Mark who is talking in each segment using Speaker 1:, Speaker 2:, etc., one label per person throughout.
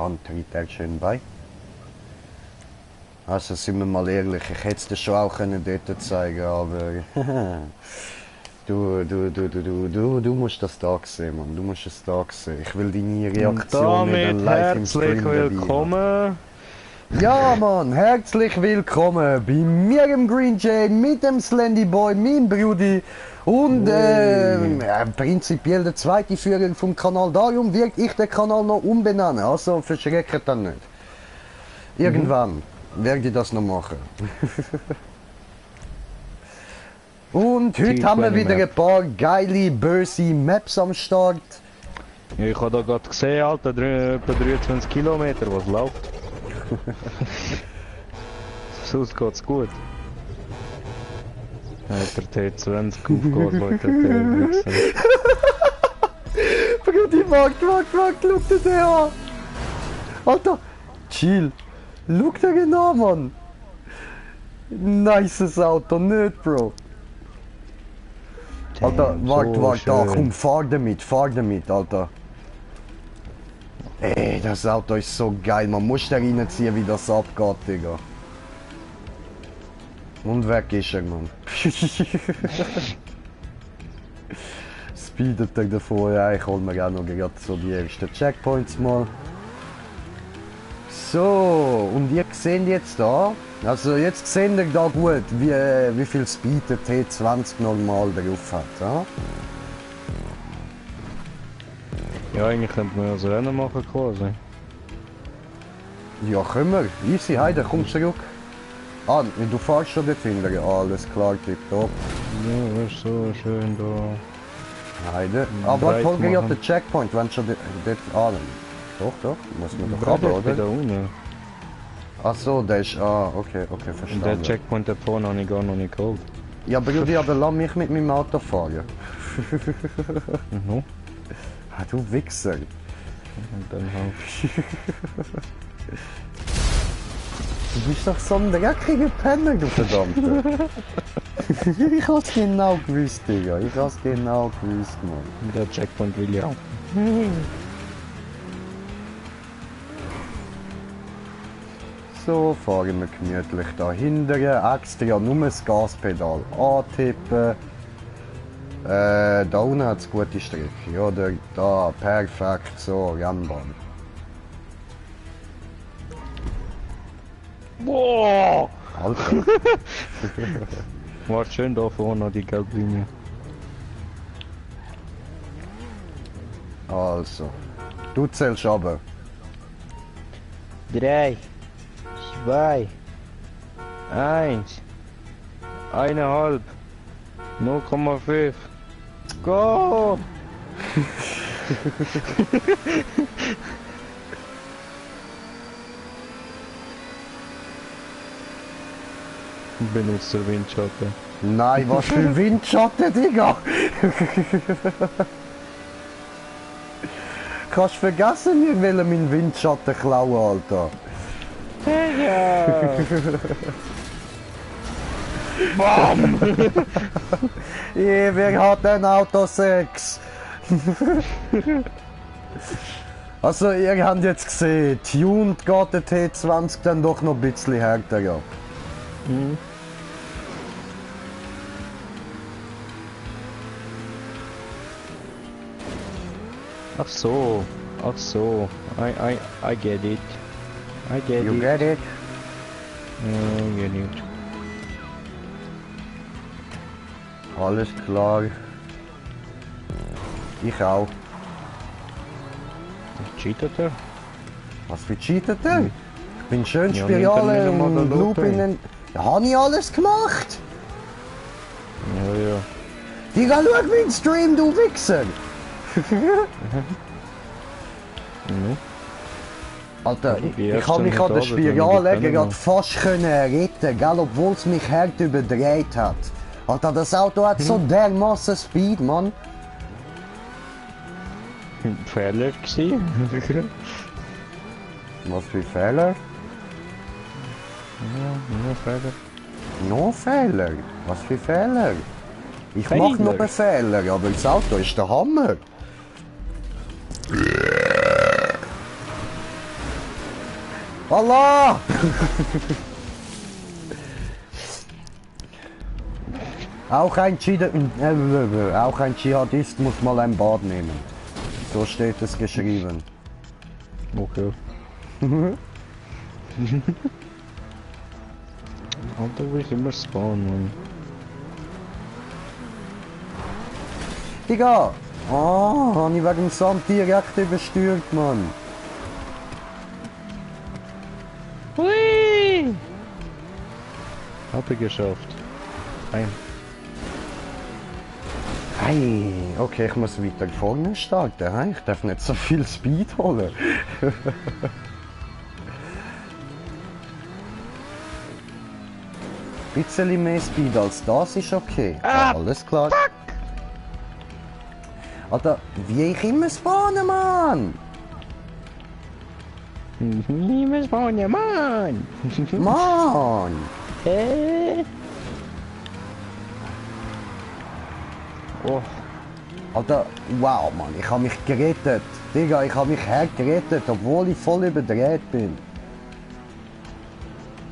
Speaker 1: Dann tritt er schön bei. Also sind wir mal ehrlich, ich hätte es dir schon auch können dort zeigen, aber du musst das da sehen, Mann. Du musst es da sehen. Ich will deine Reaktion nicht live im Stream
Speaker 2: herzlich willkommen.
Speaker 1: Ja, Mann, herzlich willkommen bei mir im Green Jane mit dem Slendy Boy, mein Brudi und prinzipiell der zweite Führer vom Kanal. Darum wird ich den Kanal noch umbenennen, also verschreckt dann nicht. Irgendwann werde ich das noch machen. Und heute haben wir wieder ein paar geile Böse Maps am Start.
Speaker 2: Ja, ich habe da gerade gesehen, Alter, etwa 23 Kilometer, was läuft. Sonst geht's gut. Hat der T20 aufgehört, Leute, der Wichser.
Speaker 1: Brudi, wagt, schau dir den an. Alter, chill. Schau dir den an, Mann. Nices Auto, nicht, Bro. Alter, wart, da, komm, fahr damit, Alter. Ey, das Auto ist so geil, man muss da reinziehen, wie das abgeht, Digga. Und weg ist er, Mann. Speedet er davor, ja, ich hol mir auch noch gerade so die ersten Checkpoints mal. So, und ihr seht jetzt da, also jetzt seht ihr da gut, wie viel Speed der T20 normal drauf hat, ja?
Speaker 2: Ja, eigentlich könnte man ja das Rennen machen quasi.
Speaker 1: Ja, können wir. Easy, Heide, komm zurück. Ah, du fährst schon dort hinten. Alles klar, tipptopp.
Speaker 2: Ja, das ist so schön da.
Speaker 1: Heide. Aber hol gerade den Checkpoint, wenn schon dort... Ah, doch, muss man doch haben, oder?
Speaker 2: Da unten.
Speaker 1: Ach so, der ist... Ah, okay, verstanden.
Speaker 2: Der Checkpoint da vorne habe ich gar noch nicht geholt.
Speaker 1: Ja, Brudi, aber lass mich mit meinem Auto fahren. Ah, du Wichser.
Speaker 2: Und dann halt.
Speaker 1: Du bist doch so ein dreckiger Penner, du Verdammte. Ich hab's genau gewusst, Digga. Ich hab's genau gewusst, Mann.
Speaker 2: Der Checkpoint will ja auch.
Speaker 1: So, fahren wir gemütlich da hinten. Extra nur das Gaspedal antippen. Da unten hat es gute Strecke, oder? Da, perfekt, so, Rennbahn.
Speaker 2: Boah!
Speaker 1: Alter.
Speaker 2: War schön da vorne, die Gelblinie.
Speaker 1: Also, du zählst aber.
Speaker 2: 3, 2, 1, 1,5, 0,5. Go! Benutzer Windschatten.
Speaker 1: Nein, was für Windschatten, Digga! Kannst vergessen, wir wollen meinen Windschatten klauen, Alter.
Speaker 2: Digga! Bam!
Speaker 1: Wer hat ein Auto 6? Also, ihr habt jetzt gesehen, tuned geht der T20 dann doch noch ein bisschen härter, ja.
Speaker 2: Ach so, I get it. I get
Speaker 1: You
Speaker 2: it.
Speaker 1: get it?
Speaker 2: I get it.
Speaker 1: Alles klar. Ich auch.
Speaker 2: Cheatet er?
Speaker 1: Was für cheatet er? Ich bin schön
Speaker 2: Ja,
Speaker 1: Spirale
Speaker 2: nimmt er nicht
Speaker 1: und
Speaker 2: einmal den
Speaker 1: Loop
Speaker 2: Loop
Speaker 1: in den... Ja, hab ich alles gemacht?
Speaker 2: Ja.
Speaker 1: Digga, schau meinen Stream, du Wichser! Alter, ich kann mich an der Spirale gerade fast retten, gell, obwohl es mich hart überdreht hat. Alter, das Auto hat so dermaßen Speed, Mann.
Speaker 2: Fehler gewesen.
Speaker 1: Was für Fehler?
Speaker 2: Ja, nur Fehler.
Speaker 1: No Fehler? Was für Fehler? Ich mach noch einen Fehler, aber das Auto ist der Hammer. Allah! Auch ein Dschihadist muss mal ein Bad nehmen. So steht es geschrieben.
Speaker 2: Okay. Alter, will ich immer spawnen, Mann.
Speaker 1: Digga! Oh, hab ich wegen dem Sand direkt überstürzt, Mann.
Speaker 2: Hui! Hab ich geschafft. Nein.
Speaker 1: Hey, okay, ich muss weiter vorne starten. Hey? Ich darf nicht so viel Speed holen. Ein bisschen mehr Speed als das ist okay.
Speaker 2: Ah,
Speaker 1: alles klar. Fuck. Alter, wie ich immer spawnen, Mann!
Speaker 2: Liebes Freunde, Mann!
Speaker 1: Mann!
Speaker 2: Oh,
Speaker 1: Alter, wow, Mann, ich habe mich gerettet. Digga, ich habe mich hergerettet, obwohl ich voll überdreht bin.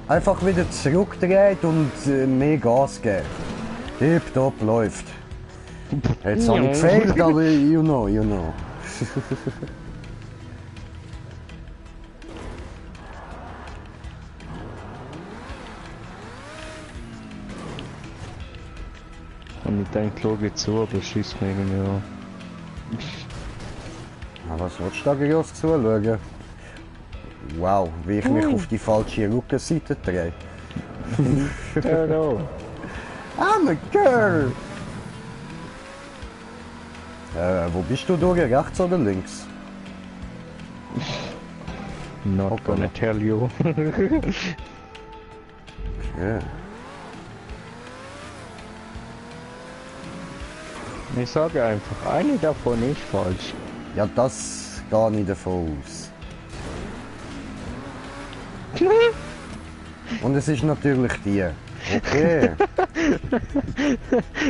Speaker 1: Einfach wieder zurückdreht und mehr Gas geben. Tipptopp läuft. Jetzt habe ich gefailt, aber you know.
Speaker 2: und ich denke, schau jetzt zu, aber schießt mir irgendwie an.
Speaker 1: Was willst du da groß zuschauen? Wow, wie ich mich auf die falsche Rückenseite drehe.
Speaker 2: Hello!
Speaker 1: I'm a girl! Wo bist du durch? Rechts oder links?
Speaker 2: Not
Speaker 1: Okay.
Speaker 2: gonna tell you.
Speaker 1: Ja.
Speaker 2: Ich sage einfach, eine davon ist falsch.
Speaker 1: Ja, das gehe ich davon aus. Und es ist natürlich die. Okay.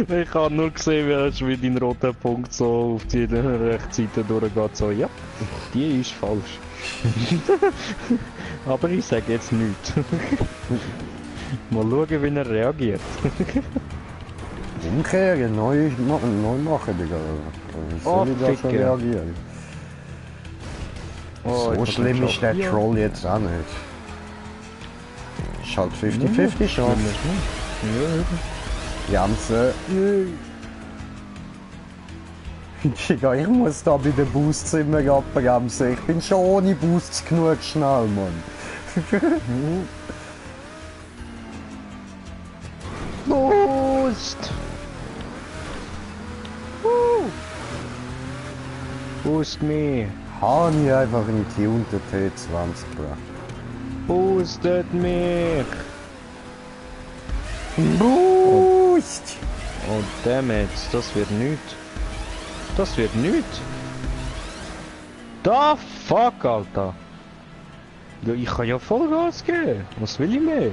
Speaker 2: Ich habe nur gesehen, wie dein roter Punkt so auf die rechte Seite durchgeht. So, ja, die ist falsch. Aber ich sage jetzt nichts. Mal schauen, wie er reagiert.
Speaker 1: Umkehren, neu machen, Digga. Wie soll ich da so
Speaker 2: Ficke.
Speaker 1: reagieren?
Speaker 2: Oh,
Speaker 1: So
Speaker 2: ich
Speaker 1: schlimm
Speaker 2: hab
Speaker 1: ist der
Speaker 2: ja.
Speaker 1: Troll jetzt auch nicht. Ist halt 50-50 Chance. Janse. Digga, ich muss da bei den Boosts immer abbremsen. Ich bin schon ohne Boosts genug schnell, Mann.
Speaker 2: Boost! Boost me!
Speaker 1: Habe ich einfach einen getunten T20 gebracht.
Speaker 2: Boostet mich!
Speaker 1: Boost!
Speaker 2: Oh dammit, das wird nichts. Das wird nichts. Da fuck, Alter! Ja, ich kann ja Vollgas geben. Was will ich mehr?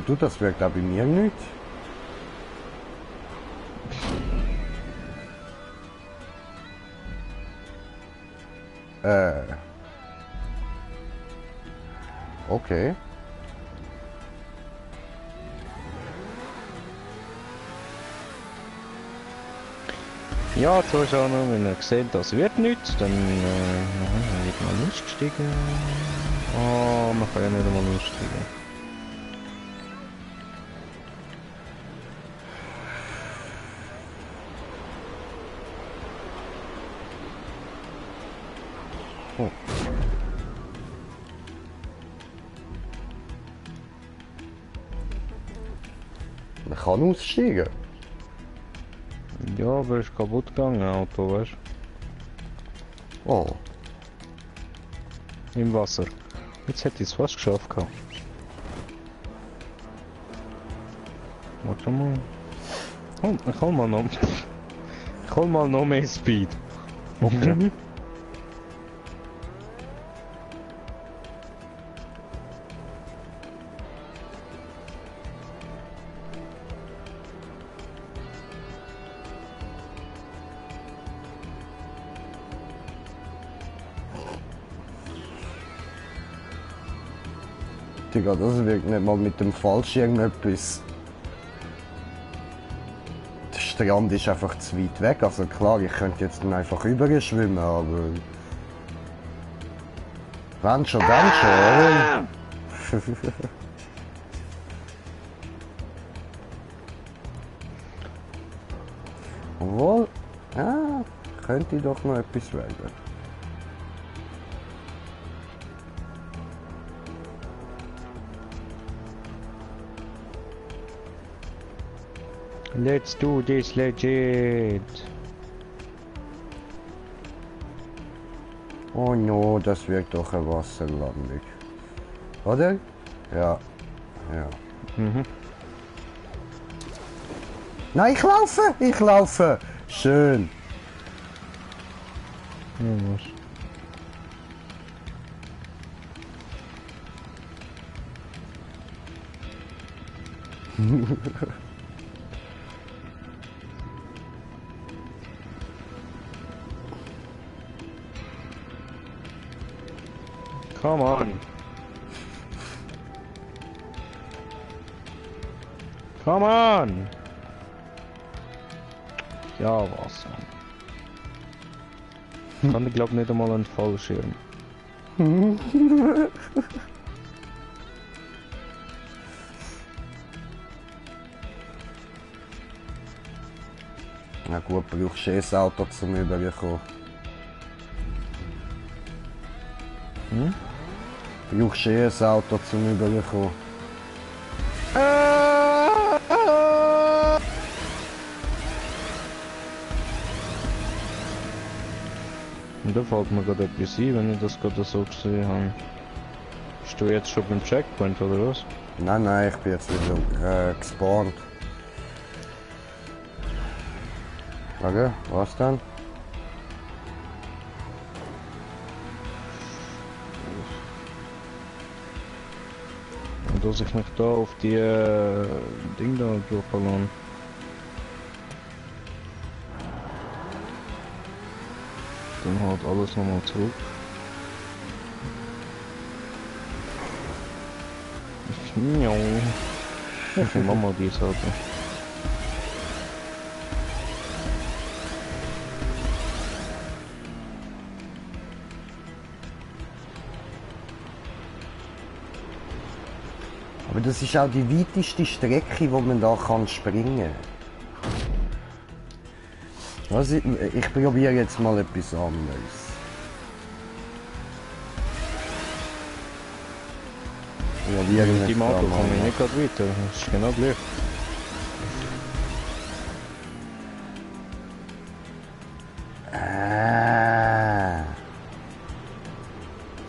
Speaker 1: Du, das wirkt auch bei mir nicht. Okay.
Speaker 2: Ja, Zuschauer, wenn ihr seht, das wird nichts, dann wird mal ausgestiegen. Oh, man kann ja nicht einmal aussteigen.
Speaker 1: Oh. Man kann aussteigen.
Speaker 2: Ja, aber ist kaputt gegangen, Auto, weißt du?
Speaker 1: Oh.
Speaker 2: Im Wasser. Jetzt hätte ich es fast geschafft gehabt. Warte mal. Oh, ich hol mal noch. Ich hol mal noch mehr Speed. Okay.
Speaker 1: Digga, das wirkt nicht mal mit dem Fallschirm etwas. Der Strand ist einfach zu weit weg. Also klar, ich könnte jetzt dann einfach rüberschwimmen, aber... Wenn schon, dann schon, oder? Obwohl... Ja, könnte doch noch etwas werden.
Speaker 2: Let's do this legit.
Speaker 1: Oh no, das wird doch eine Wasserlandung. Oder? Ja. Ja.
Speaker 2: Mhm.
Speaker 1: Nein, ich laufe! Ich laufe! Schön.
Speaker 2: Ja, was? Come on. Come on. Ja, was? Kann ich glaube nicht einmal einen Fallschirm.
Speaker 1: Na gut, brauchst du ein Auto zum Überkommen.
Speaker 2: Hm?
Speaker 1: Brauchst du ein Auto zum Überkommen.
Speaker 2: Und da fällt mir gerade etwas ein, wenn ich das gerade so gesehen habe. Bist du jetzt schon beim Checkpoint oder was?
Speaker 1: Nein, nein, ich bin jetzt wieder gespawnt. Okay, was dann?
Speaker 2: Und dass ich mich da auf die Ding da durchverlassen. Dann halt alles nochmal zurück. Ich mach mal die Seite.
Speaker 1: Aber das ist auch die weiteste Strecke, wo man da kann springen. Also ich probiere jetzt mal etwas anderes.
Speaker 2: Mit dem Auto komme ich nicht gerade weiter, das ist genau gleich.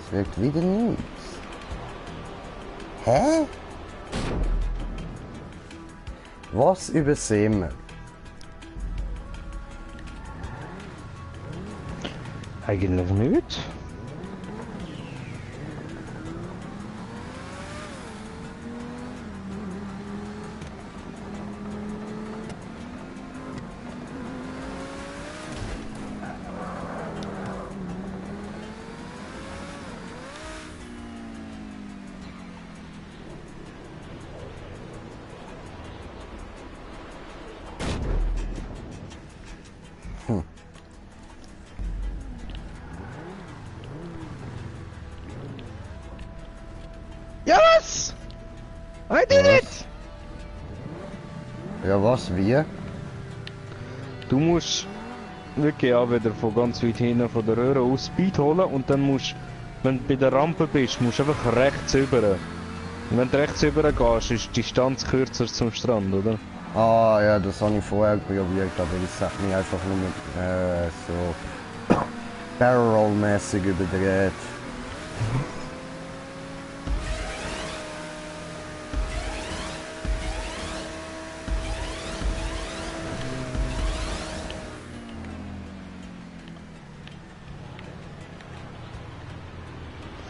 Speaker 1: Es wirkt wieder nichts. Hä? Was übersehen wir?
Speaker 2: Eigentlich nicht. Yes! I did it!
Speaker 1: Ja, was? Wie?
Speaker 2: Du musst wirklich auch wieder von ganz weit hinten von der Röhre aus Speed holen und dann musst, wenn du bei der Rampe bist, musst du einfach rechts rüber. Und wenn du rechts rüber gehst, ist die Distanz kürzer zum Strand, oder?
Speaker 1: Ah ja, das habe ich vorher probiert, aber ich sag mich einfach nur so Barrel-mäßig überdreht.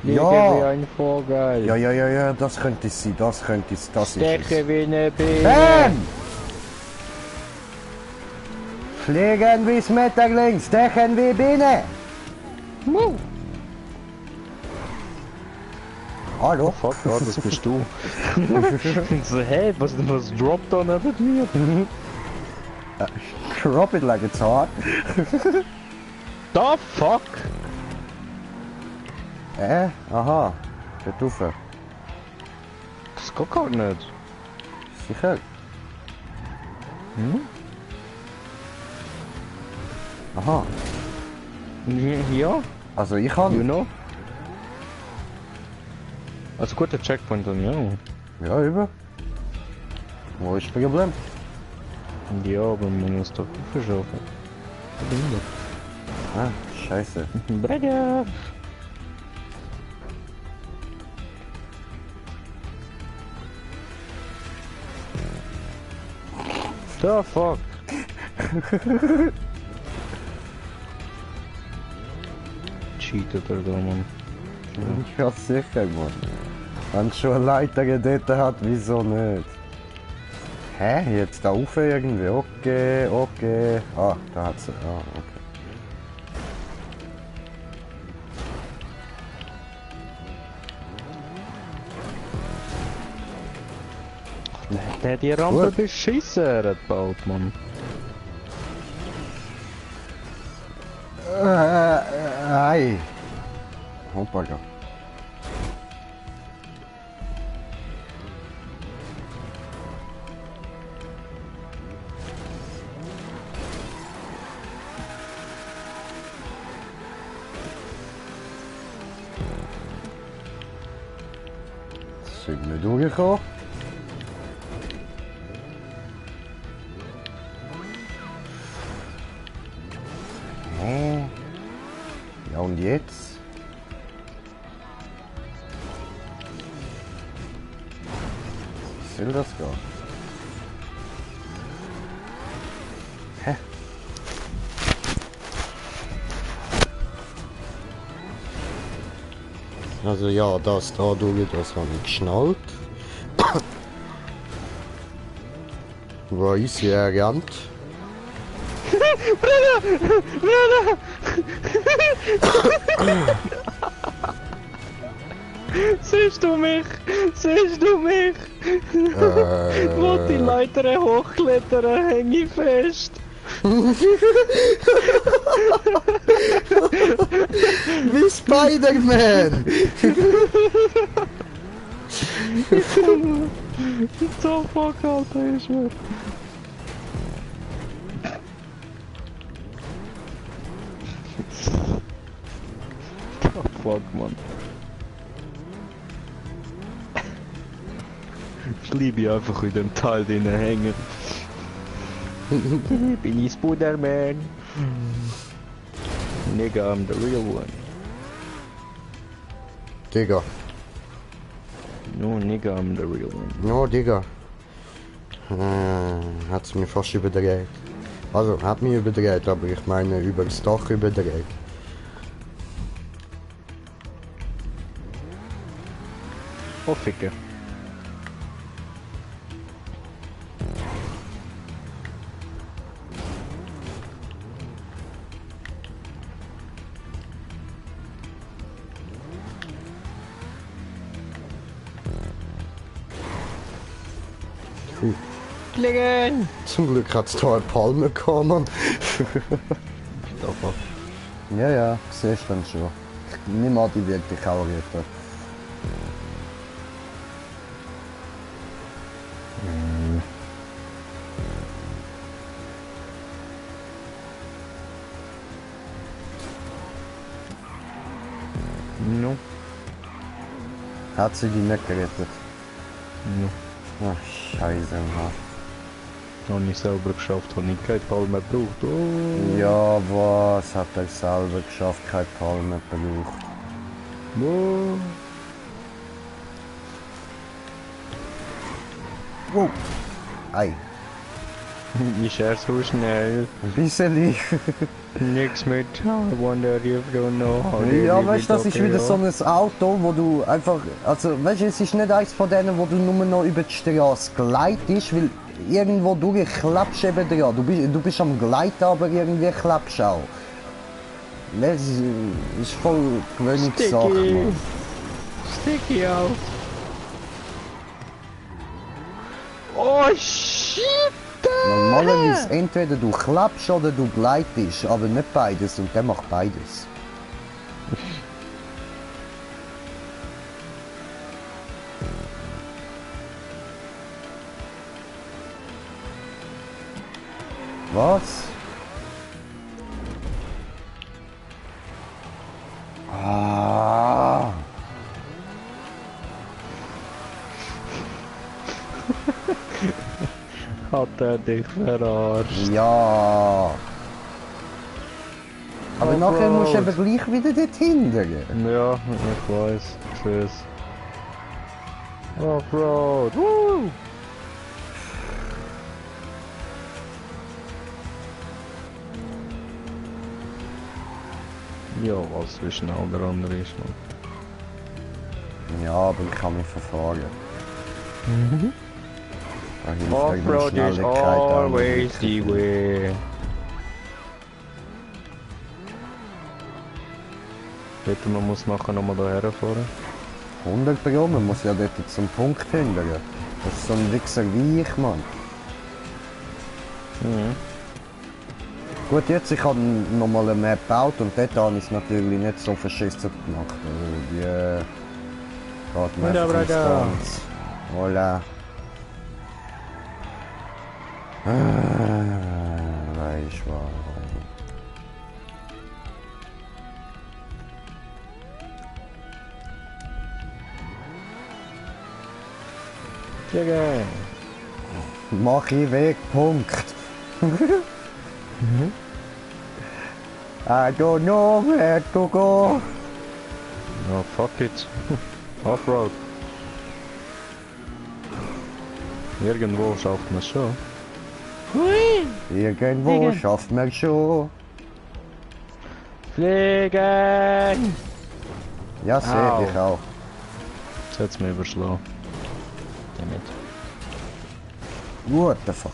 Speaker 2: Fliege
Speaker 1: Ja.
Speaker 2: wie ein Vogel.
Speaker 1: Ja, das könnte es sein, das ist
Speaker 2: Steche
Speaker 1: es.
Speaker 2: wie eine Biene.
Speaker 1: Bam! Fliegen wie Schmetterling, stechen wie Biene. Hallo?
Speaker 2: Fuck, ja, das bist du. So, hey, was droppt da neben mir?
Speaker 1: Drop it like it's hot.
Speaker 2: Da fuck!
Speaker 1: Aha. Der Tuffe.
Speaker 2: Das geht gar nicht.
Speaker 1: Sicher.
Speaker 2: Hm?
Speaker 1: Aha.
Speaker 2: Ja,
Speaker 1: Also ich
Speaker 2: you
Speaker 1: kann.
Speaker 2: know. Also guter Checkpoint dann, ja.
Speaker 1: Ja, über. Wo ist das Problem?
Speaker 2: Ja, aber man muss doch verschaffen.
Speaker 1: Ah, scheiße.
Speaker 2: Brother! The fuck? Cheatet er da, Mann.
Speaker 1: Ja, sicher, Mann. Wenn es schon eine Leiter dort hat, wieso nicht? Hä? Jetzt da rauf irgendwie? Okay, okay. Ah, da hat's. Ah, okay.
Speaker 2: Der hat die Rampe
Speaker 1: Gut.
Speaker 2: beschissen, gebaut, Mann.
Speaker 1: Ei. Hoppala. Sind wir durchgekommen? Ja, und jetzt? Wie soll das gehen? Hä? Also ja, das da durch, das habe ich geschnallt. Wo ist sie erkannt?
Speaker 2: Bruder! Siehst du mich? Siehst du mich? Wo die Leiter hochklettern, hänge ich fest.
Speaker 1: Wie Spider-Man!
Speaker 2: So fuck, Alter, ich schwör. Oh fuck, Mann. Ich liebe ja einfach in dem Teil drin hängen. Bin ich Spider-Man? Nigga, I'm the real one.
Speaker 1: Digga.
Speaker 2: No, nigga, I'm the real one.
Speaker 1: No, Digga. Hat's mir fast überdreht. Also, hat mich überdreht, aber ich meine über das Dach überdreht.
Speaker 2: Oh, Ficke. Fliegen!
Speaker 1: Zum Glück hat's da eine Palme gekommen. Ja, ja, siehst du dann schon. Nimm an, die wirklich auch retten.
Speaker 2: No.
Speaker 1: Hat sie die nicht gerettet?
Speaker 2: No.
Speaker 1: Ach, scheiße, Mann.
Speaker 2: Noch nicht selber geschafft, habe ich keine Palme gebraucht. Oh.
Speaker 1: Ja, was hat er selber geschafft, keine Palme gebraucht.
Speaker 2: Oh.
Speaker 1: Wow. Ei,
Speaker 2: Ist er so schnell?
Speaker 1: ein bisschen.
Speaker 2: Nix mit. I wonder if you know how to
Speaker 1: Ja,
Speaker 2: live
Speaker 1: weißt du, das
Speaker 2: it
Speaker 1: ist wieder
Speaker 2: okay,
Speaker 1: so ein Auto, wo du einfach, also weißt du, es ist nicht eins von denen, wo du nur noch über die Straße gleitest, weil irgendwo durch klappst eben dran. Du bist am Gleiten, aber irgendwie klappst auch. Das ist voll Gewöhnungssache,
Speaker 2: Sticky.
Speaker 1: Mann.
Speaker 2: Dicky out. Oh shit!
Speaker 1: Normalerweise entweder du klappst oder du gleitest, aber nicht beides und der macht beides. Was? Ah.
Speaker 2: Hat er dich verarscht?
Speaker 1: Ja. Aber
Speaker 2: Oh,
Speaker 1: nachher
Speaker 2: Bro.
Speaker 1: musst du eben gleich wieder dort hindern.
Speaker 2: Ja, ich weiß. Tschüss. Offroad. Woo! Ja, was wie schnell der andere ist, man.
Speaker 1: Ja, aber ich kann mich verfahren. Da hilft irgendeine
Speaker 2: Offroad is
Speaker 1: Schnelligkeit auch
Speaker 2: always
Speaker 1: nicht
Speaker 2: the
Speaker 1: wirklich.
Speaker 2: way. Bitte, man muss nachher nochmal hierher fahren.
Speaker 1: 100 Pro, man muss ja dort zum Punkt hindern. Das ist so ein Wichser wie ich, Mann.
Speaker 2: Mhm.
Speaker 1: Gut, jetzt ich habe nochmal eine Map gebaut und dort habe ich es natürlich nicht so verschissen gemacht. Also die geht mir
Speaker 2: Ja,
Speaker 1: einfach ins
Speaker 2: Bruder.
Speaker 1: Tanz. Voilà. Weißt du was?
Speaker 2: Digga.
Speaker 1: Mach ich weg, Punkt. I don't know where to go.
Speaker 2: Oh, fuck it. Offroad. Irgendwo schafft man es schon.
Speaker 1: Irgendwo
Speaker 2: Fliegen.
Speaker 1: schafft man schon.
Speaker 2: Fliegen!
Speaker 1: Ja,
Speaker 2: Au.
Speaker 1: sehe ich auch.
Speaker 2: Jetzt hat's mir überschlagen. Damit.
Speaker 1: What the fuck?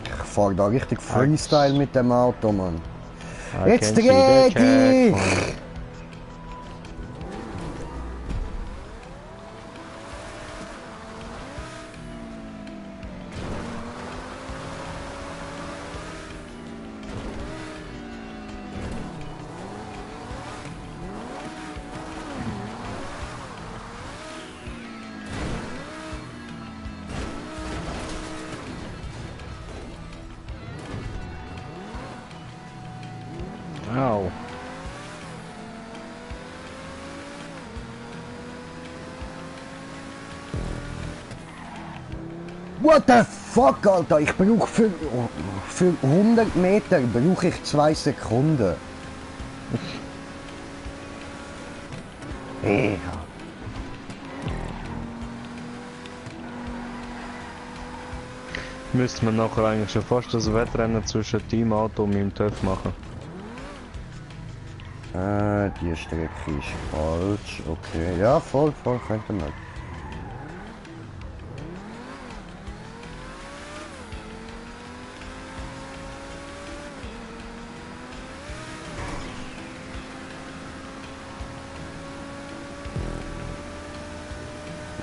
Speaker 1: Ich fahr da richtig Freestyle mit dem Auto, Mann. Jetzt dreh dich!
Speaker 2: Au.
Speaker 1: What the fuck, Alter? Ich brauche für 100 Meter brauche ich 2 Sekunden. Ja.
Speaker 2: Müsste man nachher eigentlich schon fast das Wettrennen zwischen Teamauto und meinem TÜV machen.
Speaker 1: Die Strecke ist falsch. Okay, ja, voll, könnte man.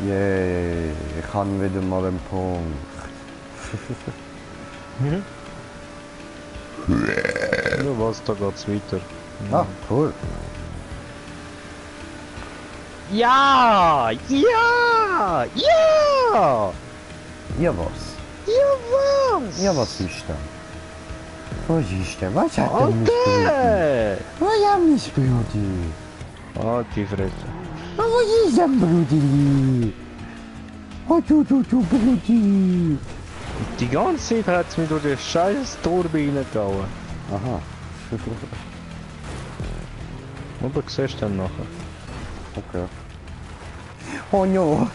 Speaker 1: Yay, ich habe wieder mal einen Punkt.
Speaker 2: Ja, was, da geht's weiter.
Speaker 1: Ah, cool.
Speaker 2: Ja! Ja! Ja!
Speaker 1: Ja, was?
Speaker 2: Ja, was?
Speaker 1: Ja, was ist denn? Was ist denn? Was hat denn mein Brudi?
Speaker 2: Okay!
Speaker 1: Was hat mein Brudi?
Speaker 2: Ah, die Fresse.
Speaker 1: Was ist denn, Brudi? Oh, du Brudi.
Speaker 2: Die ganze Zeit hat's mich durch die scheiß Turbine gehauen.
Speaker 1: Aha.
Speaker 2: Aber siehst du dann nachher.
Speaker 1: Okay. Oh no!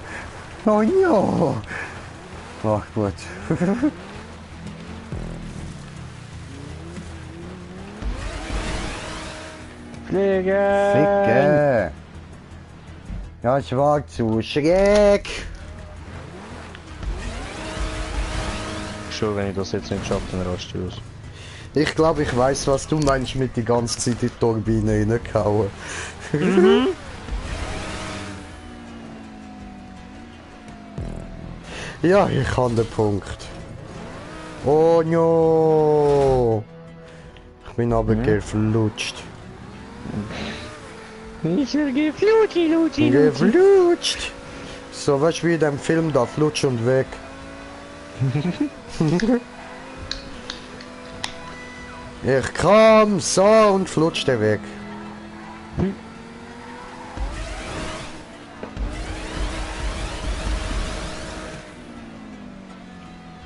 Speaker 1: Oh no! Ach gut.
Speaker 2: Fliegen!
Speaker 1: Ficke! Ja, ich war zu schräg!
Speaker 2: Schon, wenn ich das jetzt nicht schaffe, dann rast du aus.
Speaker 1: Ich glaube, ich weiß, was du meinst mit die ganze Zeit in die Turbine reingehauen. Ja, ich habe den Punkt. Oh no! Ich bin aber geflutscht.
Speaker 2: Ich will geflutscht.
Speaker 1: Geflutscht! So was wie in dem Film da, flutsch und weg. Ich kam so und flutschte weg.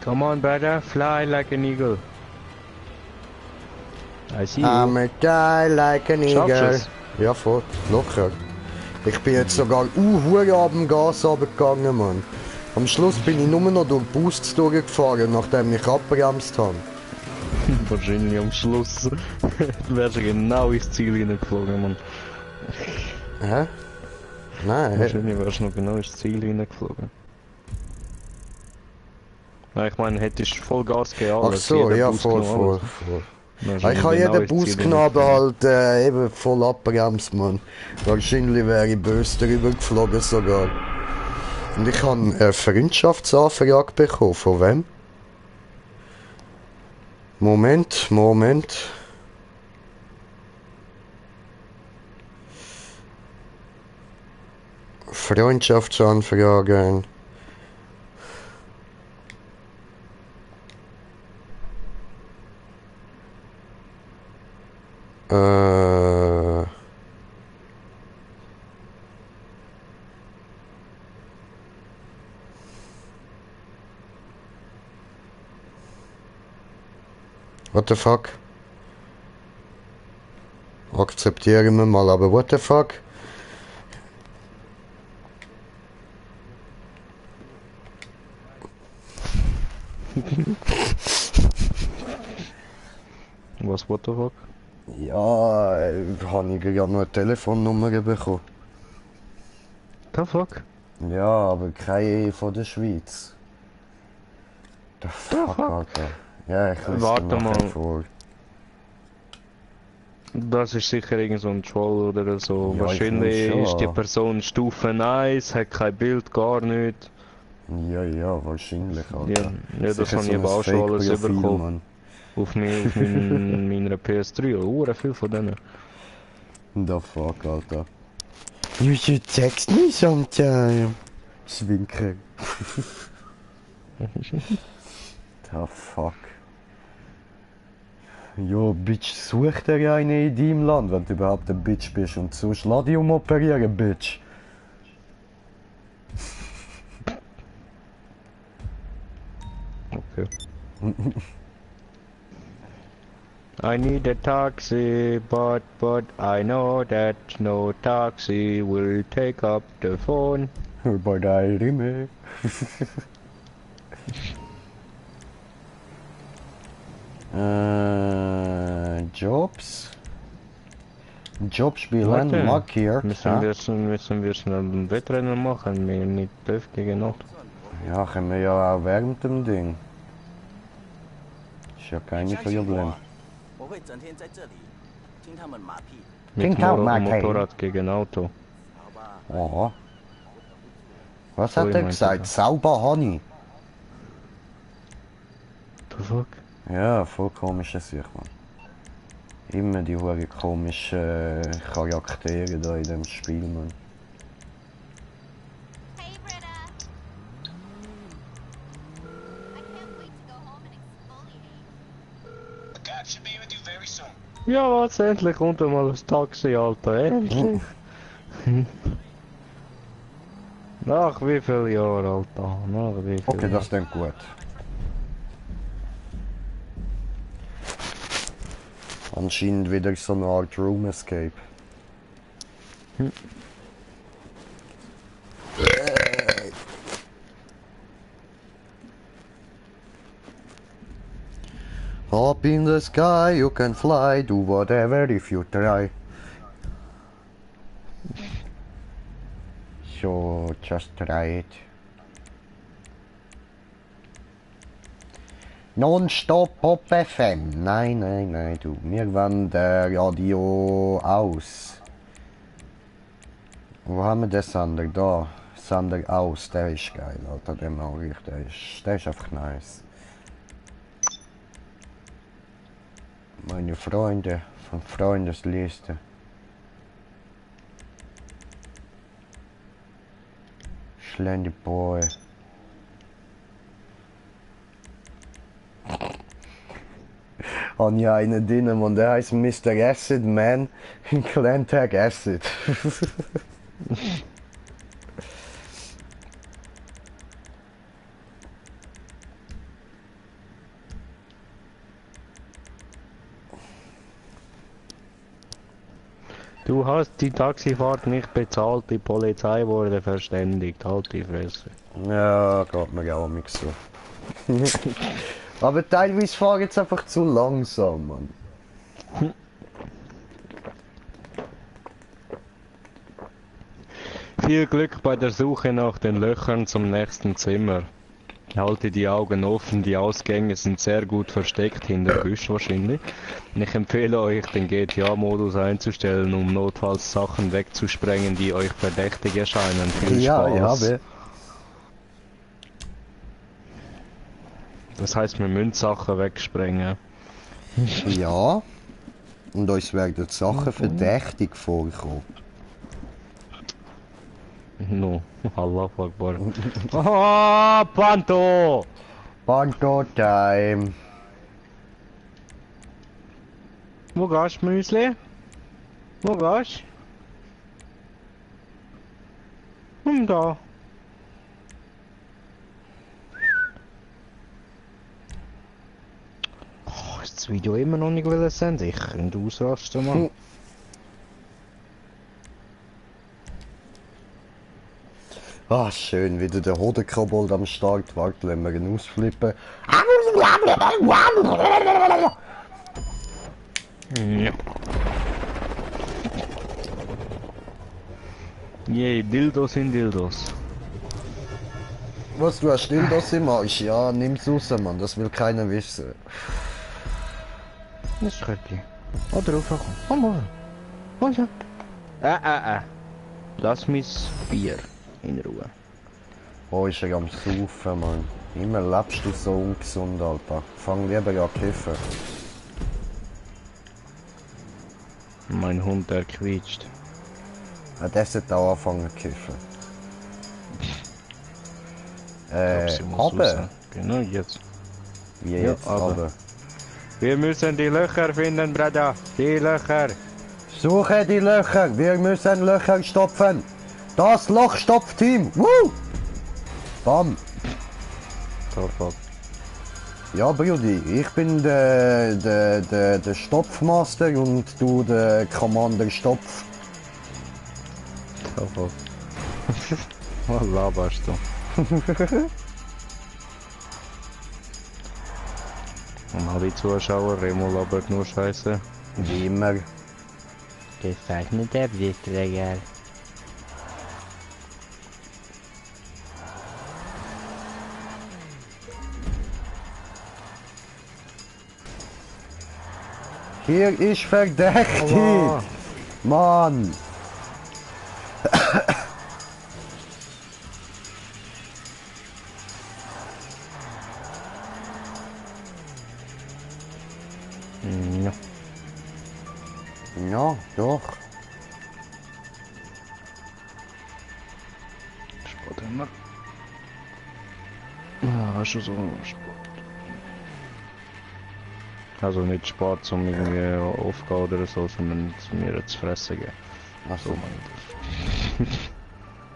Speaker 2: Come on, brother, fly like an eagle. I see
Speaker 1: I'm
Speaker 2: you.
Speaker 1: a guy like an
Speaker 2: Schaffst
Speaker 1: eagle.
Speaker 2: du's?
Speaker 1: Ja, voll, locker. Ich bin jetzt sogar hure ab dem Gas runtergegangen, Mann. Am Schluss bin ich nur noch durch Boosts durchgefahren, nachdem ich abbremst habe.
Speaker 2: Wahrscheinlich am Schluss. Du wärst ja genau ins Ziel hineingeflogen, Mann.
Speaker 1: Hä? Nein,
Speaker 2: Wahrscheinlich wärst du noch genau ins Ziel hineingeflogen. Nein, ich meine, hättest voll Gas gegeben,
Speaker 1: ach
Speaker 2: alles,
Speaker 1: so,
Speaker 2: jeden
Speaker 1: ja,
Speaker 2: Boost
Speaker 1: voll,
Speaker 2: genommen,
Speaker 1: voll,
Speaker 2: alles.
Speaker 1: voll.
Speaker 2: Dann hast
Speaker 1: Ich
Speaker 2: du
Speaker 1: habe
Speaker 2: genau
Speaker 1: jeden
Speaker 2: ins Ziel
Speaker 1: Bus genommen,
Speaker 2: hineingeflogen.
Speaker 1: halt eben voll abbremst, Mann. Wahrscheinlich wäre ich böse drüber geflogen sogar. Und ich habe eine Freundschaftsanfrage bekommen. Von wem? Moment, Moment. Freundschaftsanfragen. What the fuck? Akzeptieren wir mal, aber what the fuck?
Speaker 2: Was, what the fuck?
Speaker 1: Ja, habe ich gerade noch eine Telefonnummer bekommen.
Speaker 2: The fuck?
Speaker 1: Ja, aber keine von der Schweiz. The fuck,
Speaker 2: fuck?
Speaker 1: Alter. Ja, ich lese
Speaker 2: Warte
Speaker 1: dir nachher
Speaker 2: mal.
Speaker 1: vor.
Speaker 2: Das ist sicher irgend so ein Troll oder so.
Speaker 1: Ja, ich
Speaker 2: Wahrscheinlich
Speaker 1: nehme
Speaker 2: ist die
Speaker 1: schon.
Speaker 2: Person Stufe 1, hat kein Bild, gar nichts.
Speaker 1: Ja, ja, wahrscheinlich, Alter.
Speaker 2: Ja, das
Speaker 1: Sicher
Speaker 2: habe
Speaker 1: so
Speaker 2: ich
Speaker 1: ein
Speaker 2: aber auch schon alles
Speaker 1: Fake-Profil,
Speaker 2: bekommen.
Speaker 1: Mann.
Speaker 2: Auf meiner PS3. Oder viel von denen.
Speaker 1: The fuck, Alter. You should text me sometime. Zwinker. The fuck. Jo, Bitch, such dir eine in deinem Land, wenn du überhaupt ein Bitch bist. Und sonst lass dich umoperieren, Bitch.
Speaker 2: Okay. I need a taxi, but I know that no taxi will take up the phone.
Speaker 1: Bei der Rimme. Jobs? Jobspielen,
Speaker 2: Warte,
Speaker 1: markiert.
Speaker 2: müssen wir schnell ein Wettrennen machen, wir nicht TÜV gegen Auto.
Speaker 1: Ja, können wir ja auch während dem Ding. Ist ja kein Problem.
Speaker 3: 我会整天在这里听他们马屁，
Speaker 2: Mit
Speaker 1: Klingt auch mal geil.
Speaker 2: Motorrad gegen Auto.
Speaker 3: 好吧？
Speaker 1: Aha. Was
Speaker 2: Sorry,
Speaker 1: hat er
Speaker 2: mein
Speaker 1: gesagt?
Speaker 2: Papa.
Speaker 1: Sauber Honey.
Speaker 2: The fuck?
Speaker 1: Ja, voll komische Sache, man. Immer die hure komischen Charaktere da in dem Spiel, man.
Speaker 4: Hey, Britta. I can't wait to go home and exfoliate.
Speaker 3: God should be with you very soon.
Speaker 2: Ja, was, endlich kommt mal das Taxi, Alter, endlich. Nach wie vielen Jahren, Alter? Nach wie vielen
Speaker 1: Okay, das ist dann gut. Anscheinend wieder so eine Art Room Escape. Up in the sky, you can fly, do whatever if you try. So, just try it. Non-stop Pop FM. Nein, nein, nein, du. Wir wollen Radio aus. Wo haben wir den Sender? Da. Sander aus, der ist geil, Alter, der mag ich, der ist einfach nice. Meine Freunde von Freundesliste. Slendy Boy. Und ja, einen drin, und der heißt Mr. Acid Man in Clan Tag Acid.
Speaker 2: Du hast die Taxifahrt nicht bezahlt, die Polizei wurde verständigt. Halt die Fresse.
Speaker 1: Ja, geht mir auch nicht so. Aber teilweise fahre ich jetzt einfach zu langsam, Mann.
Speaker 2: Viel Glück bei der Suche nach den Löchern zum nächsten Zimmer. Halte die Augen offen, die Ausgänge sind sehr gut versteckt, hinter Büsch wahrscheinlich. Ich empfehle euch, den GTA-Modus einzustellen, um notfalls Sachen wegzusprengen, die euch verdächtig erscheinen. Viel
Speaker 1: Ja,
Speaker 2: Spaß.
Speaker 1: ja,
Speaker 2: Das heißt, wir müssen Sachen wegsprengen.
Speaker 1: ja. Und uns werden Sachen verdächtig vorkommen.
Speaker 2: No, Allah Akbar. Oh, Panto!
Speaker 1: Panto Time.
Speaker 2: Wo gehst du, Müsli? Wo gehst du? Da. Oh, ist das Video immer noch nicht sehen? Ich könnte ausrasten, Mann.
Speaker 1: Ah, schön, wieder der Hodenkobold am Start. Warte, lassen wir ihn ausflippen.
Speaker 2: Ja. Yay, Dildos in Dildos.
Speaker 1: Was, du hast still das im Arsch? Ja, nimm's raus, Mann, das will keiner wissen.
Speaker 2: Das ist richtig. Oder raufkommen. Komm mal. Also. Lass mich Bier in Ruhe.
Speaker 1: Oh, ist er am Saufen, Mann. Immer lebst du so ungesund, Alter. Fang lieber an zu kiffen.
Speaker 2: Mein Hund, der quietscht.
Speaker 1: Ja, der sollte auch anfangen zu kiffen.
Speaker 2: Sie muss
Speaker 1: Aber?
Speaker 2: raus. Genau jetzt.
Speaker 1: Wie
Speaker 2: Ja,
Speaker 1: jetzt,
Speaker 2: aber.
Speaker 1: aber?
Speaker 2: Wir müssen die Löcher finden, Bruder. Die Löcher.
Speaker 1: Suche die Löcher, wir müssen Löcher stopfen. Das Lochstopfteam, woo! Bam.
Speaker 2: Torfall.
Speaker 1: Ja, Brudi, ich bin der Stopfmaster und du der Commander Stopf.
Speaker 2: Torfall. Was laberst du? Und alle Zuschauer, Remo labert nur Scheiße.
Speaker 1: Wie immer.
Speaker 2: Das sagt nicht der Besitzträger.
Speaker 1: Hier ist verdächtig.
Speaker 2: Aua.
Speaker 1: Mann.
Speaker 2: Ja.
Speaker 1: Ja, doch.
Speaker 2: Sport immer. Ja, schon so Sport. Also nicht Sport, um irgendwie aufgehen oder so, sondern mir zu fressen geben.
Speaker 1: Achso,
Speaker 2: So meine ich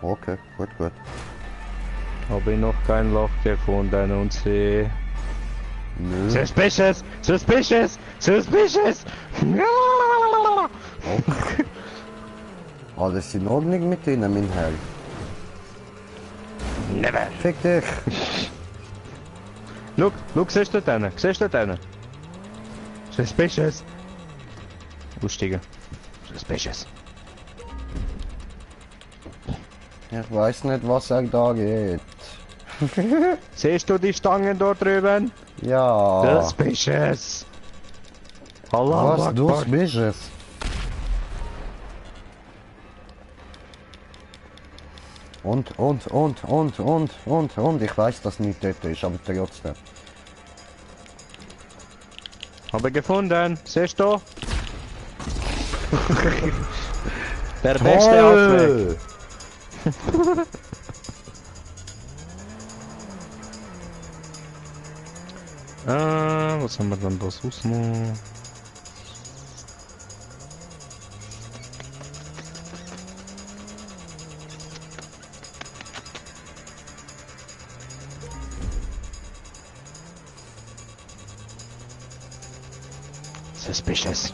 Speaker 1: okay, gut, gut.
Speaker 2: das. Habe ich noch kein Loch gefunden und sie...
Speaker 1: Nö.
Speaker 2: Suspicious! Suspicious! Suspicious!
Speaker 1: Alles in Ordnung mit Ihnen, mein Herr?
Speaker 2: Never!
Speaker 1: Fick dich.
Speaker 2: Look, siehst du den? Siehst du den? Suspicious! Aussteigen. Suspicious.
Speaker 1: Ich weiß nicht, was er da geht.
Speaker 2: Siehst du die Stangen dort drüben?
Speaker 1: Ja.
Speaker 2: Suspicious! Allah
Speaker 1: Was, du
Speaker 2: Akbar.
Speaker 1: bist es? Und. Ich weiß, dass nicht dort ist, aber trotzdem.
Speaker 2: Habe gefunden. Siehst du? Der beste Ausweg. Was haben wir dann da sonst noch? Suspicious.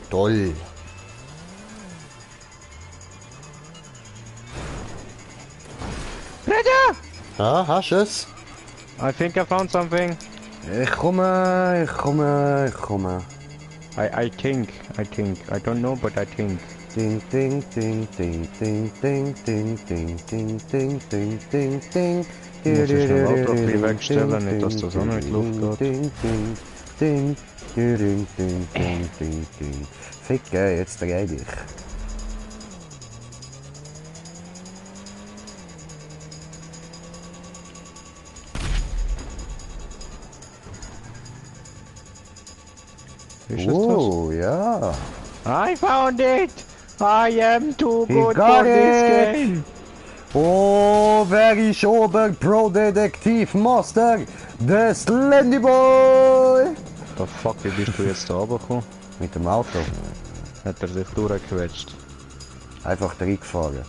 Speaker 1: Toll.
Speaker 2: Brother!
Speaker 1: Ja, hast du es?
Speaker 2: I think I found something.
Speaker 1: Ich komme.
Speaker 2: I think. I don't know, but I think.
Speaker 1: Ding, ding, ding, ding, ding, ding, ding, ding, ding, ding, ding, ding, ding.
Speaker 2: Ich muss jetzt schnell Auto ein bisschen wegstellen, nicht dass das auch noch in die Luft geht.
Speaker 1: Ding, ding, ding, ding, ding, ding, ding, ding. Ficke, jetzt dreh dich.
Speaker 2: Ist es das?
Speaker 1: Oh, ja.
Speaker 2: I found it! I am too
Speaker 1: He
Speaker 2: good
Speaker 1: got
Speaker 2: for this
Speaker 1: it.
Speaker 2: game!
Speaker 1: Oh, wer ist oben? Pro-Detektiv Master, der Slendy Boy!
Speaker 2: The fuck, wie bist du jetzt da runtergekommen?
Speaker 1: Mit dem Auto.
Speaker 2: Hat er sich durchgequetscht?
Speaker 1: Einfach reingefahren.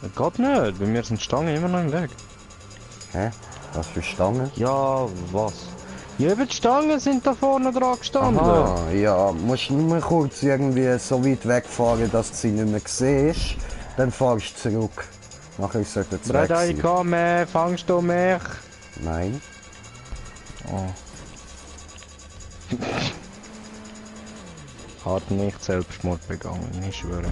Speaker 2: Geht nicht, bei mir sind die Stangen immer noch im Weg.
Speaker 1: Hä? Was für Stangen?
Speaker 2: Ja, was? Ja, eben die Stangen sind da vorne dran gestanden.
Speaker 1: Aha, ja, musst nur kurz irgendwie so weit wegfahren, dass du sie nicht mehr siehst. Dann fahrst du zurück. Nachher sollte es weg
Speaker 2: Breda, ich
Speaker 1: sein.
Speaker 2: komme, fangst du mich?
Speaker 1: Nein.
Speaker 2: Oh. Hat nicht Selbstmord begangen, ich schwöre.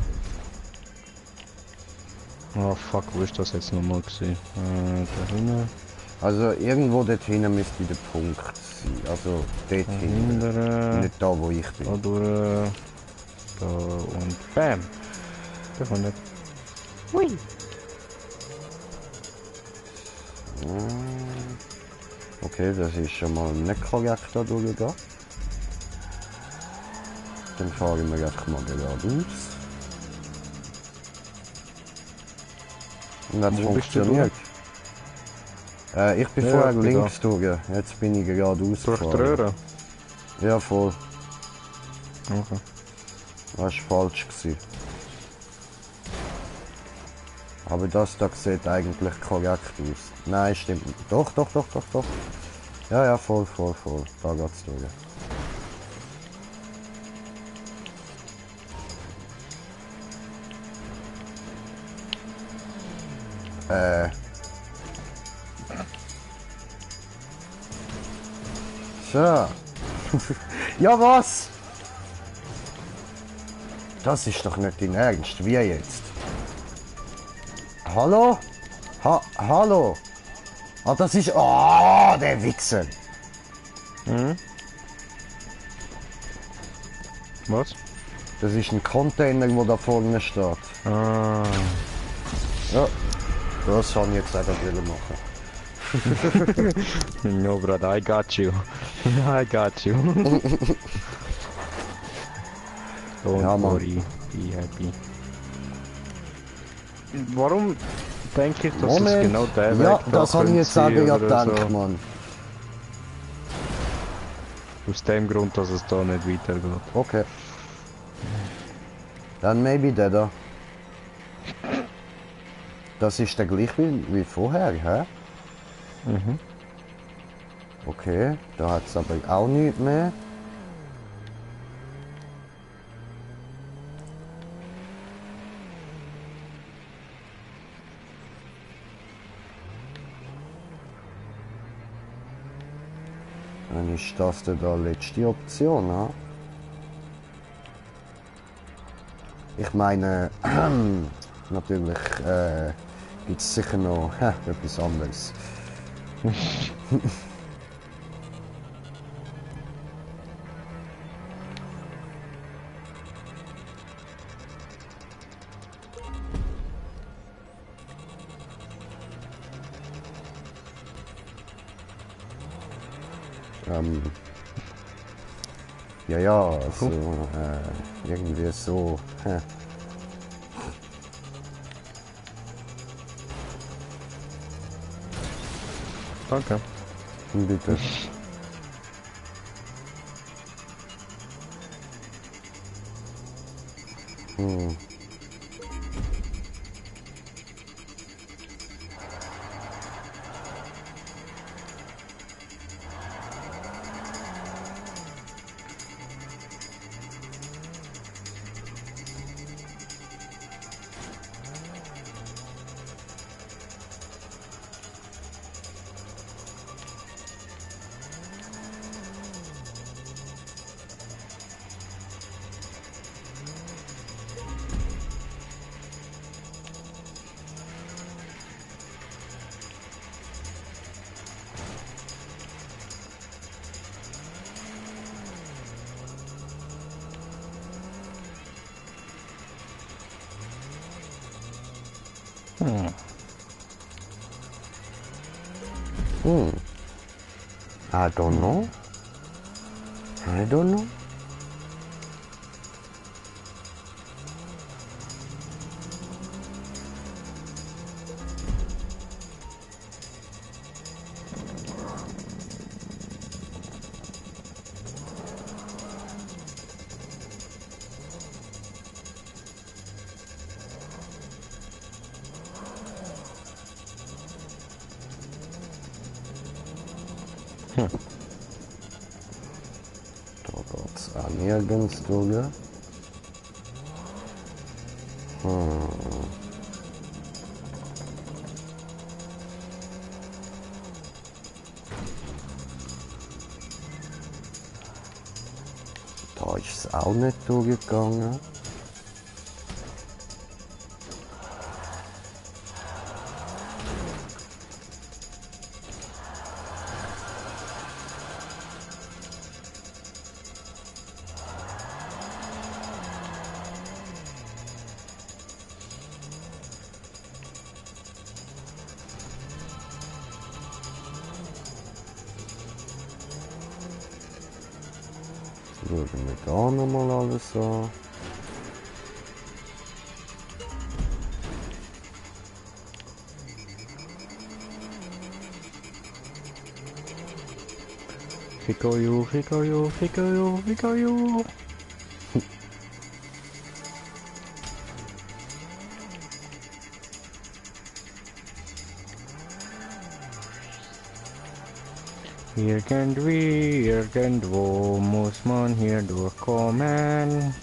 Speaker 2: Oh fuck, wo ist das jetzt nochmal gewesen? Da hinten.
Speaker 1: Also irgendwo dort hinten müsste der Punkt sein. Also dort hinten.
Speaker 2: Hintere.
Speaker 1: Nicht da, wo ich bin.
Speaker 2: Da durch. Da und BAM! Der von nicht. Hui!
Speaker 1: Okay, das ist schon mal nicht korrekt da durchgehen. Dann fahren wir einfach mal geradeaus. Und das
Speaker 2: Wo bist du
Speaker 1: funktioniert. Ich bin
Speaker 2: Ja,
Speaker 1: vorher
Speaker 2: ich bin
Speaker 1: links durch, jetzt bin ich geradeaus
Speaker 2: Durch die
Speaker 1: gefahren.
Speaker 2: Röhre?
Speaker 1: Ja, voll.
Speaker 2: Okay.
Speaker 1: Das war falsch gewesen. Aber das da sieht eigentlich korrekt aus. Nein, stimmt nicht. Doch. Ja, voll. Da geht's durch. So. Ja, was? Das ist doch nicht dein Ernst. Wie jetzt? Hallo? Hallo? Ah, das ist... Ah, der Wichser.
Speaker 2: Mhm. Was?
Speaker 1: Das ist ein Container, der da vorne steht.
Speaker 2: Ah.
Speaker 1: Ja. Das kann ich jetzt einfach wieder machen.
Speaker 2: No, brother, I got you. I got you. Don't
Speaker 1: Ja, Mann.
Speaker 2: worry, be happy. Warum denke ich, dass es
Speaker 1: Moment.
Speaker 2: genau der Weg
Speaker 1: Ja,
Speaker 2: da
Speaker 1: das habe ich
Speaker 2: könnte
Speaker 1: jetzt selber
Speaker 2: sein
Speaker 1: ja
Speaker 2: oder
Speaker 1: gedacht,
Speaker 2: so?
Speaker 1: Mann.
Speaker 2: Aus dem Grund, dass es da nicht weitergeht.
Speaker 1: Okay. Dann maybe der da. Das ist der gleich wie vorher, hä?
Speaker 2: Mhm.
Speaker 1: Okay, da hat es aber auch nichts mehr. Dann ist das da letzte Option, ha? Ich meine, natürlich gibt es sicher noch etwas anderes. Ja, ja, also, irgendwie so.
Speaker 2: Danke.
Speaker 1: Bitte. Hm. I don't know. I don't know. Da geht's auch nirgends durch. Da ist es auch nicht durchgegangen. Schauen wir da nochmal alles an.
Speaker 2: Fikoju, Fikoju, Fikoju, Fikoju. Irgendwo muss man hier durchkommen.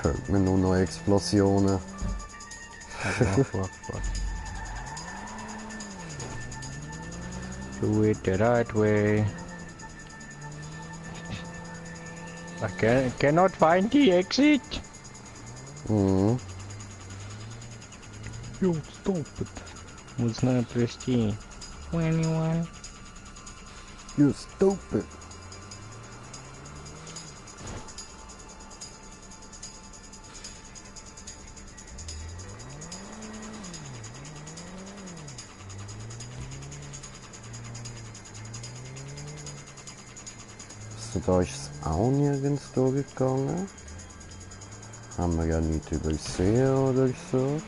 Speaker 1: Hört man nur noch Explosionen.
Speaker 2: Do it the right way. I cannot find the exit.
Speaker 1: Mhm.
Speaker 2: You stop it. Was not press T. Anyone?
Speaker 1: You stupid. So, da ist es auch nirgends durchgegangen. Haben wir ja nicht übersehen oder so.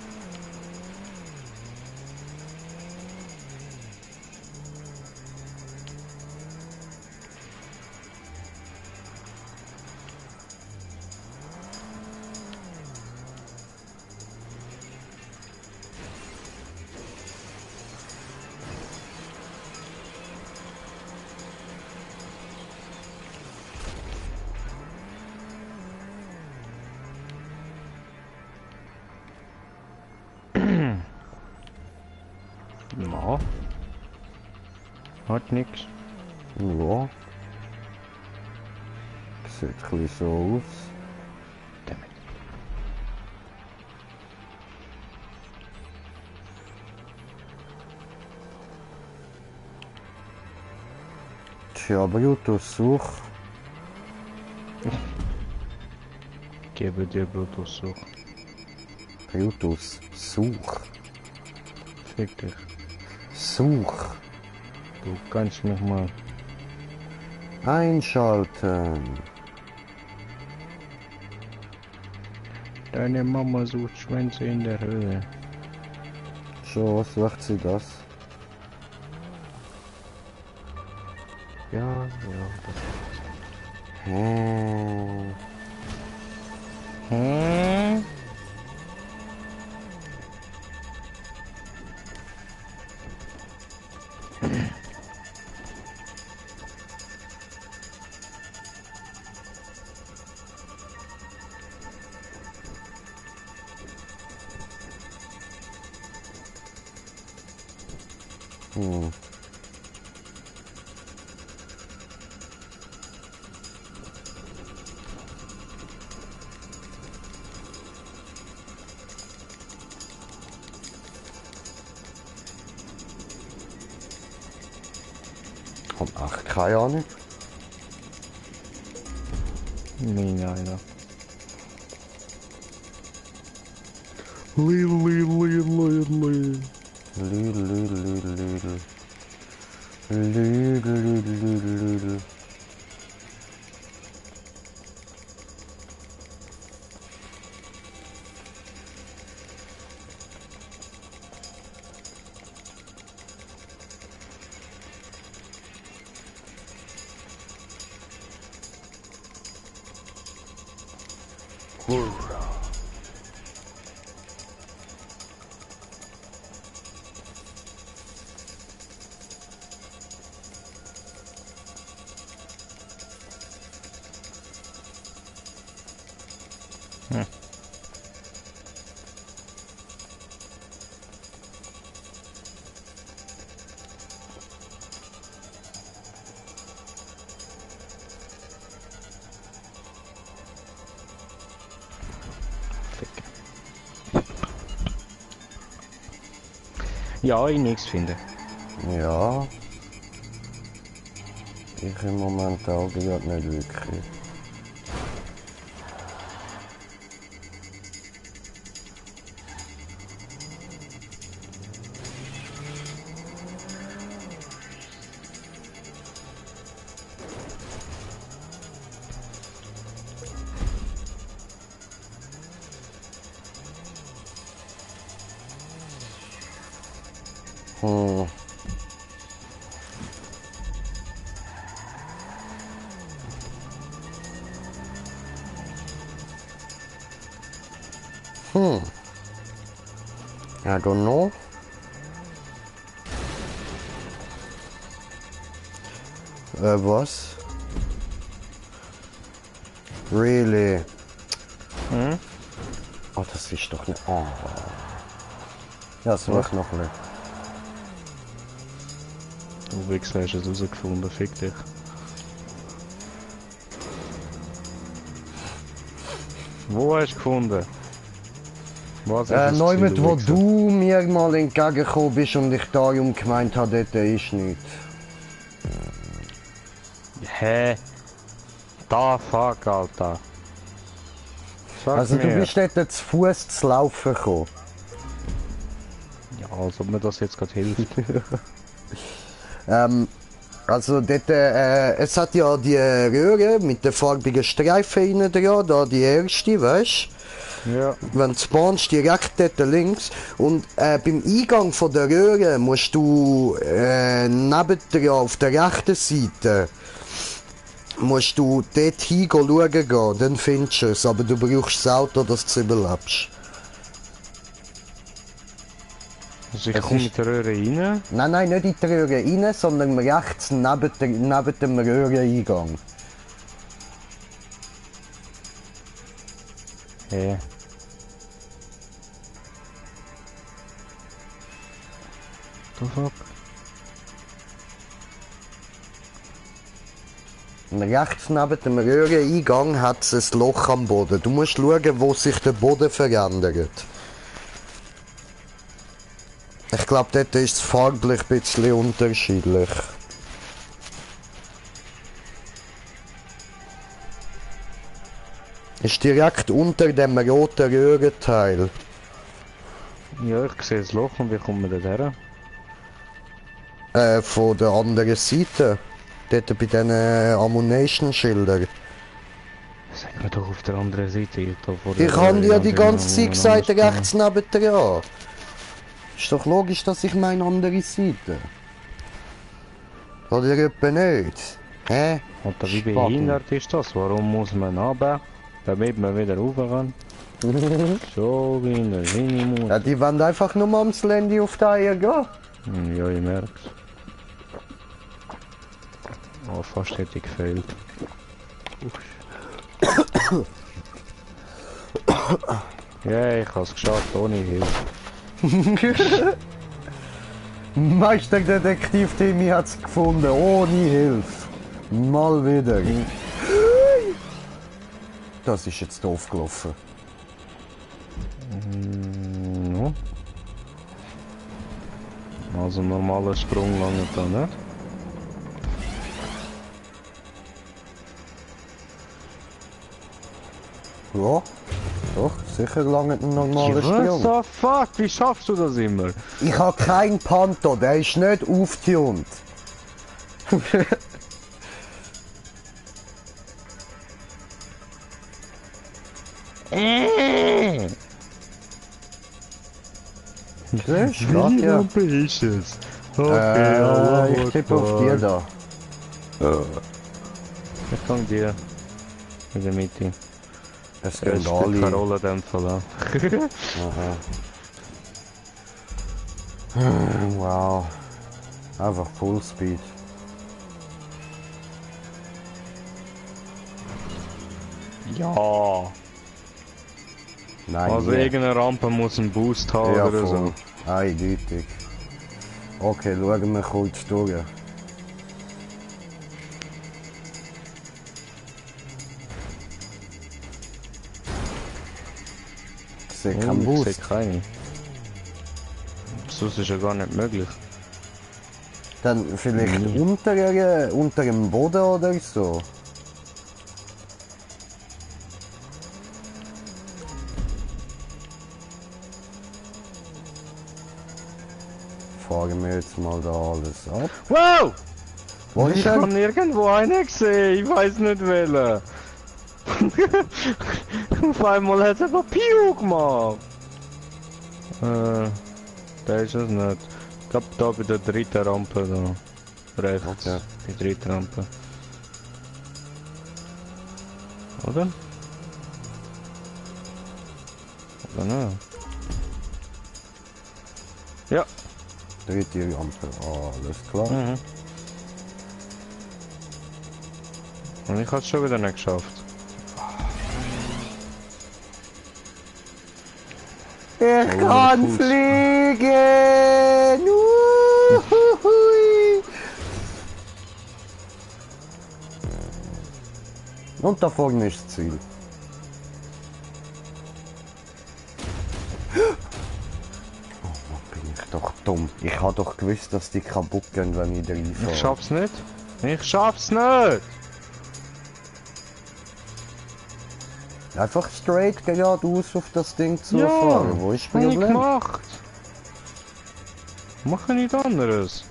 Speaker 2: No. Hat nix.
Speaker 1: Ja. Sieht ein bisschen so aus.
Speaker 2: Damit.
Speaker 1: Tja, Bluetooth-Such.
Speaker 2: Gebe dir Bluetooth-Such.
Speaker 1: Brutus, such.
Speaker 2: Fick dich.
Speaker 1: Such.
Speaker 2: Du kannst mich mal.
Speaker 1: Einschalten.
Speaker 2: Deine Mama sucht Schwänze in der Höhe.
Speaker 1: Schon, was macht sie das?
Speaker 2: Ja, ja, das
Speaker 1: Hm.
Speaker 2: Hm?
Speaker 1: Hm. Ach, keine Ahnung.
Speaker 2: Nein, Alter.
Speaker 1: Lüdel, Lüdel, Lüdel, Lüdel. Lüdel, Lüdel, Lüdel, Lüdel.
Speaker 2: Ja, ich nichts finde.
Speaker 1: Ja. Ich im Moment auch gerade nicht wirklich. Hm. I don't know. Was? Really?
Speaker 2: Hm?
Speaker 1: Oh, das ist doch nicht. Oh. Ja, such noch ein.
Speaker 2: Du Wichser hast es rausgefunden, fick dich. Wo hast du gefunden? Was ist es
Speaker 1: Neu mit,
Speaker 2: gewesen,
Speaker 1: wo
Speaker 2: Wichser?
Speaker 1: du mir mal entgegengekommen bist und ich darum gemeint habe, dort ist nichts.
Speaker 2: Hä? Da fuck, Alter. Sag
Speaker 1: Also du
Speaker 2: mir.
Speaker 1: bist dort zu Fuß zu laufen gekommen.
Speaker 2: Ja, als ob mir das jetzt gerade hilft.
Speaker 1: Also dort, es hat ja die Röhre mit den farbigen Streifen innen dran, da die erste, weißt du?
Speaker 2: Ja.
Speaker 1: Wenn du spawnst, direkt dort links. Und beim Eingang von der Röhre musst du nebendran auf der rechten Seite musst du dort schauen gehen, dann findest du es. Aber du brauchst das Auto, dass du überlebst.
Speaker 2: Also ich
Speaker 1: Es
Speaker 2: komme
Speaker 1: ist-
Speaker 2: mit der Röhre rein.
Speaker 1: Nein, nein, nicht in die Röhre rein, sondern rechts neben dem Röhreneingang.
Speaker 2: Hä? The fuck?
Speaker 1: Und rechts neben dem Röhreneingang hat es ein Loch am Boden. Du musst schauen, wo sich der Boden verändert. Ich glaube, dort ist es farblich ein bisschen unterschiedlich. Ist direkt unter dem roten Röhrenteil.
Speaker 2: Ja, ich sehe das Loch und wie kommen wir da her?
Speaker 1: Von der anderen Seite. Dort bei diesen Ammunition-Schildern.
Speaker 2: Sag mir doch auf der anderen Seite.
Speaker 1: Ich habe dir ja die ganze Zeit gesagt, rechts nebendran. Ist doch logisch, dass ich meine andere Seite. Oder etwa nicht? Hä?
Speaker 2: Und wie
Speaker 1: Spaten.
Speaker 2: behindert ist das? Warum muss man runter, damit man wieder rauf kann? So wie in der Minimus.
Speaker 1: Ja, die wollen einfach nur mal ums Landy auf die Eier gehen.
Speaker 2: Ja, ich merk's. Oh, fast hätte ich gefehlt. Ja, ich hab's geschafft, ohne Hilfe.
Speaker 1: Meisterdetektiv-Team hat's gefunden, ohne Hilfe. Mal wieder. Das ist jetzt doof gelaufen.
Speaker 2: No. Also ein normaler Sprung lange da, ne?
Speaker 1: Ja, doch, sicher lange ein normaler
Speaker 2: What
Speaker 1: Sprung.
Speaker 2: the fuck? Wie schaffst du das immer?
Speaker 1: Ich habe keinen Panto, der ist nicht aufgetunt. Siehst du, geht ja.
Speaker 2: Lampe ist es? Okay,
Speaker 1: Ich tippe auf dir da.
Speaker 2: Ich kann dir. In der Mitte.
Speaker 1: Es
Speaker 2: Ja,
Speaker 1: gehen
Speaker 2: ich spiele keine
Speaker 1: alle.
Speaker 2: Rolle in dem Fall an.
Speaker 1: Wow. Einfach Fullspeed.
Speaker 2: Ja.
Speaker 1: Nein,
Speaker 2: Also
Speaker 1: nie.
Speaker 2: irgendeine Rampe muss einen Boost haben
Speaker 1: Ja,
Speaker 2: oder
Speaker 1: voll.
Speaker 2: so.
Speaker 1: Eindeutig. Okay, schauen wir kurz durch. Ich sehe keinen
Speaker 2: Ich
Speaker 1: Boost.
Speaker 2: sehe keine. Sonst ist ja gar nicht möglich.
Speaker 1: Dann vielleicht unter dem Boden oder so. Fahren wir jetzt mal da alles ab.
Speaker 2: Wow!
Speaker 1: Wo
Speaker 2: Ich
Speaker 1: ist er?
Speaker 2: habe nirgendwo einen gesehen, ich weiß nicht welchen. Auf einmal hat es einfach Piu gemacht. Da ist es nicht. Ich glaube da bei der dritten Rampe da. Rechts.
Speaker 1: Okay.
Speaker 2: Die dritte Rampe. Oder? Oder nicht? Ja.
Speaker 1: Dritte Rampe, alles klar.
Speaker 2: Mhm. Und ich habe es schon wieder nicht geschafft.
Speaker 1: Ich
Speaker 2: Oh,
Speaker 1: kann
Speaker 2: Fuß.
Speaker 1: fliegen! Uhuhui. Und da vorne ist das Ziel. Oh, bin ich doch dumm. Ich habe doch gewusst, dass die kaputt gehen, wenn ich da
Speaker 2: Ich
Speaker 1: reinfahre.
Speaker 2: schaff's nicht. Ich schaff's nicht!
Speaker 1: Einfach straight geradeaus auf das Ding zu
Speaker 2: Ja,
Speaker 1: fahren. Wo ist das
Speaker 2: hab ich
Speaker 1: Problem?
Speaker 2: gemacht. Mache nichts anderes.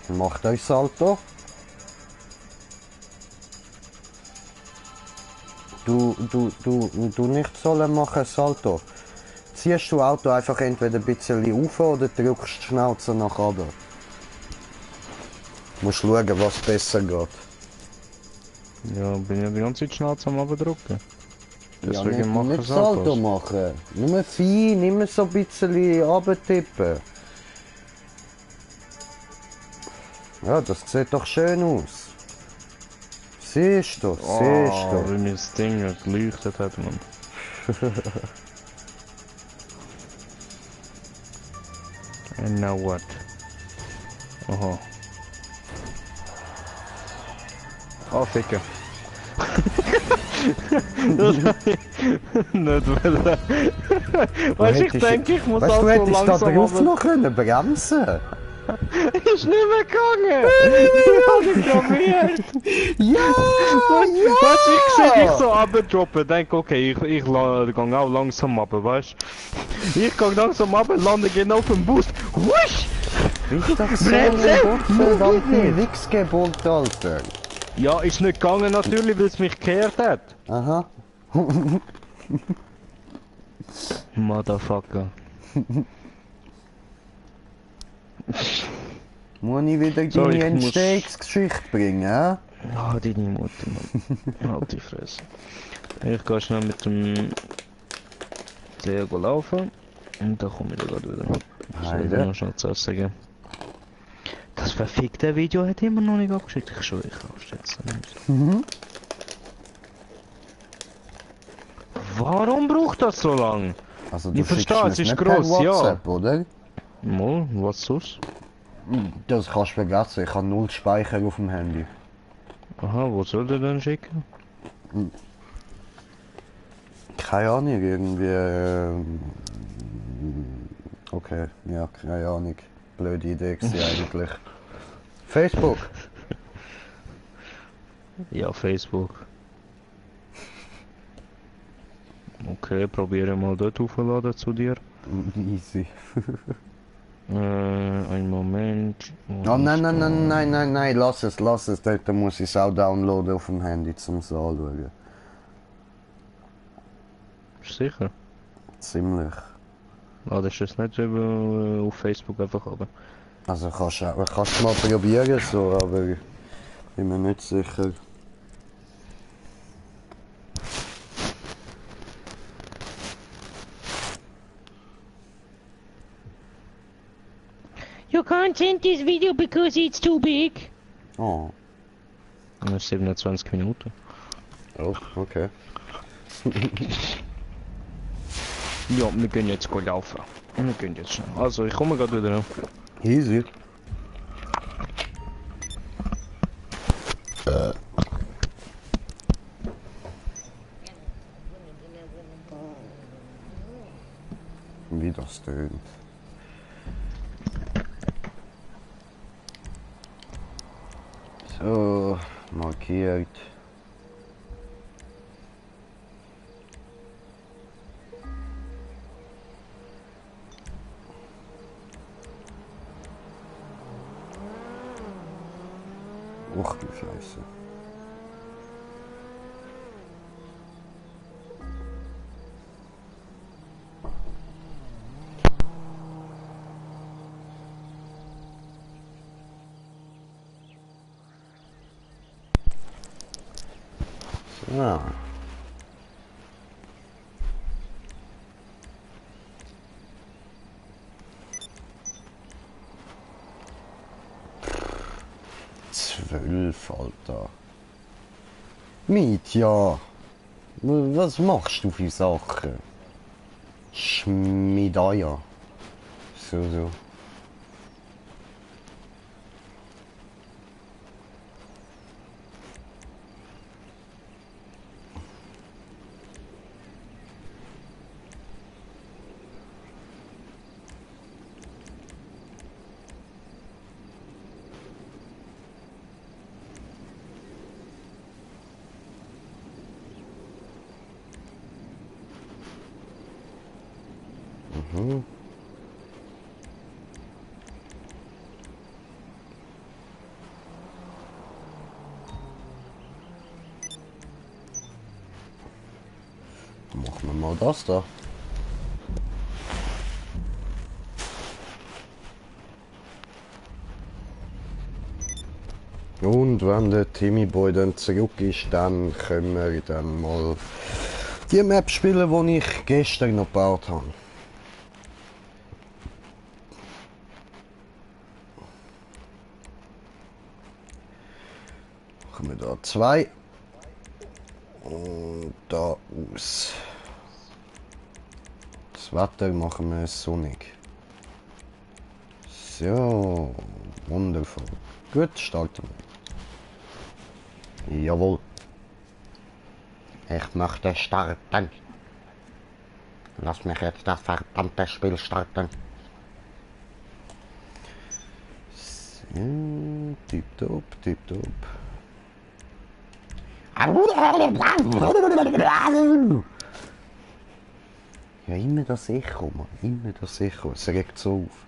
Speaker 1: Macht euch Salto. Du nicht sollen machen Salto. Ziehst du Auto einfach entweder ein bisschen auf oder drückst die Schnauze nach oben. Musst schauen, was besser geht.
Speaker 2: Ja, bin ja die ganze Zeit Schnauze am Abdrücken.
Speaker 1: Ja,
Speaker 2: Deswegen mache
Speaker 1: nicht
Speaker 2: ich
Speaker 1: Salto
Speaker 2: Saltos.
Speaker 1: machen. Nur fein, immer so ein bisschen runtertippen. Ja, das sieht doch schön aus. Siehst du, siehst
Speaker 2: Oh,
Speaker 1: du.
Speaker 2: wie mir das Ding geleuchtet hat, man. And now what? Aha. Oh, Ficker. Das hab ich nicht wollen. Weißt du, ich denke, ich muss
Speaker 1: Weißt
Speaker 2: auch
Speaker 1: du,
Speaker 2: so
Speaker 1: hättest da
Speaker 2: langsam
Speaker 1: drauf
Speaker 2: aber...
Speaker 1: noch können bremsen.
Speaker 2: Ist nicht mehr gegangen! Ich hab nicht
Speaker 1: Ja!
Speaker 2: Weißt du, ich sehe dich so abdroppen, denke, okay, ich gehe auch langsam ab, weißt du? Ich gehe langsam ab, lande genau auf dem Bus. Wusch!
Speaker 1: Ist doch so
Speaker 2: Bremse!
Speaker 1: ein gottverdammten Wichsgeburt, Alter.
Speaker 2: Ja, ist nicht gegangen natürlich, weil es mich gekehrt hat.
Speaker 1: Aha.
Speaker 2: Motherfucker.
Speaker 1: Muss ich wieder
Speaker 2: So,
Speaker 1: deine
Speaker 2: ich muss-
Speaker 1: Entstehungsgeschichte bringen, hä?
Speaker 2: Ah, deine Mutter, Mann. Halt die Fresse. Ich gehe schnell mit dem See laufen. Und dann komme ich da gerade wieder. Soll ich dir noch schnell zu essen geben? Das verfickte Video hat immer noch nicht abgeschickt. Ich schwöre, ich aufschätzen. Warum braucht das so lang?
Speaker 1: Also
Speaker 2: Ich
Speaker 1: schickst
Speaker 2: verstehe,
Speaker 1: mir
Speaker 2: es ist
Speaker 1: nicht
Speaker 2: gross,
Speaker 1: per
Speaker 2: ja.
Speaker 1: WhatsApp, oder?
Speaker 2: Mal, was sonst?
Speaker 1: Das kannst du vergessen, ich habe null Speicher auf dem Handy.
Speaker 2: Aha, wo soll der denn schicken?
Speaker 1: Keine Ahnung, irgendwie... okay, ja, keine Ahnung. Blöde Idee gewesen eigentlich. Facebook?
Speaker 2: Ja, Facebook. Okay, probiere mal dort aufzuladen zu dir.
Speaker 1: Easy.
Speaker 2: Ein Moment.
Speaker 1: Oh nein, lass es. Dort muss ich es auch downloaden auf dem Handy, zum es anschauen.
Speaker 2: Sicher?
Speaker 1: Ziemlich.
Speaker 2: Ah, das ist jetzt nicht über, auf Facebook einfach oben.
Speaker 1: Also kannst du mal probieren, so, aber ich bin mir nicht sicher.
Speaker 5: You can't send this video because it's too big.
Speaker 1: Oh,
Speaker 2: Das ist 27 Minuten.
Speaker 1: oh, okay.
Speaker 2: Ja, wir gehen jetzt gut laufen. Wir gehen jetzt schnell. Also, ich komme gerade wieder.
Speaker 1: Easy. Wie das tönt. So, markiert. Och du Scheiße. So. Zwölf, Alter. Mietja. Was machst du für Sachen? Schmidaya. So. Mhm. Machen wir mal das da. Und wenn der Timmy Boy dann zurück ist, dann können wir dann mal die Map spielen, die ich gestern noch gebaut habe. Machen wir da 2 und da aus. Das Wetter machen wir sonnig. So, wundervoll. Gut, starten wir. Jawohl. Ich möchte starten. Lass mich jetzt das verdammte Spiel starten. Ja, tipptopp, tipptopp. Ja, immer das Echo, Mann. Immer das Echo. Es regt so auf.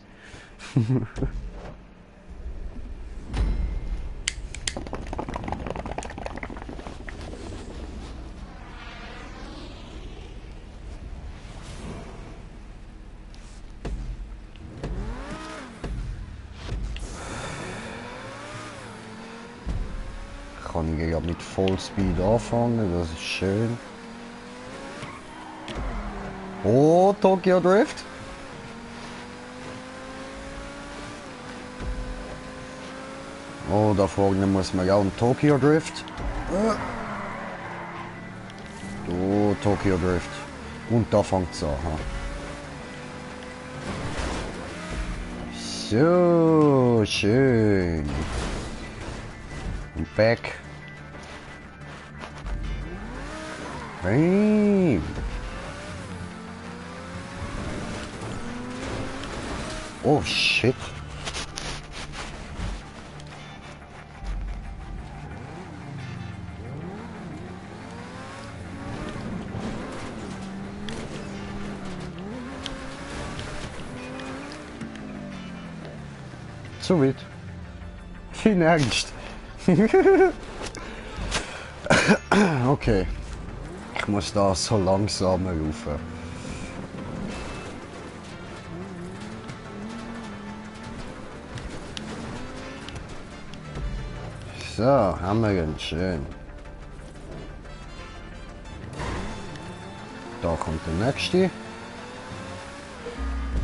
Speaker 1: Kann ich ja mit Vollspeed anfangen, das ist schön. Oh, Tokyo Drift. Oh, da vorne muss man ja einen Tokyo Drift. Oh, Tokyo Drift. Und da fängt es an. Ha. So, schön. Und back. Bam. Oh shit. Zu weit. Kein Ernst. Okay. Ich muss da so langsam rufen. So, haben wir ihn schön. Da kommt der nächste.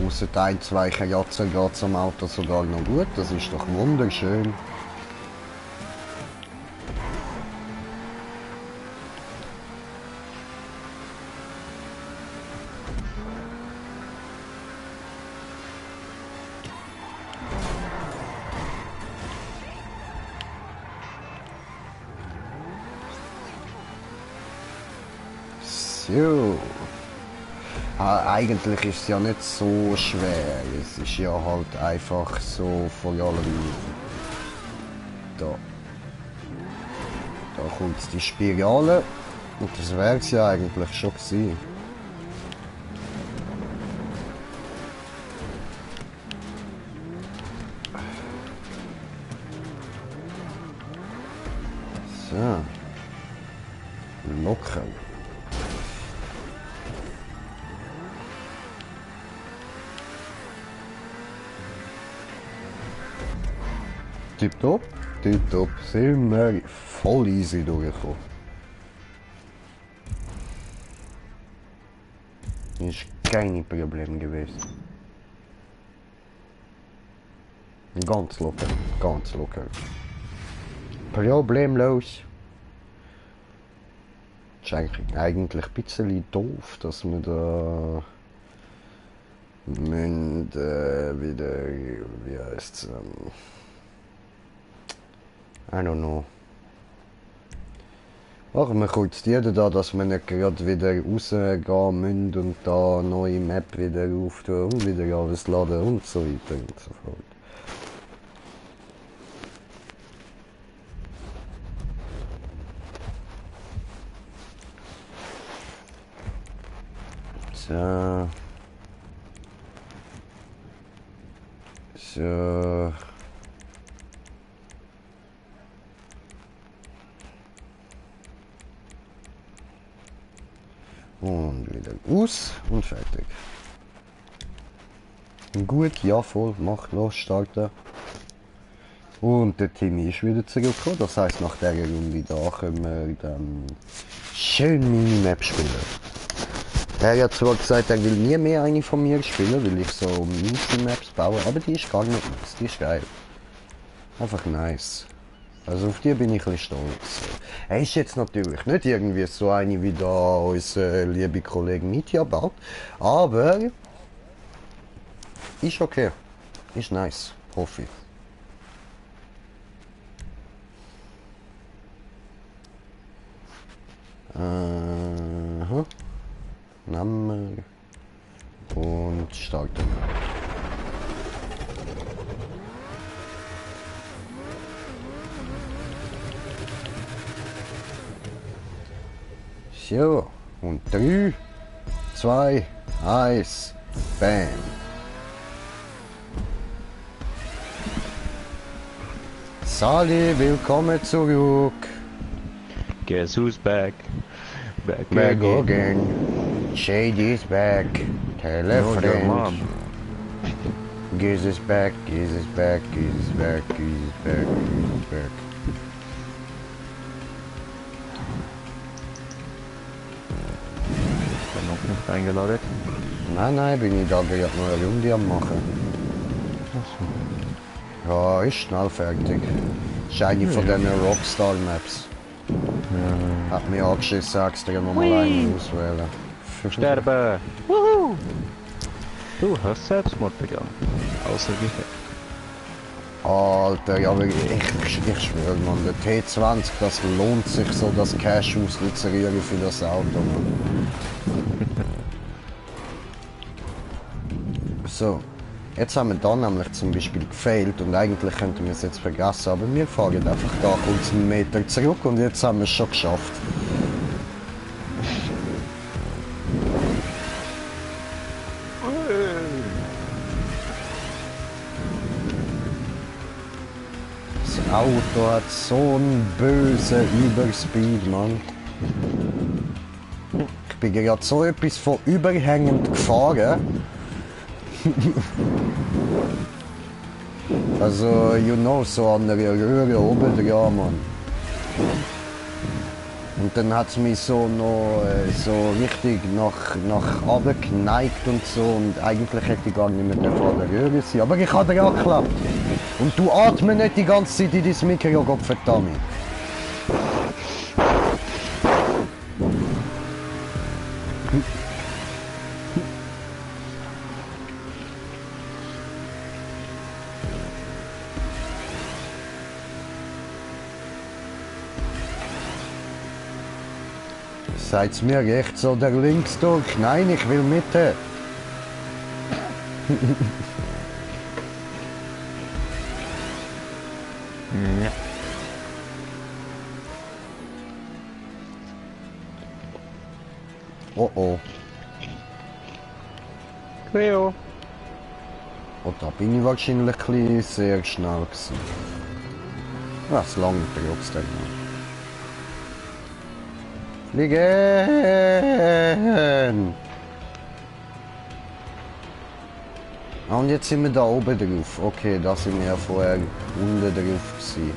Speaker 1: Außer ein, zwei Kajatzen geht es am Auto sogar noch gut. Das ist doch wunderschön. So. Eigentlich ist es ja nicht so schwer. Es ist ja halt einfach so vor allem da. Da kommt die Spirale und das wäre es ja eigentlich schon gewesen. So. Locker. Tipptopp, tipptopp, sind wir voll easy durchgekommen. Ist kein Problem gewesen. Ganz locker, ganz locker. Problemlos. Ist eigentlich ein bisschen doof, dass wir da wieder, wie heißt es, I don't know. Machen wir kurz die da, dass wir nicht gerade wieder rausgehen müssen und da neue Map wieder auftun und wieder alles laden und so weiter und so fort. So. So. Und wieder aus und fertig. Gut, ja voll, mach los, starten. Und der Timmy ist wieder zurückgekommen, das heisst nach dieser Runde da können wir dann schön Minimap spielen. Er hat zwar gesagt, er will nie mehr eine von mir spielen, weil ich so Minimaps baue, aber die ist gar nicht nice, die ist geil. Einfach nice. Also auf die bin ich ein bisschen stolz. Er ist jetzt natürlich nicht irgendwie so eine wie da unser liebe Kollege Mitya baut, aber ist okay. Ist nice, hoffe ich. Name und starten. So, und 3, 2, 1, bam. Sally, willkommen zurück.
Speaker 2: Guess who's back? Back
Speaker 1: Back
Speaker 2: again.
Speaker 1: again. Shady's back. Tell a
Speaker 2: No, your
Speaker 1: friend.
Speaker 2: mom.
Speaker 1: Giz is back, Giz is back, Giz is back, Giz is back, Giz is back.
Speaker 2: Ich bin noch nicht eingeladen.
Speaker 1: Nein, bin ich da gerade noch eine Runde am machen. Ja, ist schnell fertig. Ist eine von diesen Rockstar-Maps. Hat mich angeschissen, extra nochmal einen auswählen.
Speaker 2: Sterben! Wuhu! Du hast Selbstmord begangen. Außergefecht.
Speaker 1: Alter, ja, aber ich schwöre, man, der T20, das lohnt sich so, das Cash auszurieren für das Auto, man. So, jetzt haben wir da nämlich zum Beispiel gefailt und eigentlich könnten wir es jetzt vergessen, aber wir fahren einfach da kurz einen Meter zurück und jetzt haben wir es schon geschafft. Das Auto hat so einen bösen Überspeed, Mann. Ich bin gerade so etwas von überhängend gefahren. Also, you know, so an der Röhre oben dran, Mann. Und dann hat es mich so noch so richtig nach oben geneigt und so und eigentlich hätte ich gar nicht mehr an der Röhre sein. Aber ich habe dran geklappt. Und du atmest nicht die ganze Zeit in dein Mikro, Gott verdammt. Seid's mir rechts oder links durch? Nein, ich will Mitte.
Speaker 2: Ja.
Speaker 1: Oh oh.
Speaker 2: Cleo.
Speaker 1: Oh, da bin ich wahrscheinlich ein bisschen sehr schnell gewesen. Ja, es langt trotzdem noch. Fliegen! Ah, und jetzt sind wir da oben drauf. Okay, da sind wir ja vorher unten drauf gewesen.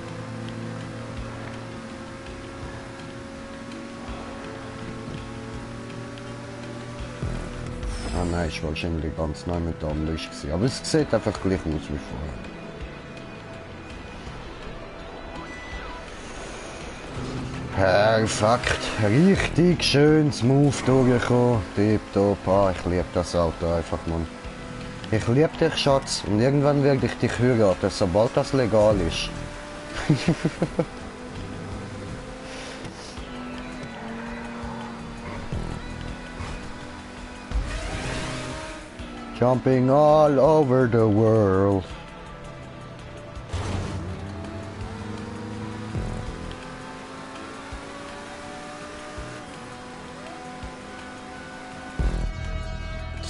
Speaker 1: Ah nein, ist wahrscheinlich ganz neu mit anders gewesen. Aber es sieht einfach gleich aus wie vorher. Perfekt, richtig schön smooth durchgekommen, tipptopp, ich liebe das Auto einfach, Mann. Ich liebe dich, Schatz, und irgendwann werde ich dich heiraten, sobald das legal ist. Jumping all over the world.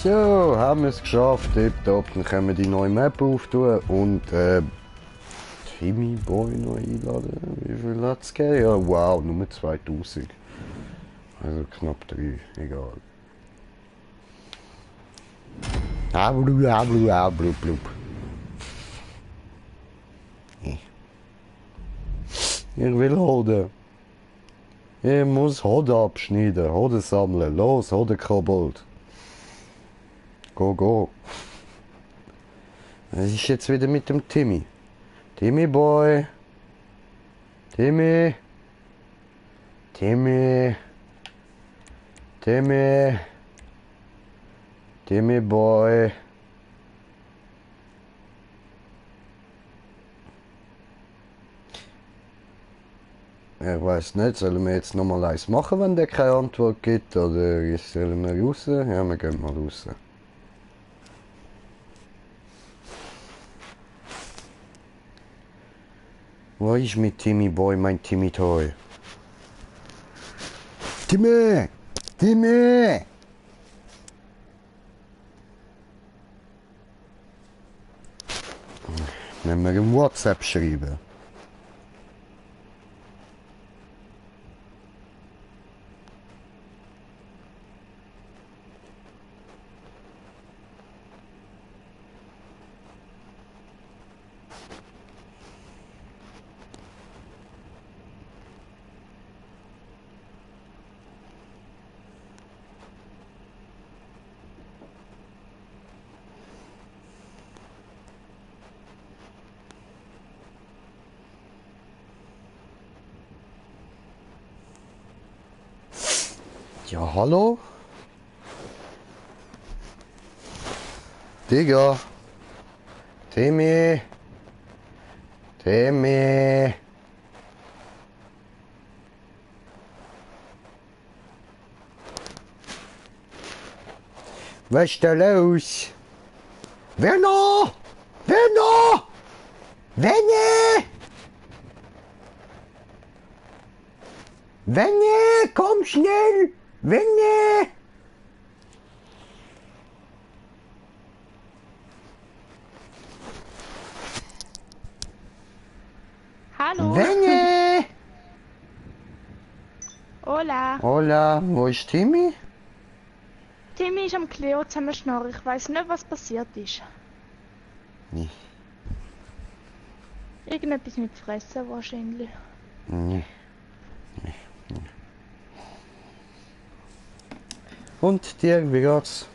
Speaker 1: So, haben wir es geschafft, tipptopp, dann können wir die neue Map auftun und Timmy Boy noch einladen. Wie viel hat es gegeben? Ja, wow, nur 2000. Also knapp 3, egal. Blub. Ich will Hoden. Ich muss Hoden abschneiden, Hoden sammeln. Los, Hoden Kobold. Go. Was ist jetzt wieder mit dem Timmy? Timmy Boy. Timmy Boy. Ich weiß nicht, sollen wir jetzt nochmal eins machen, wenn der keine Antwort gibt? Oder sollen wir raus? Ja, wir gehen mal raus. Wo ist mit Timmy Boy, mein Timmy Toy? Timmy! Timmy! Wenn wir im WhatsApp schreiben. Ja, hallo? Digga. Timmy. Timmy. Was ist da los? Werner! Werner! Werner! Werner, komm schnell! Werner!
Speaker 5: Hallo.
Speaker 1: Werner!
Speaker 5: Hola.
Speaker 1: Hola, wo ist Timmy?
Speaker 5: Timmy ist am Cleo zusammenschnarren. Ich weiß nicht, was passiert ist.
Speaker 1: Nee.
Speaker 5: Irgendetwas mit Fressen wahrscheinlich.
Speaker 1: Nee. Und dir, wie geht's?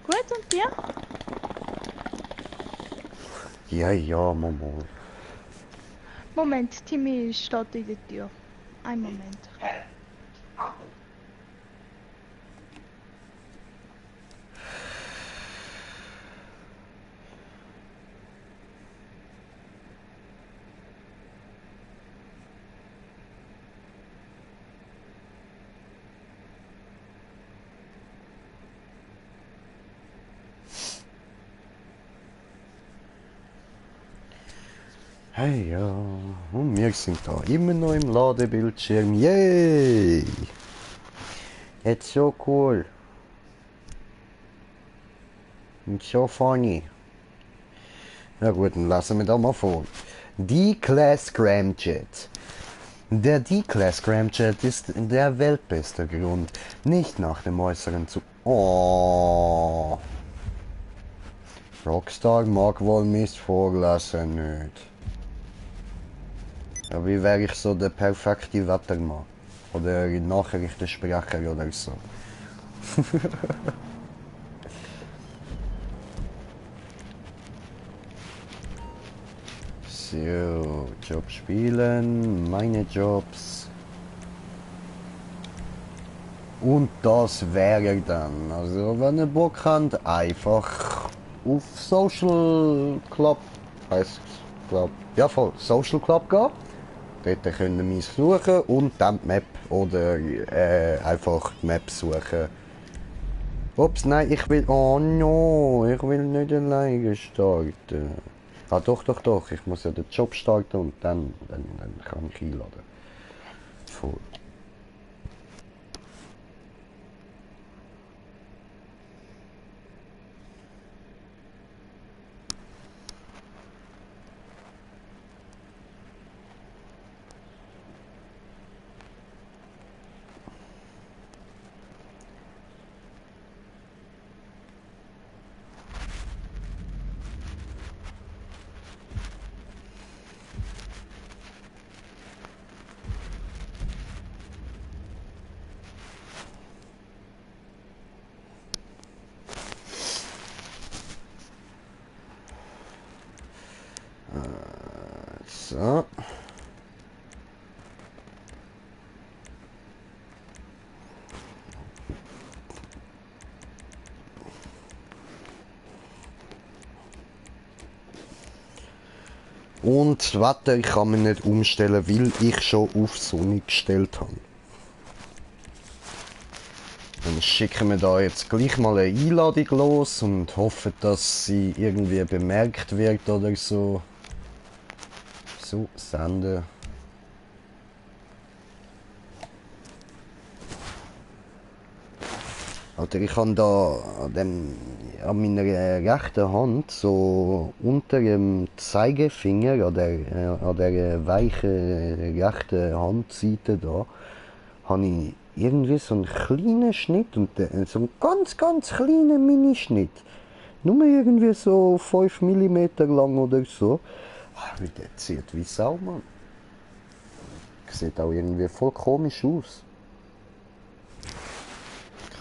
Speaker 5: Gut, und dir?
Speaker 1: Ja, Mama.
Speaker 5: Moment, Timmy steht in der Tür. Ein Moment.
Speaker 1: Hey ja, und wir sind da immer noch im Ladebildschirm. Yay! It's so cool. Und so funny. Na gut, dann lassen wir da mal vor. D-Class Scramjet. Der D-Class Scramjet ist der weltbeste Grund, nicht nach dem Äußeren zu... Oh. Rockstar mag wohl Mist vorlassen nicht. Ja, wie wäre ich so der perfekte Wettermann? Oder Nachrichtensprecher oder so. So, Job spielen, meine Jobs. Und das wäre dann. Also wenn ihr Bock habt, einfach auf Social Club, heißt glaub, ja voll, Social Club gehen. Dort könnt ihr mich suchen und dann die Map oder einfach die Map suchen. Ups, nein, ich will, oh no, ich will nicht alleine starten. Ah doch, ich muss ja den Job starten und dann kann ich einladen. Voll. So. Und das Wetter ich kann man nicht umstellen, weil ich schon auf Sonne gestellt habe. Dann schicken wir da jetzt gleich mal eine Einladung los und hoffen, dass sie irgendwie bemerkt wird oder so. So, senden. Alter, ich habe da an meiner rechten Hand, so unter dem Zeigefinger, an der weichen rechten Handseite da, habe ich irgendwie so einen kleinen Schnitt und so einen ganz, ganz kleinen Minischnitt. Nur irgendwie so 5 Millimeter lang oder so. Wie der zieht wie Sau, Mann. Sieht auch irgendwie voll komisch aus.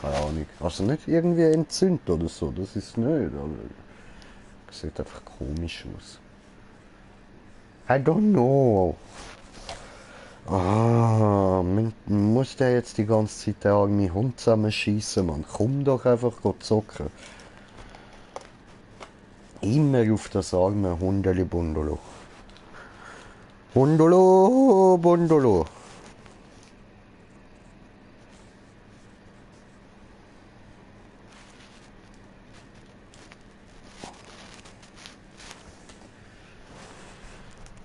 Speaker 1: Keine Ahnung. Also nicht irgendwie entzündet oder so, das ist nicht, aber sieht einfach komisch aus. I don't know. Muss der jetzt die ganze Zeit den armen Hund zusammenschießen, Mann? Komm doch einfach zocken. Immer auf das arme Hundeli Bundolo. Bundolo, Bundolo.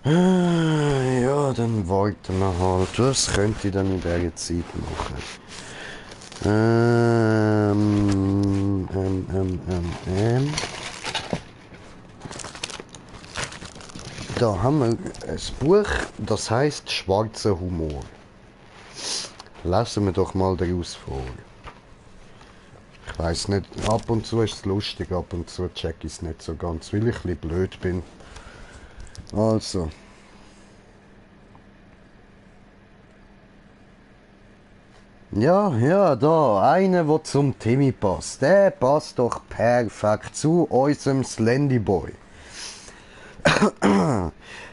Speaker 1: Ja, dann warten wir halt. Was könnte ich dann in dieser Zeit machen? Da haben wir ein Buch, das heißt Schwarzer Humor. Lassen wir doch mal daraus vor. Ich weiß nicht, ab und zu ist es lustig, ab und zu check ich es nicht so ganz, weil ich ein bisschen blöd bin. Also. Ja, da, einer, der zum Timmy passt. Der passt doch perfekt zu unserem Slendyboy.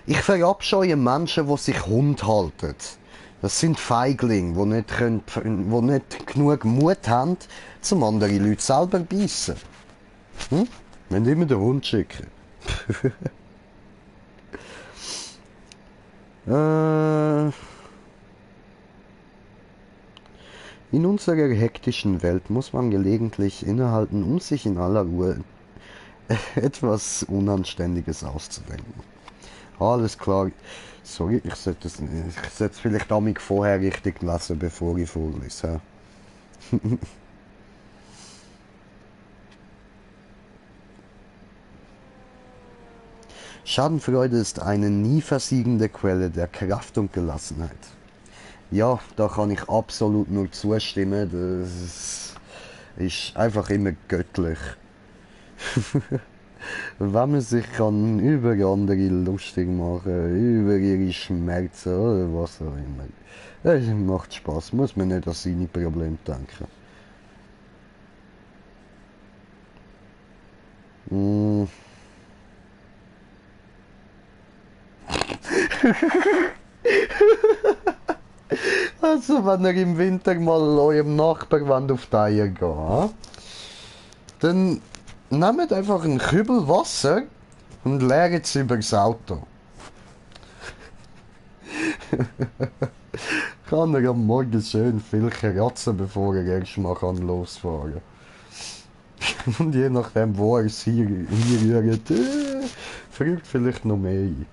Speaker 1: Ich verabscheue Menschen, die sich Hund halten. Das sind Feiglinge, die nicht genug Mut haben, zum andere Leute selber beißen. Wenn immer den Hund schicken. In unserer hektischen Welt muss man gelegentlich innehalten, um sich in aller Ruhe etwas Unanständiges auszudenken. Alles klar. Sorry, ich sollte es vielleicht damit vorher richtig lassen, bevor ich vorlese. Schadenfreude ist eine nie versiegende Quelle der Kraft und Gelassenheit. Ja, da kann ich absolut nur zustimmen. Das ist einfach immer göttlich. Wenn man sich kann über andere lustig machen, über ihre Schmerzen oder was auch immer. Das macht Spaß, muss man nicht an seine Probleme denken. Also, wenn ihr im Winter mal eurem Nachbarn auf die Eier geht, dann nehmt einfach einen Kübel Wasser und leert es über das Auto. Kann er am Morgen schön viel kratzen, bevor er erst mal losfahren kann. Und je nachdem, wo er es hier rührt, fragt vielleicht noch mehr ein.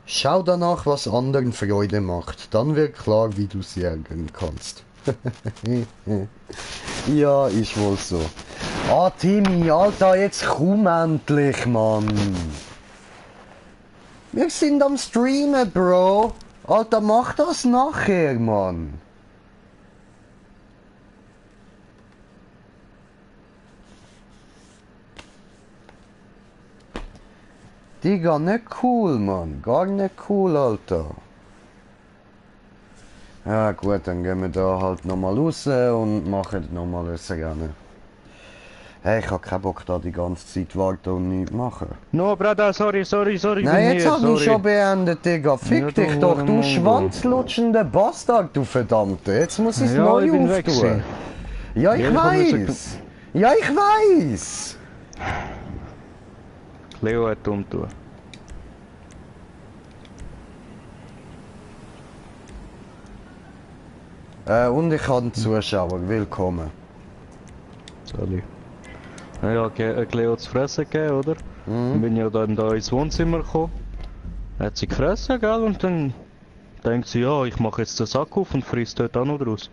Speaker 1: Schau danach, was anderen Freude macht. Dann wird klar, wie du sie ärgern kannst. Ja, ist wohl so. Ah, Timmy, Alter, jetzt komm endlich, Mann. Wir sind am Streamen, Bro. Alter, mach das nachher, Mann. Digga, nicht cool, Mann. Gar nicht cool, Alter. Ja gut, dann gehen wir da halt nochmal raus und machen nochmal ein Rennen. Hey, ich hab keinen Bock da die ganze Zeit warten und nichts machen.
Speaker 2: No, Brada, sorry.
Speaker 1: Nein, jetzt hab ich schon beendet, Digga. Fick dich doch, du schwanzlutschende Bastard, du Verdammte. Jetzt muss ich's neu auftun. Ja, ich weiß. Ja, ich weiß.
Speaker 2: Leo hat umtun.
Speaker 1: Und ich habe einen Zuschauer. Willkommen.
Speaker 2: Sorry. Ja, Cleo zu fressen gegeben, oder? Dann bin ich ja dann da ins Wohnzimmer gekommen. Hat sie gefressen, gell? Und dann denkt sie, ja, ich mache jetzt den Sack auf und frisst dort auch noch draus.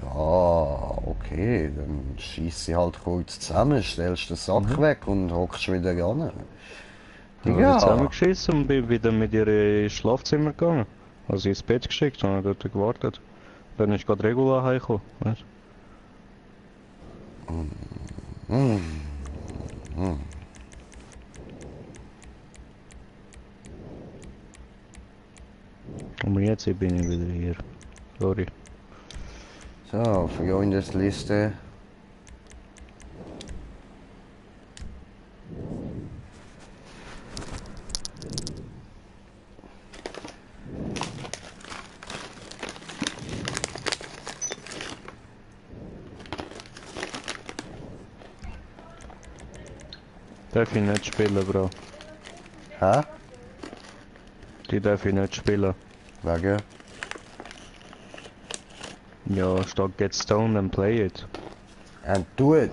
Speaker 1: Ja, okay, dann schießt sie halt kurz zusammen, stellst den Sack weg und hockst wieder ran.
Speaker 2: Ja.
Speaker 1: Ja,
Speaker 2: Zusammengeschissen und bin wieder mit ihr ins Schlafzimmer gegangen. Also ins Bett geschickt und habe dort gewartet. Dann ist gerade Regula heimgekommen, weißt du? Und jetzt bin ich wieder hier. Sorry.
Speaker 1: so, Freundesliste.
Speaker 2: Darf ich nicht spielen, Bro.
Speaker 1: Hä?
Speaker 2: Die darf ich nicht spielen.
Speaker 1: Wegen?
Speaker 2: Ja, statt get stoned and play it.
Speaker 1: And do it.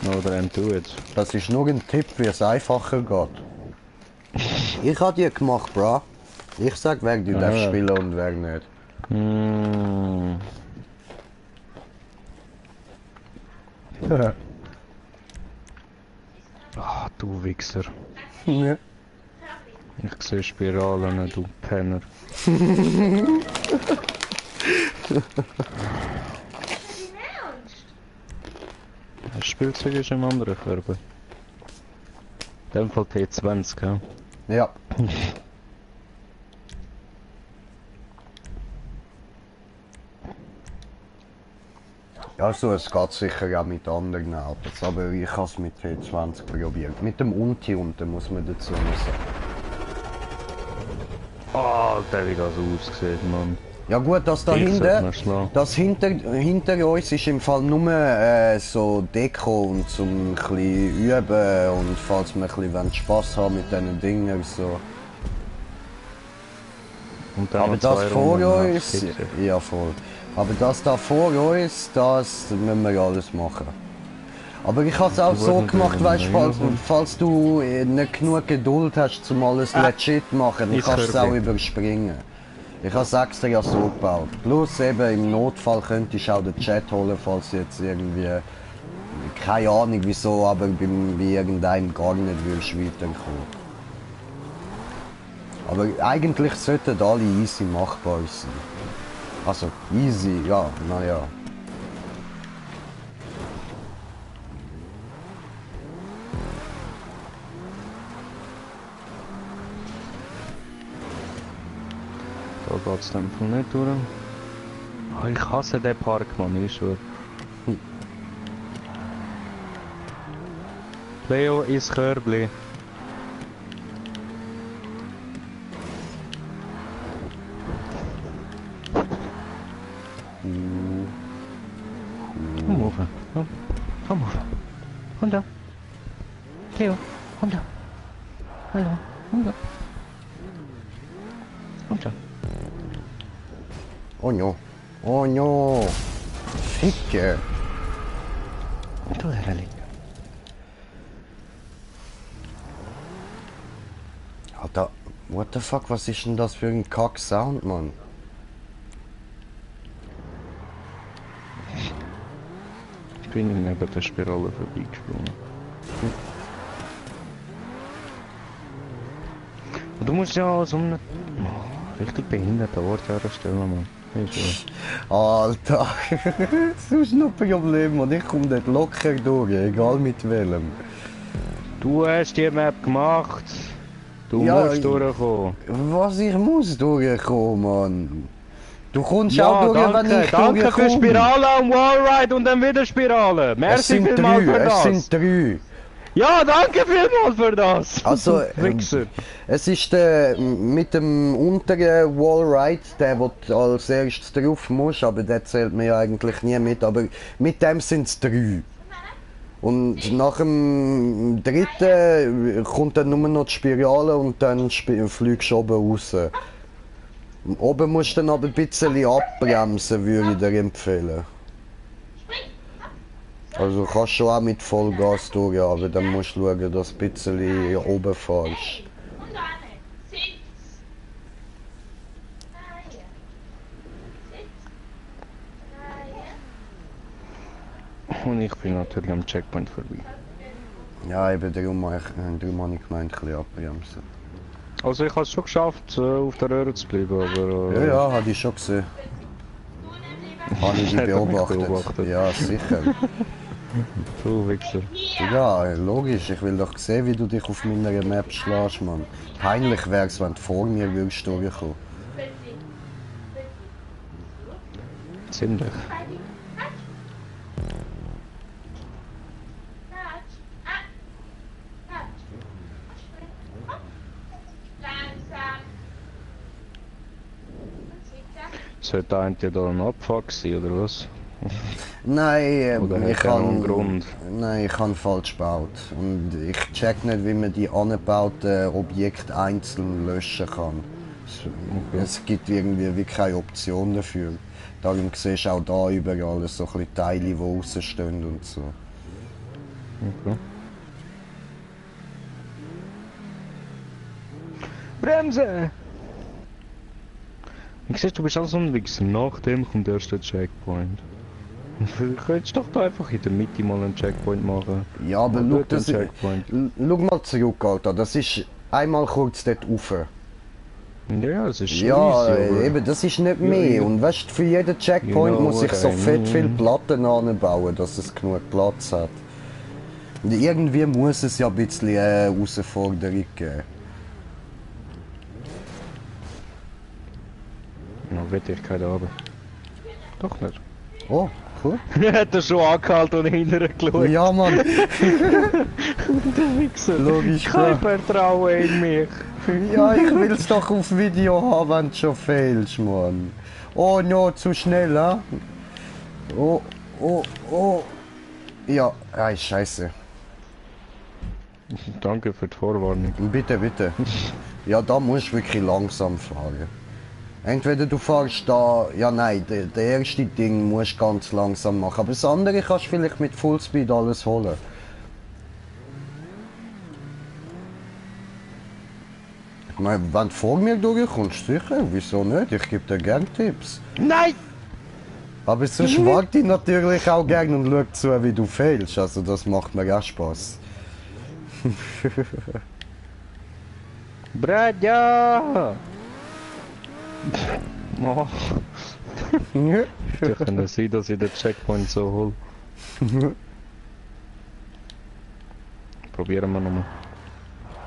Speaker 2: Oder and do it.
Speaker 1: Das ist nur ein Tipp, wie es einfacher geht. Ich habe die gemacht, bro. Ich sag, wer du darfst spielen und wer nicht.
Speaker 2: Ah, du Wichser.
Speaker 1: Ja.
Speaker 2: Ich sehe Spiralen, du Penner. Das Spielzeug ist im anderen Körper. In dem Fall T20, gell?
Speaker 1: Ja. Also es geht sicher auch mit anderen Autos, aber ich habe es mit T20 probiert. Mit dem Unti unten muss man dazu sagen.
Speaker 2: Alter, wie das aussieht, Mann.
Speaker 1: Ja gut, das da
Speaker 2: Ich sollte
Speaker 1: hinten,
Speaker 2: mal schlagen.
Speaker 1: das hinter uns ist im Fall nur so Deko und zum ein bisschen üben und falls wir ein bisschen Spaß haben mit diesen Dingen so.
Speaker 2: Und dann
Speaker 1: Aber
Speaker 2: noch zwei
Speaker 1: das vor
Speaker 2: Runden
Speaker 1: uns,
Speaker 2: nach Hitze.
Speaker 1: ja voll. Aber das da vor uns, das müssen wir alles machen. Aber ich habe es auch
Speaker 2: Du
Speaker 1: so
Speaker 2: wolltest
Speaker 1: gemacht, weißt
Speaker 2: natürlich
Speaker 1: falls,
Speaker 2: noch-
Speaker 1: falls du nicht genug Geduld hast, um alles legit machen, dann
Speaker 2: ins
Speaker 1: kannst du es auch
Speaker 2: Körbchen.
Speaker 1: überspringen. Ich habe es extra ja so gebaut. Plus eben im Notfall könntest du auch den Chat holen, falls jetzt irgendwie, keine Ahnung wieso, aber bei irgendeinem gar nicht willst weiterkommen. Aber eigentlich sollten alle easy machbar sein. Also easy, ja, naja.
Speaker 2: Da geht's dann voll nicht durch. Ah, ich hasse den Park, Mann, ich schwör. Leo ins Körbli. Komm over. Komm over. Komm da. Leo, komm da. Hallo, komm da. Komm schon.
Speaker 1: Oh no. Oh no. Ficke.
Speaker 2: Du Herrling.
Speaker 1: Alter, what the fuck, was ist denn das für ein Kack-Sound, Mann?
Speaker 2: Ich bin neben der Spirale vorbeigesprungen. Und du musst ja so einen richtig behinderten Ort herstellen, Mann. Ist
Speaker 1: Alter, das ist noch ein Problem, und ich komme dort locker durch, egal mit welchem.
Speaker 2: Du hast die Map gemacht. Du
Speaker 1: Ja,
Speaker 2: musst durchkommen.
Speaker 1: Was ich muss durchkommen, Mann. Du kommst
Speaker 2: Ja,
Speaker 1: auch durch,
Speaker 2: danke,
Speaker 1: wenn ich
Speaker 2: danke für
Speaker 1: durchkomme.
Speaker 2: Spirale und Wallride und dann wieder Spirale.
Speaker 1: Es
Speaker 2: Merci
Speaker 1: sind
Speaker 2: vielmals für
Speaker 1: drei, es
Speaker 2: das.
Speaker 1: sind drei.
Speaker 2: Ja, danke vielmals für das.
Speaker 1: Also,
Speaker 2: Wichser.
Speaker 1: es ist der mit dem unteren Wallride, der wo du als erstes drauf musst, aber der zählt mir ja eigentlich nie mit, aber mit dem sind es drei. Und nach dem dritten kommt dann nur noch die Spirale und dann fliegst du oben raus. Oben musst du dann aber ein bisschen abbremsen, würde ich dir empfehlen. Also kannst schon auch mit Vollgas durch, aber dann musst du schauen, dass du ein bisschen oben fährst.
Speaker 2: Und ich bin natürlich am Checkpoint vorbei.
Speaker 1: Ja, eben darum habe ich gemeint, ein bisschen abbremsen.
Speaker 2: Also ich habe es schon geschafft, auf der Röhre zu bleiben, aber...
Speaker 1: Ja, ja, habe ich schon gesehen. Habe ich dich
Speaker 2: Hat er mich
Speaker 1: beobachtet.
Speaker 2: beobachtet?
Speaker 1: Ja, sicher.
Speaker 2: Du Wichser.
Speaker 1: Ja, logisch. Ich will doch sehen, wie du dich auf meiner Map schlägst, Mann. Peinlich wär's, wenn du vor mir würdest durchkommen.
Speaker 2: Ziemlich. Sollte eigentlich da ein Abfuck sein, oder was?
Speaker 1: Nein,
Speaker 2: Oder
Speaker 1: ich
Speaker 2: hat er noch einen
Speaker 1: kann...
Speaker 2: Grund?
Speaker 1: Nein, ich habe falsch gebaut. Und ich check nicht, wie man die angebauten Objekte einzeln löschen kann. Es gibt irgendwie wie keine Option dafür. Darum siehst du auch da überall so ein bisschen Teile, die rausstehen und so.
Speaker 2: Okay. Bremse! Ich sehe, du bist auch so ein Wichser. Nach dem kommt erst der Checkpoint. Du könntest doch da einfach in der Mitte mal einen Checkpoint machen.
Speaker 1: Ja, aber
Speaker 2: Und
Speaker 1: schau,
Speaker 2: dort einen
Speaker 1: das,
Speaker 2: Checkpoint.
Speaker 1: schau mal zurück, Alter. Das ist einmal kurz dort rauf.
Speaker 2: Ja, es ist schon
Speaker 1: Ja,
Speaker 2: easy, aber...
Speaker 1: eben, das ist nicht mehr. Und weißt du, für jeden Checkpoint
Speaker 2: Ja,
Speaker 1: muss ich so
Speaker 2: aber
Speaker 1: fett viel
Speaker 2: nein.
Speaker 1: Platten anbauen, dass es genug Platz hat. Und irgendwie muss es ja ein bisschen Herausforderung geben.
Speaker 2: Na, Wettigkeit aber. Doch nicht.
Speaker 1: Oh, cool.
Speaker 2: Hat er schon angehalten und hinterher geschaut?
Speaker 1: Ja, Mann,
Speaker 2: Der Wichser.
Speaker 1: logisch,
Speaker 2: Kein
Speaker 1: klar.
Speaker 2: Vertrauen in mich.
Speaker 1: Ja, ich will's doch auf Video haben, wenn du schon fehlst, Mann. Oh, no, zu schnell, ha? Oh, oh, oh. Ja, ei, scheiße.
Speaker 2: Danke für die Vorwarnung.
Speaker 1: Bitte, bitte. Ja, da musst du wirklich langsam fahren. Entweder du fährst da, ja nein, der erste Ding musst du ganz langsam machen, aber das andere kannst du vielleicht mit Fullspeed alles holen. Ich meine, wenn du vor mir durchkommst, sicher, wieso nicht? Ich gebe dir gerne Tipps.
Speaker 2: Nein!
Speaker 1: Aber sonst warte ich natürlich auch gerne und schau zu, wie du fehlst, also das macht mir auch Spaß.
Speaker 2: Bradja! Oh,
Speaker 1: Ja.
Speaker 2: ich kann sein, dass ich den Checkpoint so hole. Probieren wir nochmal.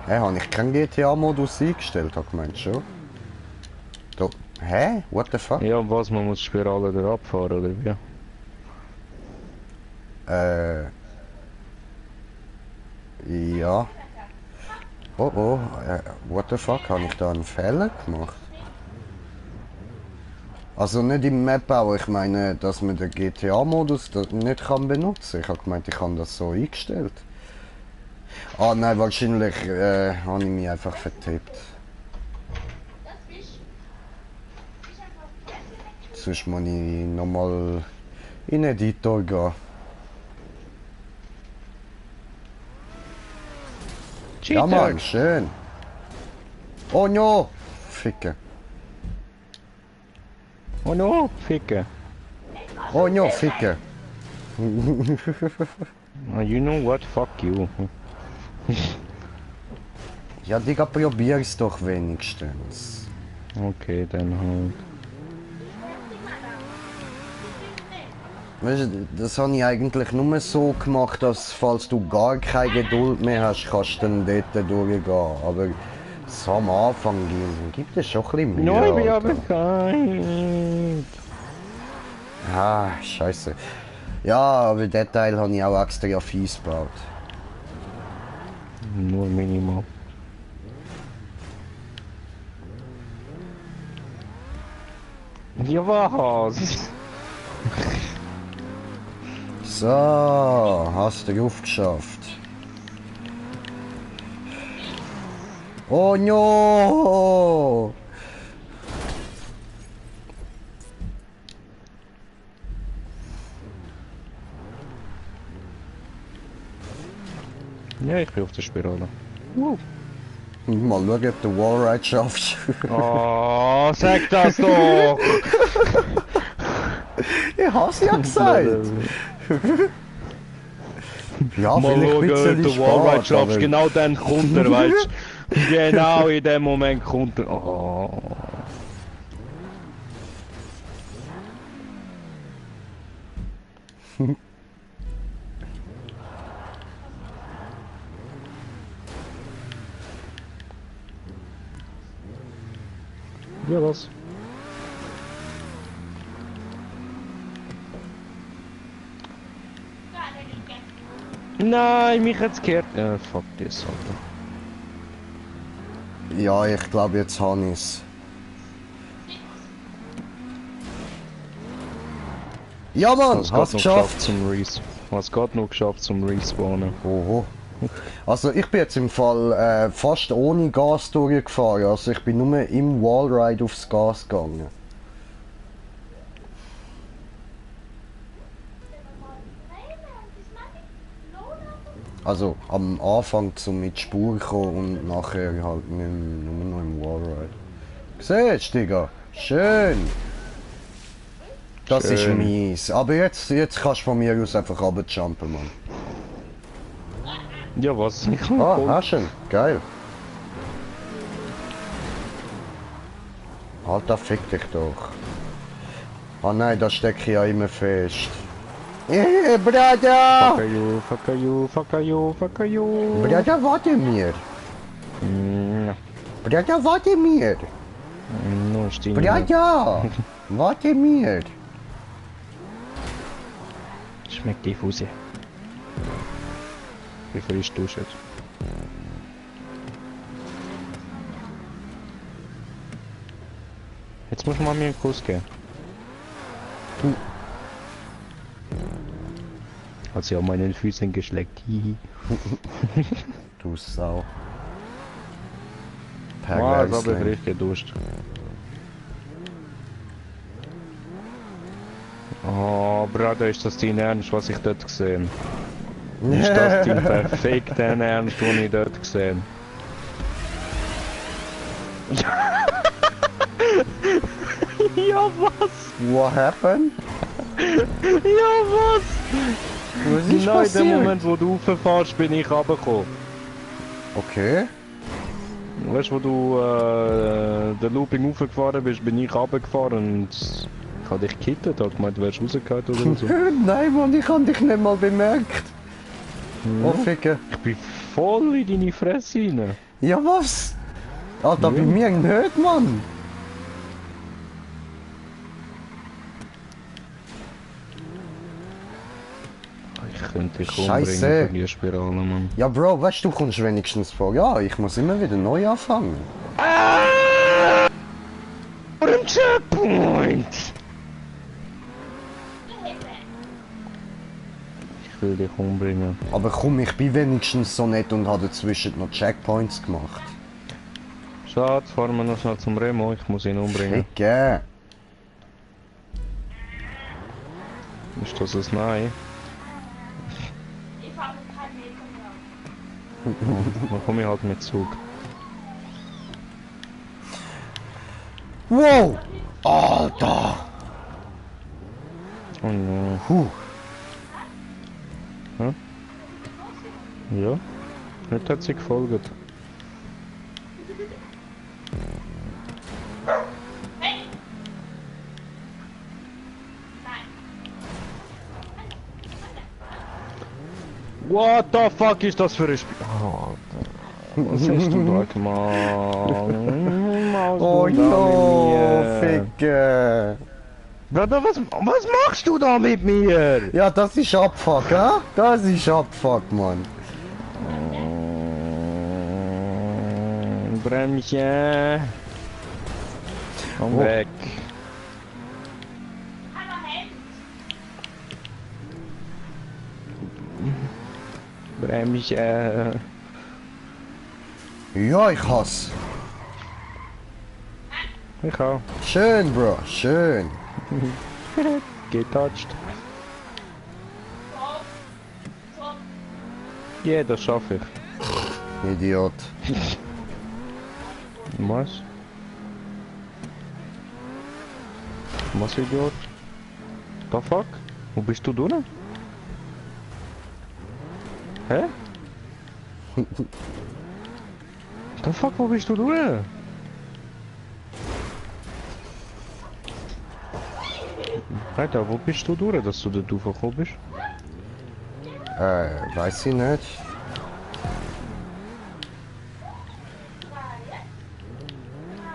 Speaker 1: Hä, habe ich keinen GTA-Modus eingestellt, hab gemeint schon. Da. Hä? What the fuck?
Speaker 2: Ja, und was, man muss die Spirale da abfahren, oder wie?
Speaker 1: Ja. Oh oh, what the fuck, habe ich da einen Fehler gemacht? Also nicht im Map auch, ich meine, dass man den GTA-Modus nicht kann benutzen. Ich habe gemeint, ich habe das so eingestellt. Ah nein, wahrscheinlich habe ich mich einfach vertippt. Sonst muss ich nochmal in den Editor gehen. Ja Mann, schön. Oh no! Ficke.
Speaker 2: Oh no, Ficke.
Speaker 1: Oh no, Ficke.
Speaker 2: You know what, fuck you.
Speaker 1: Ja Digga, probier's doch wenigstens.
Speaker 2: Okay, dann halt.
Speaker 1: Weißt du, das habe ich eigentlich nur so gemacht, dass falls du gar keine Geduld mehr hast, kannst du dann dort durchgehen. Aber so am Anfang gibt es schon ein bisschen Mühe.
Speaker 2: Nein, ich bin
Speaker 1: Alter.
Speaker 2: aber kein.
Speaker 1: Ah, scheiße. Ja, aber den Teil habe ich auch extra fies gebaut.
Speaker 2: Nur minimal. Ja, was?
Speaker 1: So, hast du aufgeschafft. Oh no!
Speaker 2: Ja, ich bin auf der Spirale.
Speaker 1: Mal schauen, ob du Wallride schaffst.
Speaker 2: Oh, sag das doch!
Speaker 1: Ich hab's ja gesagt. Ja,
Speaker 2: Mal
Speaker 1: vielleicht ein
Speaker 2: schauen,
Speaker 1: bisschen
Speaker 2: ob du Wallride
Speaker 1: spät,
Speaker 2: schaffst.
Speaker 1: aber...
Speaker 2: Genau dann kommt er, weißt du? Genau in dem Moment kommt er. Oh. Ja, was? Nein, mich hat's gehört. Fuck this, Alter.
Speaker 1: Ja, ich glaube, jetzt habe ich's. Ja, Mann,
Speaker 2: Was
Speaker 1: hast
Speaker 2: geht noch
Speaker 1: geschafft.
Speaker 2: geschafft zum Was geht noch geschafft zum Respawnen?
Speaker 1: Oho. Also ich bin jetzt im Fall fast ohne Gas durchgefahren. Also ich bin nur im Wallride aufs Gas gegangen. Also am Anfang zum mit Spur kommen und nachher halt nur noch im Wallride. Siehst du, Digga? Schön! Das ist
Speaker 2: Schön.
Speaker 1: mies. Aber jetzt kannst du von mir aus einfach runterjumpen, Mann.
Speaker 2: Ja, was?
Speaker 1: Ah, hast du ihn? Geil. Alter, fick dich doch. Ah nein, da stecke ich ja immer fest. Bruder!
Speaker 2: Fuck you, fuck you, fuck you, fuck you.
Speaker 1: Bruder, warte mir! Bruder, warte mir!
Speaker 2: No, stehen.
Speaker 1: Bruder! Warte mir!
Speaker 2: Schmeckt die Fuße. Wie frisch duschen. Jetzt muss man mir einen Kuss geben. Hat sie auch meinen Füßen geschleckt. Hihi.
Speaker 1: Du Sau.
Speaker 2: Ah, das habe ich
Speaker 1: Perversling.
Speaker 2: richtig geduscht. Oh, Bruder, ist das dein Ernst, was ich dort gesehen? Ist das dein perfekter Ernst, den ich dort gesehen? Ja, was?
Speaker 1: What happened?
Speaker 2: Ja, was?
Speaker 1: Was ist
Speaker 2: Genau in
Speaker 1: passiert?
Speaker 2: dem Moment, wo du rauffährst, bin ich runtergekommen.
Speaker 1: Okay.
Speaker 2: Weißt du, wo du den Looping raufgefahren bist, bin ich runtergefahren und ich habe dich gekittet, habe gemeint, du wärst rausgehauen oder so.
Speaker 1: Nein, Mann, ich habe dich nicht mal bemerkt. Oh, Ficke.
Speaker 2: Ich bin voll in deine Fresse rein.
Speaker 1: Ja, was? Alter, bei
Speaker 2: Ja.
Speaker 1: mir nicht, Mann.
Speaker 2: Ich könnte dich
Speaker 1: Scheisse.
Speaker 2: umbringen für die Spirale, Mann.
Speaker 1: Ja, Bro, weißt du, kommst wenigstens vor. Ja, ich muss immer wieder neu anfangen.
Speaker 2: Vor dem Checkpoint! Ich will dich umbringen.
Speaker 1: Aber komm, ich bin wenigstens so nett und habe dazwischen noch Checkpoints gemacht.
Speaker 2: Schade, fahren wir noch schnell zum Remo, ich muss ihn umbringen.
Speaker 1: Ficke.
Speaker 2: Ist das ein Nein?
Speaker 5: Ich fahre keinen Meter mehr.
Speaker 2: Dann komme ich halt mit Zug.
Speaker 1: Wow! Alter!
Speaker 2: Oh no.
Speaker 1: Puh.
Speaker 2: Ja? Nicht hat sie gefolgt. What the fuck ist das für ein Spiel? Oh, Alter. Was hast du da gemacht?
Speaker 1: Oh no, Ficke.
Speaker 2: Bruder, was machst du da mit mir?
Speaker 1: Ja, das ist Abfuck, ha? Das ist Abfuck, Mann.
Speaker 2: Bremchen. Komm
Speaker 1: Oh.
Speaker 2: weg. Bremse,
Speaker 1: Ja, ich hasse.
Speaker 2: ich auch.
Speaker 1: Schön, Bro, schön.
Speaker 2: Getouched. Ja, das schaffe ich.
Speaker 1: Idiot.
Speaker 2: Was? Was, Idiot? The fuck? Wo bist du drin? Hä? The fuck, wo bist du drin? Alter, wo bist du durch, dass du da gekommen bist?
Speaker 1: Weiß ich nicht.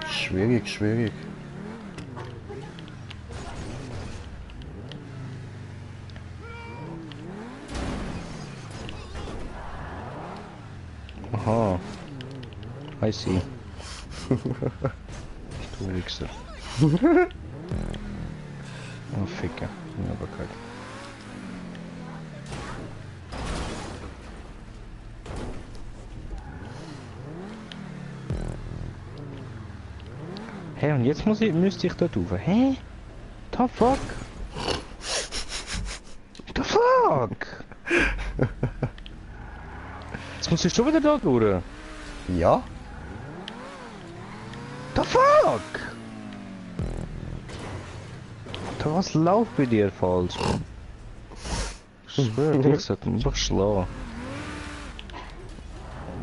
Speaker 1: Schwierig, schwierig.
Speaker 2: Aha. I see. Du Wichser. Oh, Ficker. Ja, aber kein. Hey, und jetzt müsste ich da drauf. Hä? The fuck? The fuck? Jetzt muss ich schon wieder da durch.
Speaker 1: Ja?
Speaker 2: The fuck? Was läuft bei dir falsch? Ich schwör, ich sollte mich einfach schlagen.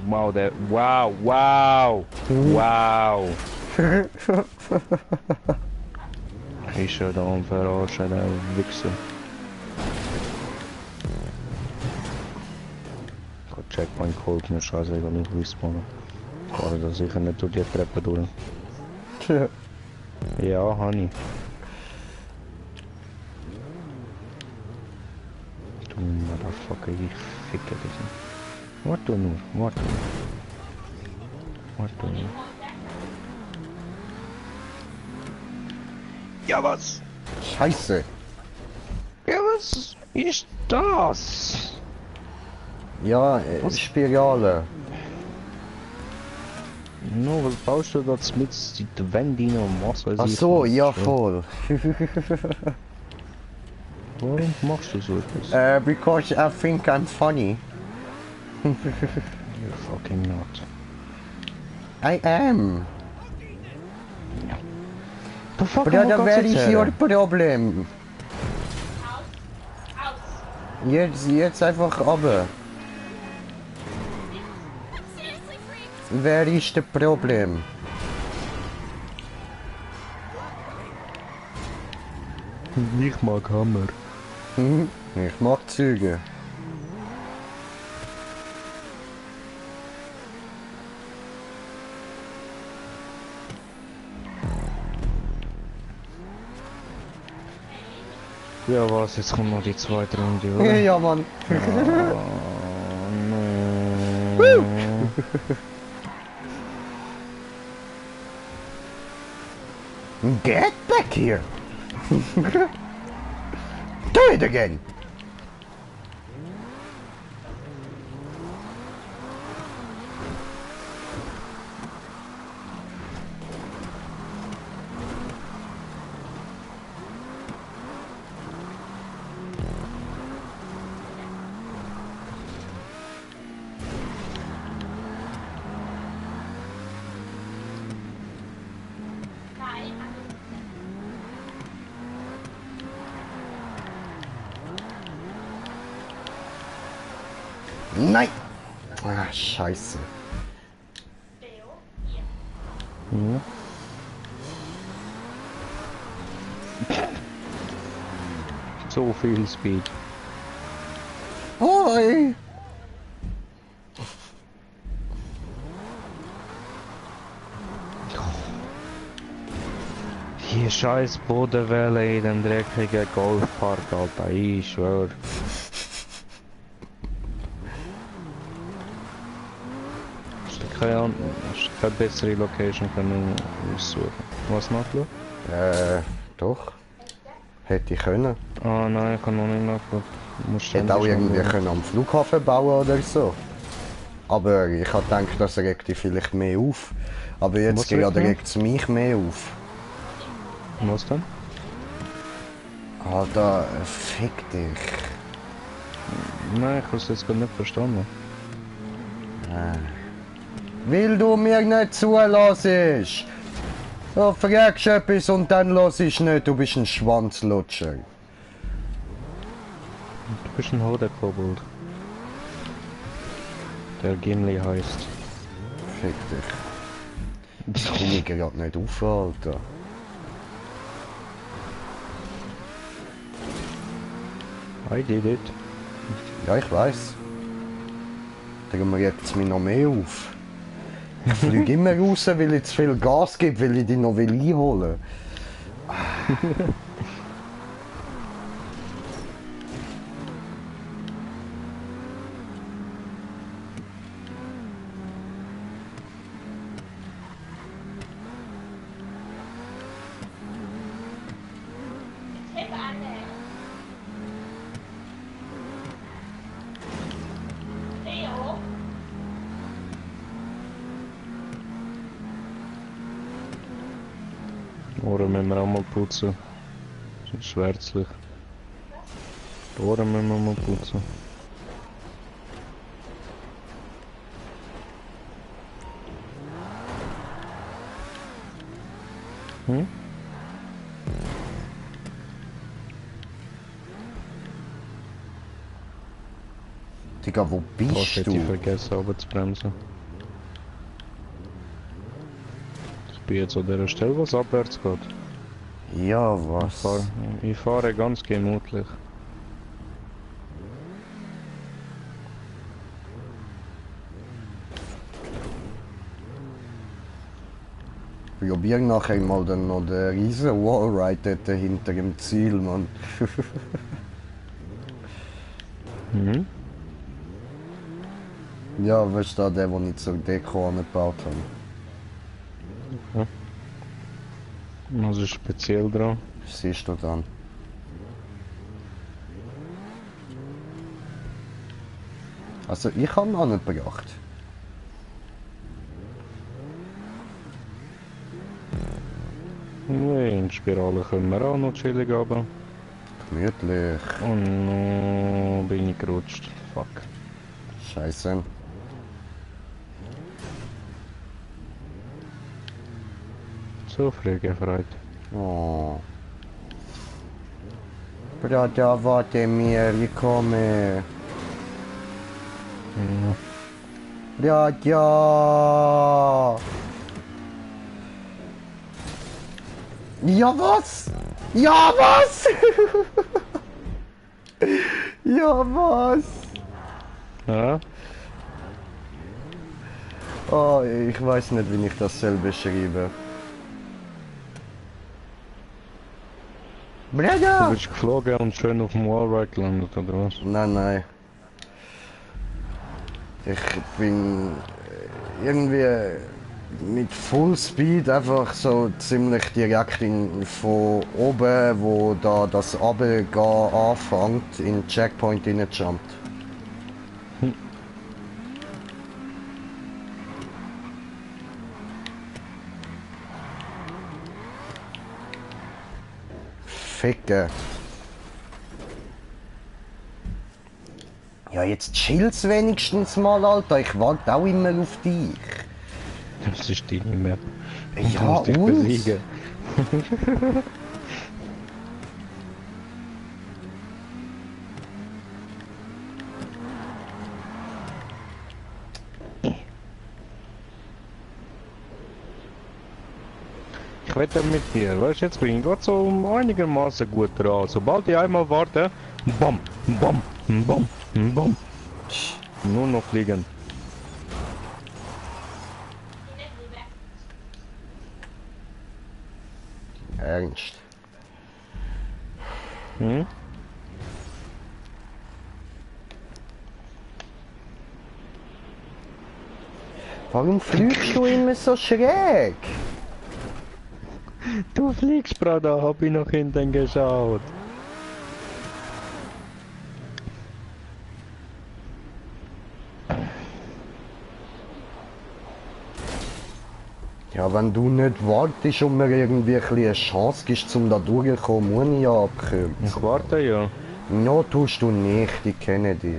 Speaker 2: Wow, der... Wow, wow! Wow! Ich schon da am Verarschen, der Wichser. Gott, Checkpoint geholt, mir scheißegal, ich respawnen. Ich fahre da sicher nicht durch die Treppe durch. Ja, Honey. Du Motherfucker, ich ficke dich nicht. Warte nur, warte nur. Warte nur. Ja, was?
Speaker 1: Scheiße.
Speaker 2: Ja, was ist das?
Speaker 1: Ja, Spirale.
Speaker 2: No, was baust du da mit die Wände rein und was weiß
Speaker 1: Ach
Speaker 2: ich?
Speaker 1: so,
Speaker 2: was?
Speaker 1: ja voll.
Speaker 2: Warum machst du so etwas?
Speaker 1: Because I think I'm funny.
Speaker 2: You're fucking not.
Speaker 1: I am.
Speaker 2: The fuck,
Speaker 1: Aber ja,
Speaker 2: wo
Speaker 1: da
Speaker 2: geht's
Speaker 1: wäre
Speaker 2: jetzt
Speaker 1: ich
Speaker 2: her?
Speaker 1: hier Problem. Jetzt einfach runter.
Speaker 4: Seriously, freak?
Speaker 1: Wer ist das Problem?
Speaker 2: Ich mag Hammer.
Speaker 1: Ich mag Züge.
Speaker 2: Ja was, jetzt kommt noch die zweite Runde, oder?
Speaker 1: Ja, Mann.
Speaker 2: No.
Speaker 1: Get back here! Do it again! Nein! Ah, scheiße.
Speaker 2: Ja. So viel Speed.
Speaker 1: Hoi!
Speaker 2: Hier scheiß Bodenwelle in dem dreckigen Golfpark, Alter, ich schwör. Hast du keine bessere Location können aussuchen? Was noch, Lu?
Speaker 1: Doch. Hätte ich können.
Speaker 2: Ah nein, ich kann noch nicht nachgucken.
Speaker 1: Hätte auch irgendwie können am Flughafen bauen oder so. Aber ich habe gedacht, das regt dich vielleicht mehr auf. Aber jetzt
Speaker 2: Was regt
Speaker 1: gerade
Speaker 2: mich?
Speaker 1: regt es mich mehr auf.
Speaker 2: Was denn?
Speaker 1: Alter, fick dich.
Speaker 2: Nein, ich habe es jetzt gar nicht verstanden.
Speaker 1: Weil du mir nicht zulässt. Du fragst etwas und dann lass ich nicht, du bist ein Schwanzlutscher.
Speaker 2: Du bist ein Hodenkobold. Der Gimli heißt.
Speaker 1: Fick dich. Das komme ich gerade nicht auf, Alter.
Speaker 2: I did it.
Speaker 1: Ja, ich weiß. Darum regt es mich noch mehr auf. Ich fliege immer raus, weil ich zu viel Gas gebe, weil ich die noch einholen will.
Speaker 2: Die Ohren müssen wir auch mal putzen. Das ist schwärzlich. Die Ohren müssen wir mal putzen. Hm?
Speaker 1: Digga, wo
Speaker 2: Fast
Speaker 1: bist
Speaker 2: hätte ich
Speaker 1: du?
Speaker 2: vergessen, aber zu bremsen. Ich bin jetzt an der Stelle, was abwärts geht.
Speaker 1: Ja, was?
Speaker 2: Ich fahre ganz gemütlich.
Speaker 1: Probier nachher mal dann noch den riesen Wallride dort hinter dem Ziel, Mann.
Speaker 2: Mhm.
Speaker 1: Ja, weißt du, der, den ich zur Deko angebaut habe.
Speaker 2: Was ist speziell dran?
Speaker 1: Siehst du dann. Also ich habe ihn angebracht.
Speaker 2: Nee, in die Spirale können wir auch noch chillig runter.
Speaker 1: Gemütlich.
Speaker 2: Und noch bin ich gerutscht. Fuck.
Speaker 1: Scheiße.
Speaker 2: So früh gefreut.
Speaker 1: Oh. Brada, warte mir, ich komme.
Speaker 2: Ja.
Speaker 1: Brada. Ja, was? Ja, was? Ja, was?
Speaker 2: Ja?
Speaker 1: Oh, ich weiß nicht, wie ich das selber beschreibe.
Speaker 2: Du
Speaker 1: Brada!
Speaker 2: bist geflogen und schön auf dem Wallride gelandet, oder was?
Speaker 1: Nein, nein. Ich bin irgendwie mit Full Speed einfach so ziemlich direkt von oben, wo da das Runtergehen anfängt, in den Checkpoint reingejumpt. Ficken. Ja, jetzt chill's wenigstens mal, Alter. Ich warte auch immer auf dich.
Speaker 2: Das ist die nicht mehr. Du
Speaker 1: Ja,
Speaker 2: musst dich
Speaker 1: und?
Speaker 2: besiegen. Ich wette mit dir, weißt du, jetzt bin ich gerade so einigermaßen gut dran. Sobald ich einmal warte, bam, bam, bam, bam. Nur noch fliegen.
Speaker 1: Ernst.
Speaker 2: Hm?
Speaker 1: Warum fliegst du immer so schräg?
Speaker 2: Du fliegst, Bruder, hab ich noch hinten geschaut.
Speaker 1: Ja, wenn du nicht wartest und mir irgendwie ein bisschen eine Chance gibst, um da durchzukommen, muss ich ja abkürzen.
Speaker 2: Ich warte ja.
Speaker 1: Ja, tust du nicht, ich kenne dich.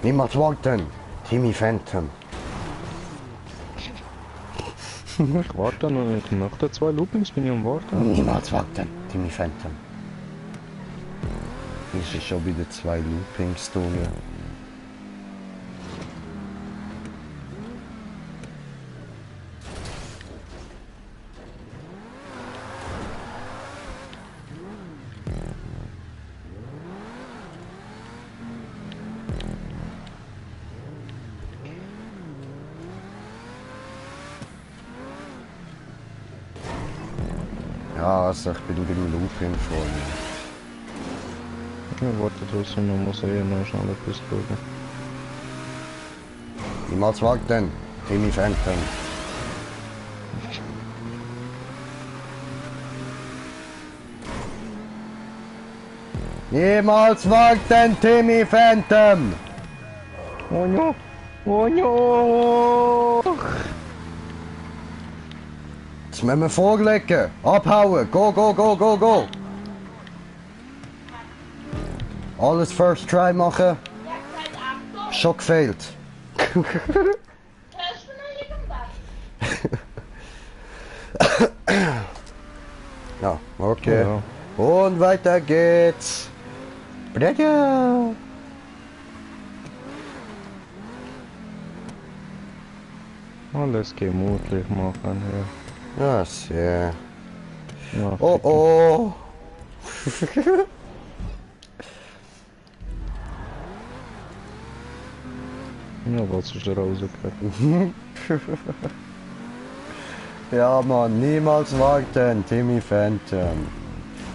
Speaker 1: Niemals warten, Timmy Phantom.
Speaker 2: Ich warte noch nicht. Nach den 2 Loopings bin ich am Warten.
Speaker 1: Niemals warten, Timmy Phantom. Ist es schon wieder 2 Loopings durch. Ja, also ich bin beim Looping vorne.
Speaker 2: Ich warte trotzdem noch, muss ich noch schnell etwas schauen.
Speaker 1: Niemals warten, Timmy Phantom. Niemals warten, Timmy Phantom!
Speaker 2: Oh no! Oh no!
Speaker 1: Jetzt müssen wir vorlegen. Abhauen. Go, go, go, go, go. Alles first try machen. Schon gefehlt. Ja, okay.
Speaker 2: Ja.
Speaker 1: Und weiter geht's. Bruder.
Speaker 2: Alles gemütlich machen hier.
Speaker 1: Ja, sehr.
Speaker 2: Ja,
Speaker 1: Oh oh.
Speaker 2: ja, was ist da rausgekommen?
Speaker 1: Ja, Mann, niemals warten, Timmy Phantom.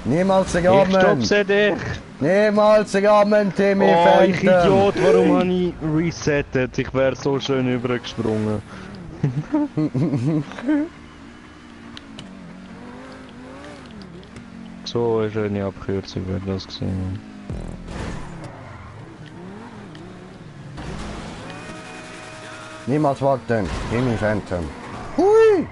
Speaker 1: Niemals
Speaker 2: Ich
Speaker 1: rammen.
Speaker 2: stopse dich!
Speaker 1: Niemals rammen, Timmy
Speaker 2: Oh,
Speaker 1: Phantom.
Speaker 2: ich Idiot, warum habe ich resettet? Ich wäre so schön übergesprungen. So eine schöne Abkürzung wäre das gesehen.
Speaker 1: Niemals warten, Timmy Phantom. Hui!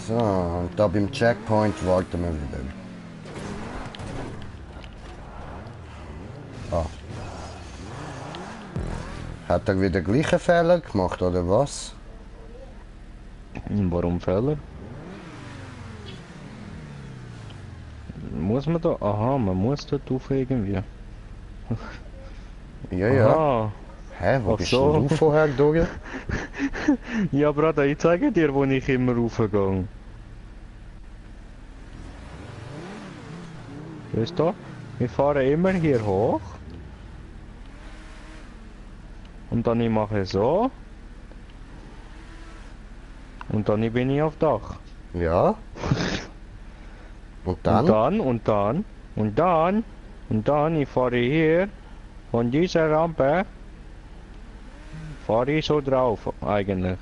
Speaker 1: So, und da beim Checkpoint warten wir wieder. Ah. Hat er wieder gleiche Fehler gemacht, oder was?
Speaker 2: Warum Fehler? Muss man da? Aha, man muss dort auf irgendwie.
Speaker 1: Ja, ja.
Speaker 2: Aha.
Speaker 1: Hä, wo
Speaker 2: Ach
Speaker 1: bist
Speaker 2: so.
Speaker 1: denn du vorher durch?
Speaker 2: Ja, Bruder, ich zeige dir, wo ich immer raufgehe. Weißt du? Wir fahren immer hier hoch. Und dann ich mache so. Und dann bin ich auf Dach.
Speaker 1: Ja. Und dann?
Speaker 2: Und dann, ich fahre hier von dieser Rampe, fahre ich so drauf, eigentlich.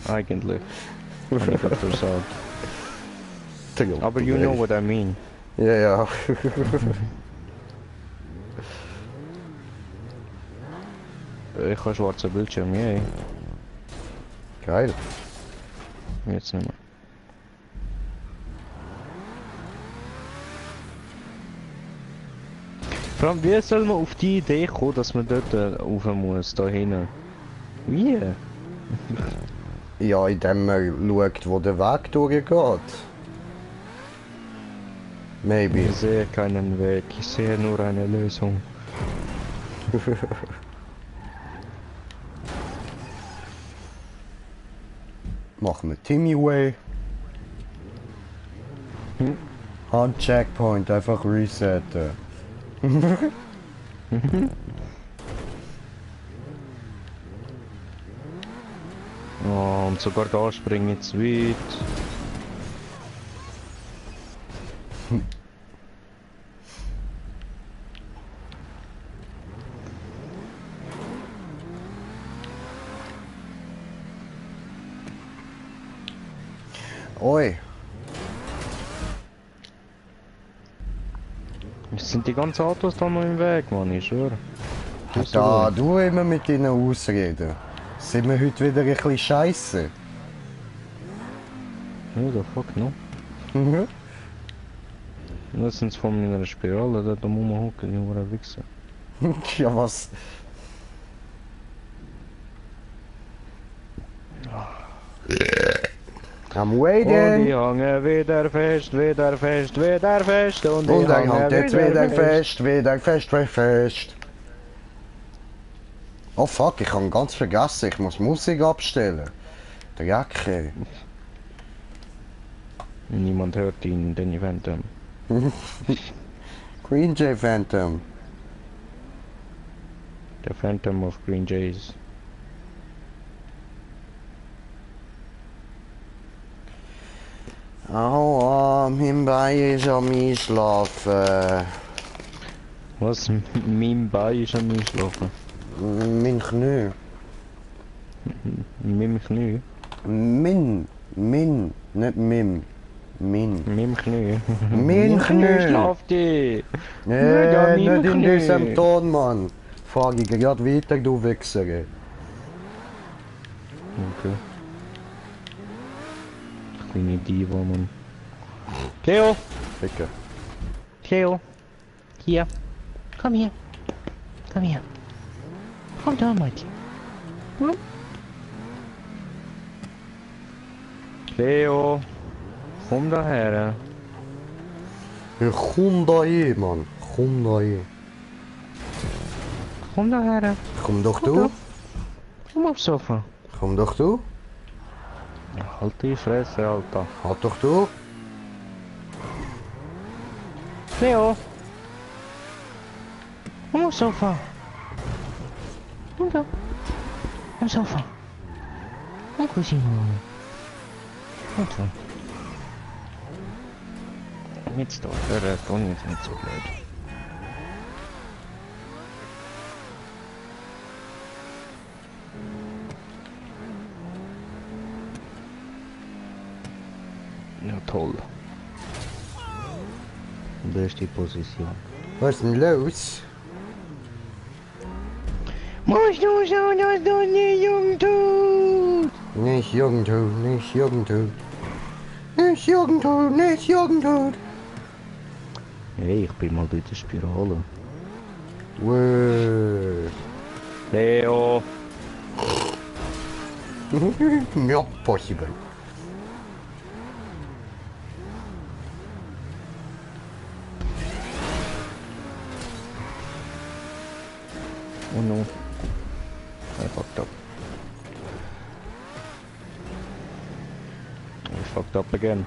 Speaker 2: Eigentlich. Hab ich das gesagt. Aber you know what I mean.
Speaker 1: Ja, ja.
Speaker 2: Ich habe schwarzen Bildschirm, yay.
Speaker 1: Geil.
Speaker 2: Jetzt nicht mehr. Vor allem, wie soll man auf die Idee kommen, dass man dort rauf muss, da hinten? Wie?
Speaker 1: Ja, indem man schaut, wo der Weg durchgeht. Maybe.
Speaker 2: Ich sehe keinen Weg, ich sehe nur eine Lösung.
Speaker 1: Machen wir Timmy Way. Hand Checkpoint, einfach resetten.
Speaker 2: Oh, und sogar da springe ich zu weit.
Speaker 1: Oi.
Speaker 2: Es sind die ganzen Autos da noch im Weg, Mann, ich schwöre.
Speaker 1: Da, du immer mit deinen Ausreden. Sind wir heute wieder ein bisschen scheiße?
Speaker 2: Who the fuck, no? Das sind von meiner Spirale, da muss man hocken, die Hure Wichser.
Speaker 1: Ja, was? I'm
Speaker 2: Und die
Speaker 1: waiting.
Speaker 2: hangen wieder fest, wieder fest, wieder fest. Und die
Speaker 1: Und er
Speaker 2: hangen
Speaker 1: hängt jetzt wieder fest. Oh fuck, ich habe ganz vergessen, ich muss Musik abstellen. Dreck, ey.
Speaker 2: Niemand hört ihn, den Phantom.
Speaker 1: Green J Phantom.
Speaker 2: Der Phantom of Green Jays.
Speaker 1: Oh, mein Bein ist am Einschlafen.
Speaker 2: Was? Mein Bein ist am Einschlafen.
Speaker 1: Mein Knie.
Speaker 2: Mit dem Knie.
Speaker 1: Min, nicht Mim. Min.
Speaker 2: Mit dem Knie.
Speaker 1: Mein Knie.
Speaker 2: Schlaft die.
Speaker 1: Nee,
Speaker 2: mit
Speaker 1: nicht
Speaker 2: dem
Speaker 1: in
Speaker 2: Knie.
Speaker 1: diesem Ton, Mann. Frag ich gerade weiter, du Wichser.
Speaker 2: Okay. Kleine Diva, Mann. Cleo!
Speaker 1: Ficker.
Speaker 2: Cleo! Hier! Komm hier! Komm hier! Komm da, Mädchen! Hm? Cleo! Komm daher!
Speaker 1: Ja, komm da hin, Mann. Komm da hin.
Speaker 2: Komm daher!
Speaker 1: Komm doch
Speaker 2: Komm
Speaker 1: du.
Speaker 2: da. Komm aufs Sofa!
Speaker 1: Komm doch du.
Speaker 2: Halt die Fresse, Alter!
Speaker 1: Halt doch du.
Speaker 2: Cleo! Komm aufs Sofa! Komm da! Am Sofa! Komm, Cousine! Komm da! Jetzt doch, der Ton ist nicht so blöd. Ja, toll. Da ist die Position.
Speaker 1: Was ist denn los?
Speaker 2: Musst du schauen, dass du nicht jung tust!
Speaker 1: Nicht Jugendtod, nicht Jugendtod. Nicht Jugendtod, nicht Jugendtod.
Speaker 2: Hey, ich bin mal bei der Spirale.
Speaker 1: Wöööö.
Speaker 2: Leo!
Speaker 1: Not possible.
Speaker 2: Oh no. I fucked up. I fucked up again.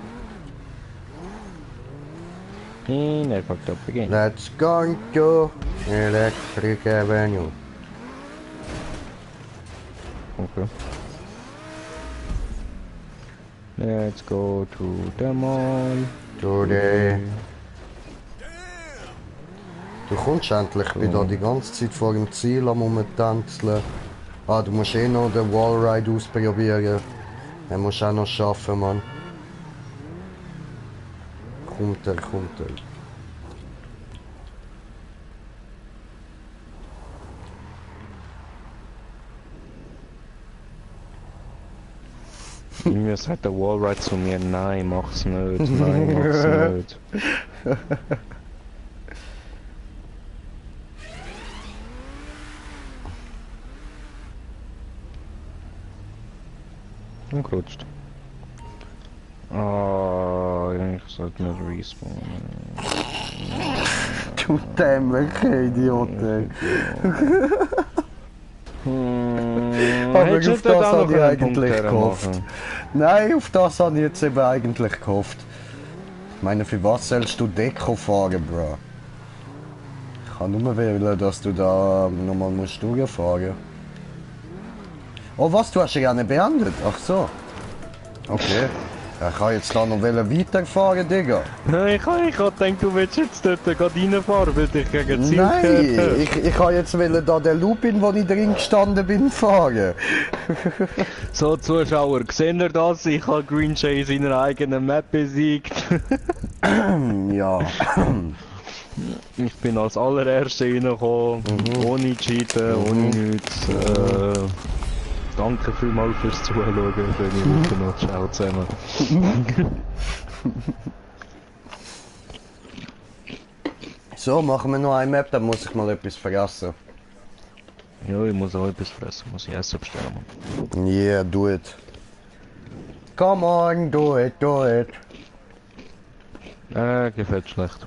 Speaker 2: And I fucked up again.
Speaker 1: Let's go to Electric Avenue.
Speaker 2: Okay. Let's go to the mall.
Speaker 1: Today. Du kommst endlich. Ich bin da die ganze Zeit vor dem Ziel am Rumtänzeln. Ah, du musst eh noch den Wallride ausprobieren. Den musst du auch noch schaffen, Mann. Kommt er, kommt er.
Speaker 2: Mir sagt der Wallride zu mir, nein, mach's nicht, nein, mach's nicht. Und gerutscht. Ah, ich sollte nicht respawnen.
Speaker 1: Du dämlicher Idiot, ey. Aber auf
Speaker 2: Hättest du
Speaker 1: das
Speaker 2: da noch
Speaker 1: habe ich
Speaker 2: einen Punkt
Speaker 1: eigentlich gehofft.
Speaker 2: machen?
Speaker 1: Nein, auf das habe ich jetzt eben eigentlich gehofft. Ich meine, für was sollst du Deko fahren, Bro? Ich kann nur wählen, dass du da nochmal musst durchfahren. Oh was, du hast ja gerne beendet? Ach so. Okay. Ich kann jetzt da noch weiterfahren, Digga.
Speaker 2: Ich hab gedacht, du willst jetzt dort gerade reinfahren, weil dich gegen Ziel
Speaker 1: Nein, ich kann jetzt da den Lupin, wo ich drin gestanden bin, fahren.
Speaker 2: So, Zuschauer, sehen ihr das? Ich habe Green Jay in seiner eigenen Map besiegt.
Speaker 1: Ja.
Speaker 2: Ich bin als allererster reingekommen, ohne Cheaten, ohne nichts. Danke vielmals fürs Zuschauen, schöne Woche noch, ciao zusammen.
Speaker 1: So, machen wir noch eine Map, dann muss ich mal etwas vergessen.
Speaker 2: Ja, ich muss auch etwas fressen, muss ich Essen bestellen.
Speaker 1: Yeah, do it. Come on, do it, do it.
Speaker 2: Gefällt schlecht.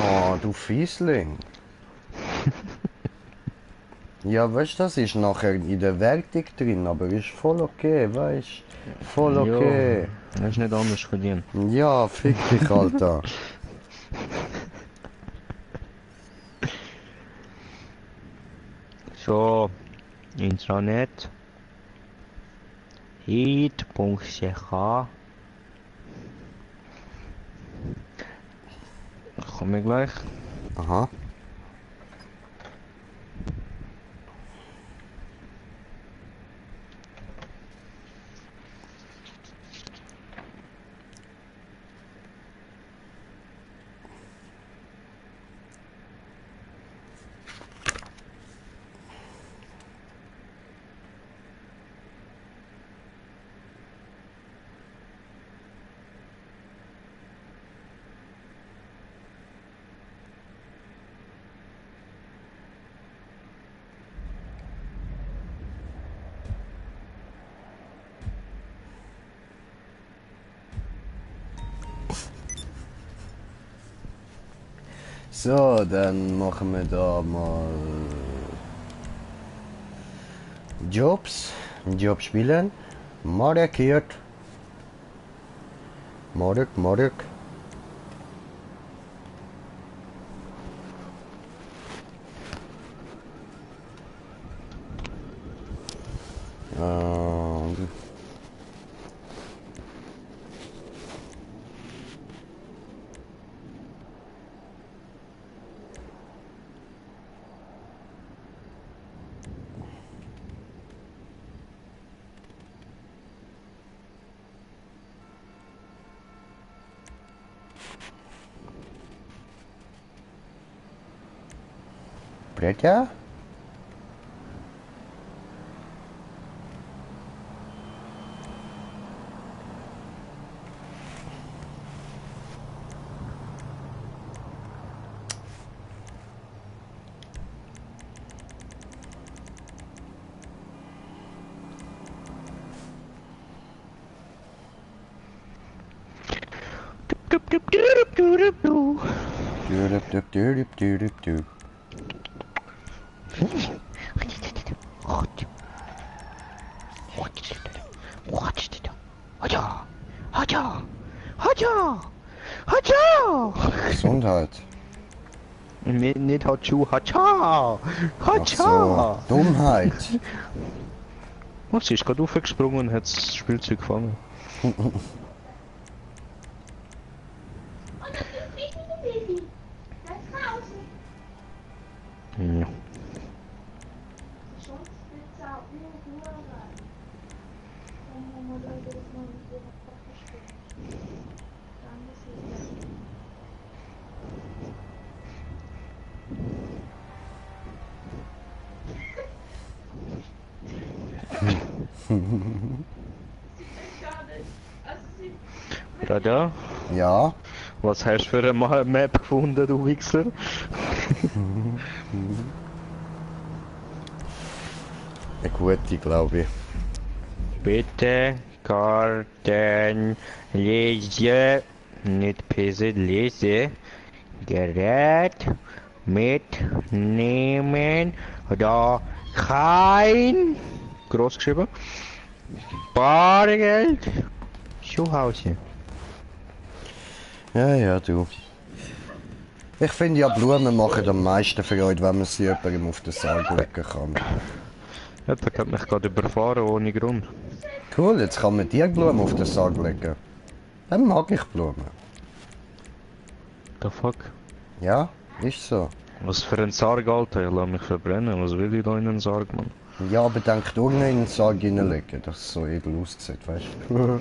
Speaker 1: Oh, du Fiesling. Ja, weißt du, das ist nachher in der Wertung drin, aber ist voll okay, weißt du? Voll okay.
Speaker 2: Ja, hast nicht anders verdient.
Speaker 1: Ja, fick dich, Alter.
Speaker 2: So, Intranet. Hit.ch. Komme gleich.
Speaker 1: Aha. So, dann machen wir da mal Jobs. Job spielen. Markiert. Mark. Bretter? Du. Gesundheit.
Speaker 2: Nicht Hatschu, Hatscha!
Speaker 1: Ach so, Dummheit.
Speaker 2: Oh, sie ist gerade aufgesprungen und hat das Spielzeug gefangen. Ja. Radar?
Speaker 1: Ja.
Speaker 2: Was hast du für eine Map gefunden, du Wichser?
Speaker 1: Eine gute, glaube ich.
Speaker 2: Bitte Karten lese, nicht PC, lese, Gerät mitnehmen, da kein, groß geschrieben, Bargeld zu Hause.
Speaker 1: Ja, du. Ich finde ja, Blumen machen am meisten Freude, wenn man sie jemandem auf den Saal legen kann.
Speaker 2: Jemand hat mich gerade überfahren ohne Grund.
Speaker 1: Cool, jetzt kann man dir Blumen auf den Sarg legen. Dann mag ich Blumen.
Speaker 2: The fuck?
Speaker 1: Ja, ist so.
Speaker 2: Was für ein Sarg, Alter? Ich lass mich verbrennen. Was will ich da in einen Sarg, Mann?
Speaker 1: Ja, aber denk du nicht in den Sarg hineinlegen, dass es so edel aussieht, weißt du?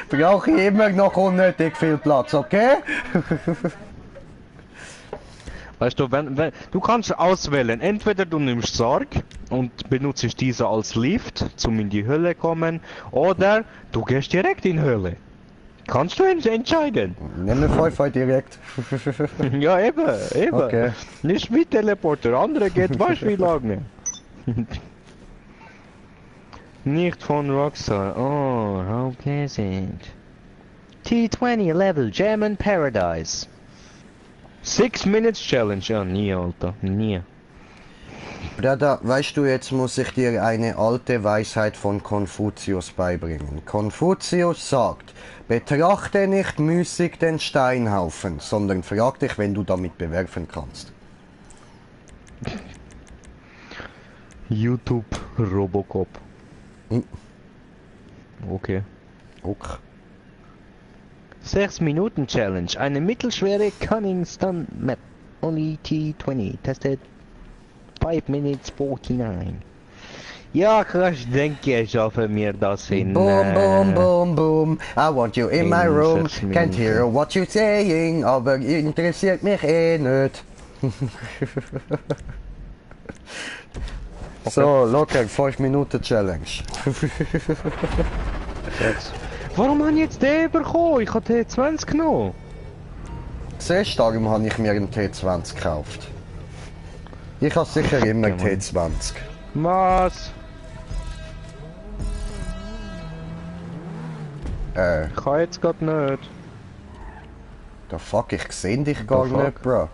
Speaker 1: Brauche ich immer noch unnötig viel Platz, okay?
Speaker 2: Weißt du, wenn du kannst auswählen, entweder du nimmst Sarg und benutzt diese als Lift, zum in die Höhle kommen, oder du gehst direkt in die Höhle. Kannst du entscheiden?
Speaker 1: Nimm den Wi-Fi direkt.
Speaker 2: Ja, eben.
Speaker 1: Okay.
Speaker 2: Nicht mit Teleporter, andere geht weißt wie lange. Nicht von Rockstar. Oh, how pleasant. T20 Level German Paradise. 6 Minutes Challenge. Ja, nie, Alter. Nie.
Speaker 1: Brada, weißt du, jetzt muss ich dir eine alte Weisheit von Konfuzius beibringen. Konfuzius sagt, betrachte nicht müßig den Steinhaufen, sondern frag dich, wenn du damit bewerfen kannst.
Speaker 2: YouTube Robocop. Okay.
Speaker 1: Okay.
Speaker 2: 6 Minuten Challenge. Eine mittelschwere Cunning Stunt Map. Only T20. Tested 5 minutes 49. Ja, ich denke, ich schaffe mir das in...
Speaker 1: Boom, boom, boom, boom. I want you in my
Speaker 2: in
Speaker 1: room.
Speaker 2: 6
Speaker 1: Can't hear
Speaker 2: Minuten.
Speaker 1: what you're saying, aber interessiert mich eh nicht. So, locker, 5 Minuten Challenge.
Speaker 2: Warum haben jetzt den bekommen? Ich habe T20 genommen.
Speaker 1: Siehst du, darum habe ich mir einen T20 gekauft. Ich habe sicher immer
Speaker 2: Ja, Mann.
Speaker 1: T20.
Speaker 2: Was? Ich kann jetzt gerade nicht.
Speaker 1: The fuck, ich sehe dich gar
Speaker 2: fuck?
Speaker 1: nicht, Bro.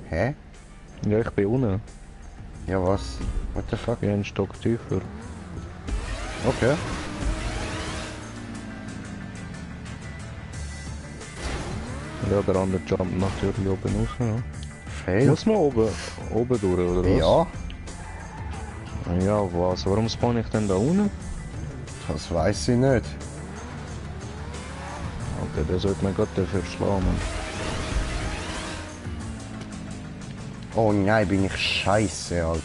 Speaker 1: Hä?
Speaker 2: Ja, ich bin unten.
Speaker 1: Ja, was? What the fuck?
Speaker 2: Ich bin einen Stock tiefer.
Speaker 1: Okay.
Speaker 2: Ja, der andere jumpt natürlich oben raus. Ja.
Speaker 1: Fail.
Speaker 2: Muss man oben durch, oder was?
Speaker 1: Ja,
Speaker 2: Ja, was? Warum spawn ich denn da unten?
Speaker 1: das weiß ich nicht.
Speaker 2: Okay, der sollte man gerade dafür schlagen, Mann.
Speaker 1: Oh nein, bin ich scheiße, Alter.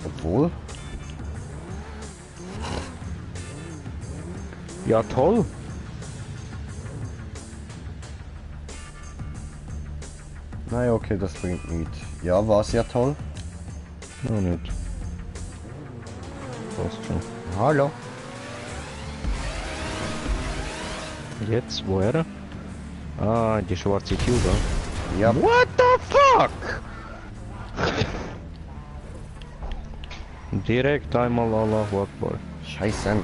Speaker 1: Obwohl?
Speaker 2: Ja, toll.
Speaker 1: Nein, okay, das bringt nichts. Ja, war's ja toll.
Speaker 2: Noch nicht. Passt schon.
Speaker 1: Hallo.
Speaker 2: Jetzt, woher? Ah, die schwarze Cuba.
Speaker 1: Ja,
Speaker 2: What the fuck? Direkt einmal Allahu Akbar.
Speaker 1: scheiße.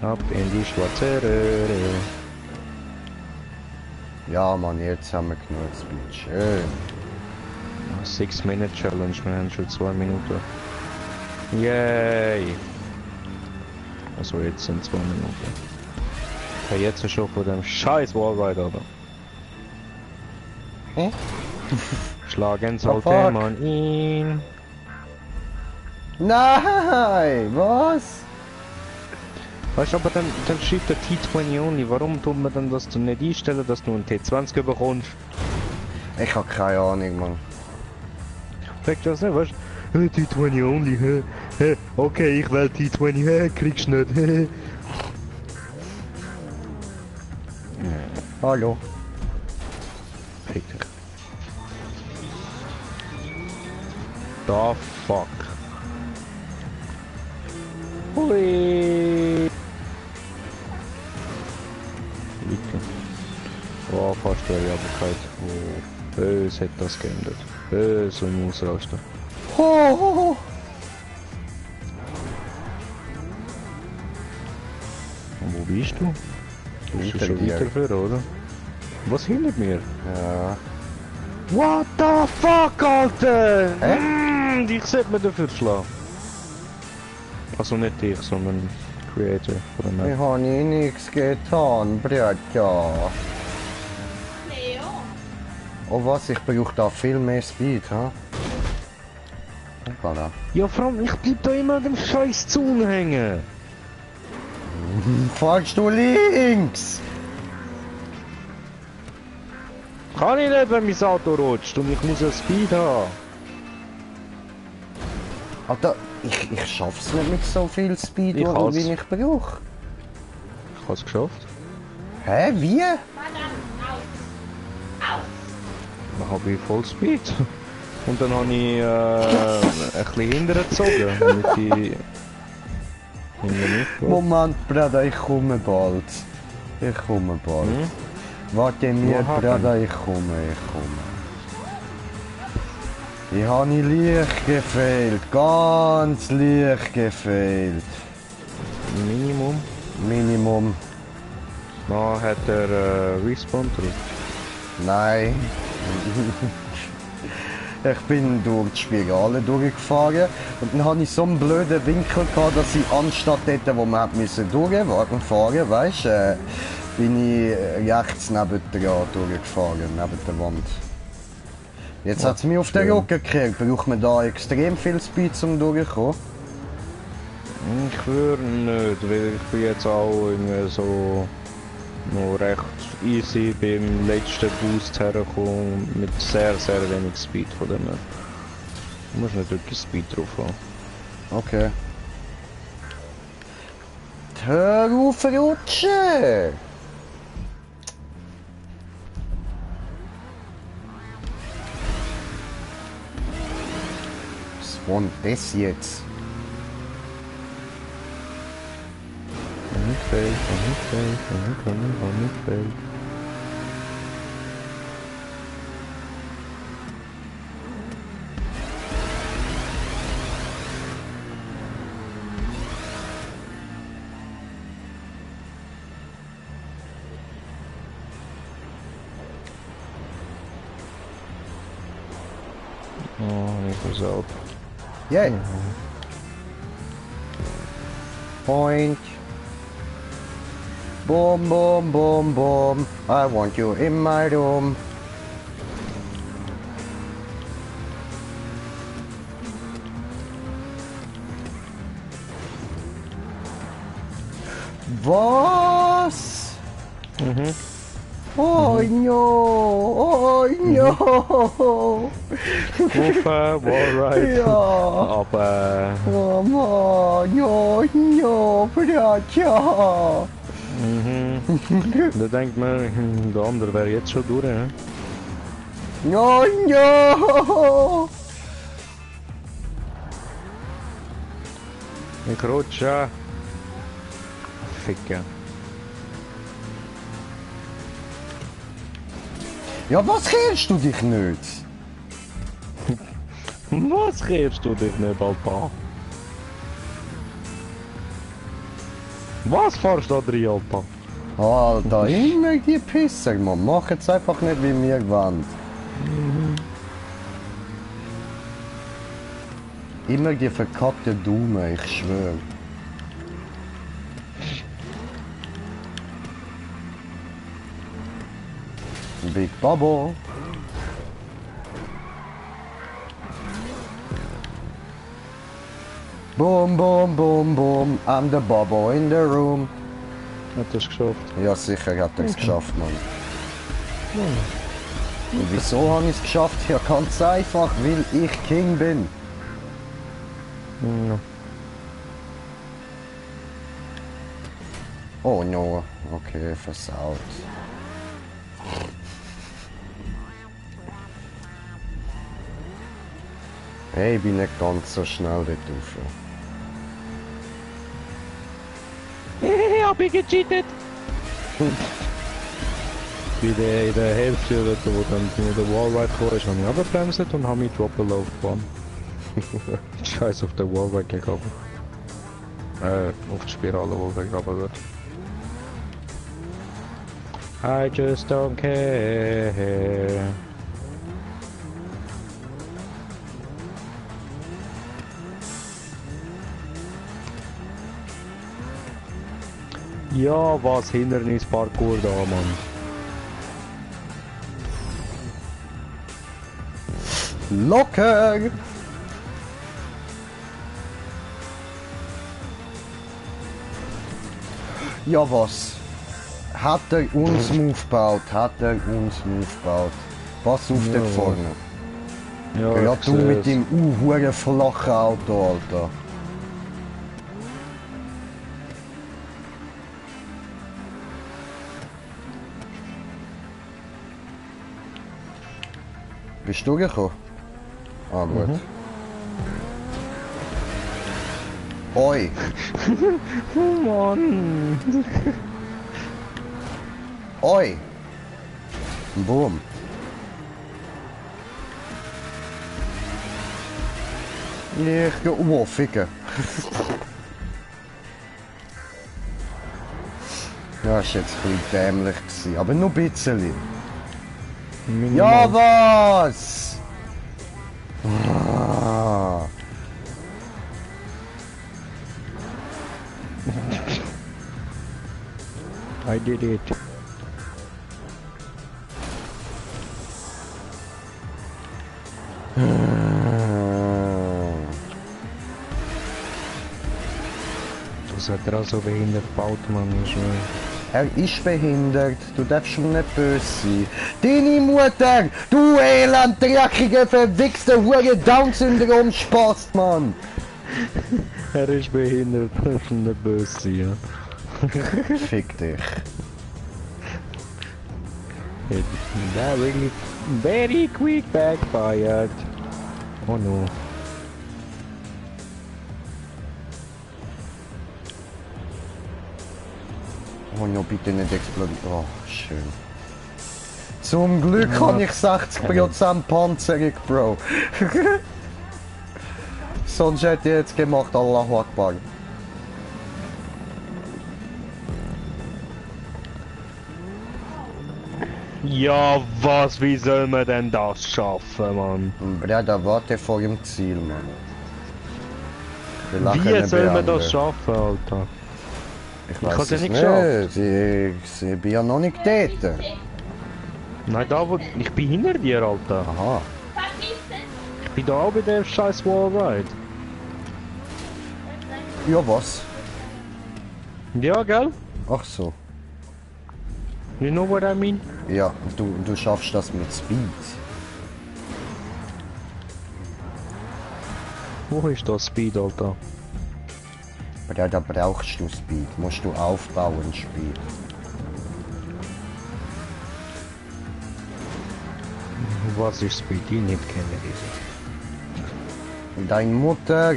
Speaker 2: Ab in die schwarze Röhre.
Speaker 1: Ja, Mann, jetzt haben wir genug Speed. Schön.
Speaker 2: 6 Minute Challenge, wir haben schon 2 Minuten. Yay! Also jetzt sind 2 Minuten. Okay, jetzt ist schon von dem scheiß Wallride, aber.
Speaker 1: Hä?
Speaker 2: Schlagen
Speaker 1: Oh,
Speaker 2: sollte
Speaker 1: fuck.
Speaker 2: man ihn.
Speaker 1: Nein, was?
Speaker 2: Weißt du, aber dann schreibt der T20 only. Warum tut man dann das nicht einstellen, dass du einen T20 bekommst?
Speaker 1: Ich hab keine Ahnung, Mann.
Speaker 2: Fragt das nicht, weißt du? T20 only, hä? Okay, ich will T20, kriegst nicht, hä?
Speaker 1: Hallo.
Speaker 2: Fick dich. Da fuck. Hui. Lieke. Oh, fast Variabelkeit. Oh, böse hat das geändert. Böse im Ausraster.
Speaker 1: Ho, ho, ho.
Speaker 2: Und wo bist du? Du bist
Speaker 1: Hinter
Speaker 2: schon
Speaker 1: dir.
Speaker 2: weiter für, oder? Was hinter mir?
Speaker 1: Ja.
Speaker 2: What the fuck, Alter?
Speaker 1: Hä?
Speaker 2: Dich sollte man dafür schlagen. Also nicht dich, sondern Creator von der Map.
Speaker 1: Ich habe nichts getan, Brüder.
Speaker 5: Leo?
Speaker 1: Oh was, ich brauche da viel mehr Speed, ha? Hoppala.
Speaker 2: Ja, vor allem, ich bleib da immer an dem scheiß Zaun hängen.
Speaker 1: Fahrst du links?
Speaker 2: Kann ich nicht, wenn mein Auto rutscht und ich muss ja Speed haben.
Speaker 1: Alter, ich schaff's nicht mit so viel Speed,
Speaker 2: Ich has.
Speaker 1: wie ich brauche.
Speaker 2: Ich hab's geschafft.
Speaker 1: Hä, wie?
Speaker 2: Dann habe ich Vollspeed. Und dann habe ich ein bisschen hintergezogen, damit ich hinter mich gehe.
Speaker 1: Moment, Bruder, ich komme bald. Ich komme bald.
Speaker 2: Hm?
Speaker 1: Warte mir,
Speaker 2: What happened?
Speaker 1: Bruder, ich komme. Ich habe nicht leicht gefehlt, ganz leicht gefehlt.
Speaker 2: Minimum.
Speaker 1: Minimum.
Speaker 2: Dann hat er Respawn drauf.
Speaker 1: Nein. Ich bin durch die Spirale durchgefahren und dann hatte ich so einen blöden Winkel gehabt, dass ich anstatt dort, wo man fahren, weißt, bin ich rechts neben dran durchgefahren, neben der Wand. Jetzt hat es mich auf den Rücken gekriegt. Braucht man da extrem viel Speed zum durchkommen?
Speaker 2: Ich würde nicht, weil ich bin jetzt auch irgendwie so noch recht easy beim letzten Boost hergekommen mit sehr wenig Speed von dem. Du musst nicht wirklich Speed drauf haben.
Speaker 1: Okay. Hör auf rutschen! Was war denn das jetzt?
Speaker 2: Nicht fail, nicht fail, nicht fail. Oh, ich was out.
Speaker 1: Yeah! Point! Boom, boom, boom, boom! I want you in my room! Was?
Speaker 2: Mhm.
Speaker 1: Oh no! Oh no!
Speaker 2: Ufer, Wallride.
Speaker 1: Ja!
Speaker 2: Aber
Speaker 1: Oh Mann! No, no, Bratscha!
Speaker 2: da denkt man, der andere wäre jetzt schon durch. He?
Speaker 1: No, no!
Speaker 2: Ich rutsche. Ficken.
Speaker 1: Ja, was kehrst du dich nicht?
Speaker 2: Was kehrst du dich nicht, Alter? Was fahrst du da drin, Alter?
Speaker 1: Alter, immer die Pisser, man. Mach jetzt einfach nicht wie wir wollen. Immer die verkackte Dume, ich schwöre. Big Bubble. Boom, boom, boom, boom. I'm the Bubble in the room.
Speaker 2: Hat er es geschafft?
Speaker 1: Ja, sicher hat er es geschafft, Mann. Und wieso habe ich es geschafft? Ja, ganz einfach, weil ich King bin.
Speaker 2: Ja.
Speaker 1: Oh no, okay, versaut. Hey, ich bin nicht ganz so schnell dort rauf.
Speaker 2: Hab ich gecheatet! In der Hälfte, wo dann der Wallride kam, ist, habe ich abgebremst und habe mich droppen laufen. Scheiß auf der Wallride gegangen. Auf die Spirale, wo begraben wird. I just don't care. Ja, was Hindernisparcours da, Mann.
Speaker 1: Locker! Ja was? Hat er uns Move gebaut? Hat er uns Move gebaut? Pass auf
Speaker 2: Ja.
Speaker 1: dort vorne.
Speaker 2: Ja,
Speaker 1: Ja,
Speaker 2: ich
Speaker 1: du mit
Speaker 2: seh's.
Speaker 1: dem hure flachen Auto, Alter. Bist du gekommen? Ah, gut. Oi!
Speaker 2: Oh Mann.
Speaker 1: Oi! Boom! Ich geh... Oh, ficken! Ja, ist jetzt ein bisschen dämlich gewesen, aber nur ein bisschen. Ja, was? Ah.
Speaker 2: I did it. Das hat er auch so behindert gebaut, Mann. Ich schwör.
Speaker 1: Er ist behindert, du darfst schon nicht böse sein. Deine Mutter, du elend, dreckige, verwichste, hure Down-Syndrom-Spast, Mann!
Speaker 2: Er ist behindert, das ist nicht böse sein, ja.
Speaker 1: Fick dich.
Speaker 2: That really very quick backfired. Oh no.
Speaker 1: Oh ja, bitte nicht explodieren. Oh, schön. Zum Glück habe ich 60% Panzerung, Bro. Sonst hätte ich jetzt gemacht, Allahu Akbar.
Speaker 2: Ja, was, wie soll man denn das schaffen, Mann?
Speaker 1: Bruder, warte vor dem Ziel, Mann. Wir lachen
Speaker 2: Wie
Speaker 1: nicht
Speaker 2: soll man
Speaker 1: beenden.
Speaker 2: das schaffen, Alter?
Speaker 1: Ich
Speaker 2: hab's
Speaker 1: weiß
Speaker 2: ja
Speaker 1: es
Speaker 2: nicht
Speaker 1: nicht. Ich bin ja noch nicht dort.
Speaker 2: Nein, da wo... Ich bin hinter dir, Alter.
Speaker 1: Aha.
Speaker 2: Ich bin da auch bei der scheiß Wallride.
Speaker 1: Ja, was?
Speaker 2: Ja, gell?
Speaker 1: Ach so.
Speaker 2: You know what I mean?
Speaker 1: Ja, du schaffst das mit Speed.
Speaker 2: Wo ist das Speed, Alter?
Speaker 1: Bruder, da brauchst du Speed. Musst du aufbauen, Speed.
Speaker 2: Was ist Speed? Ich nicht kenne diese.
Speaker 1: Deine Mutter.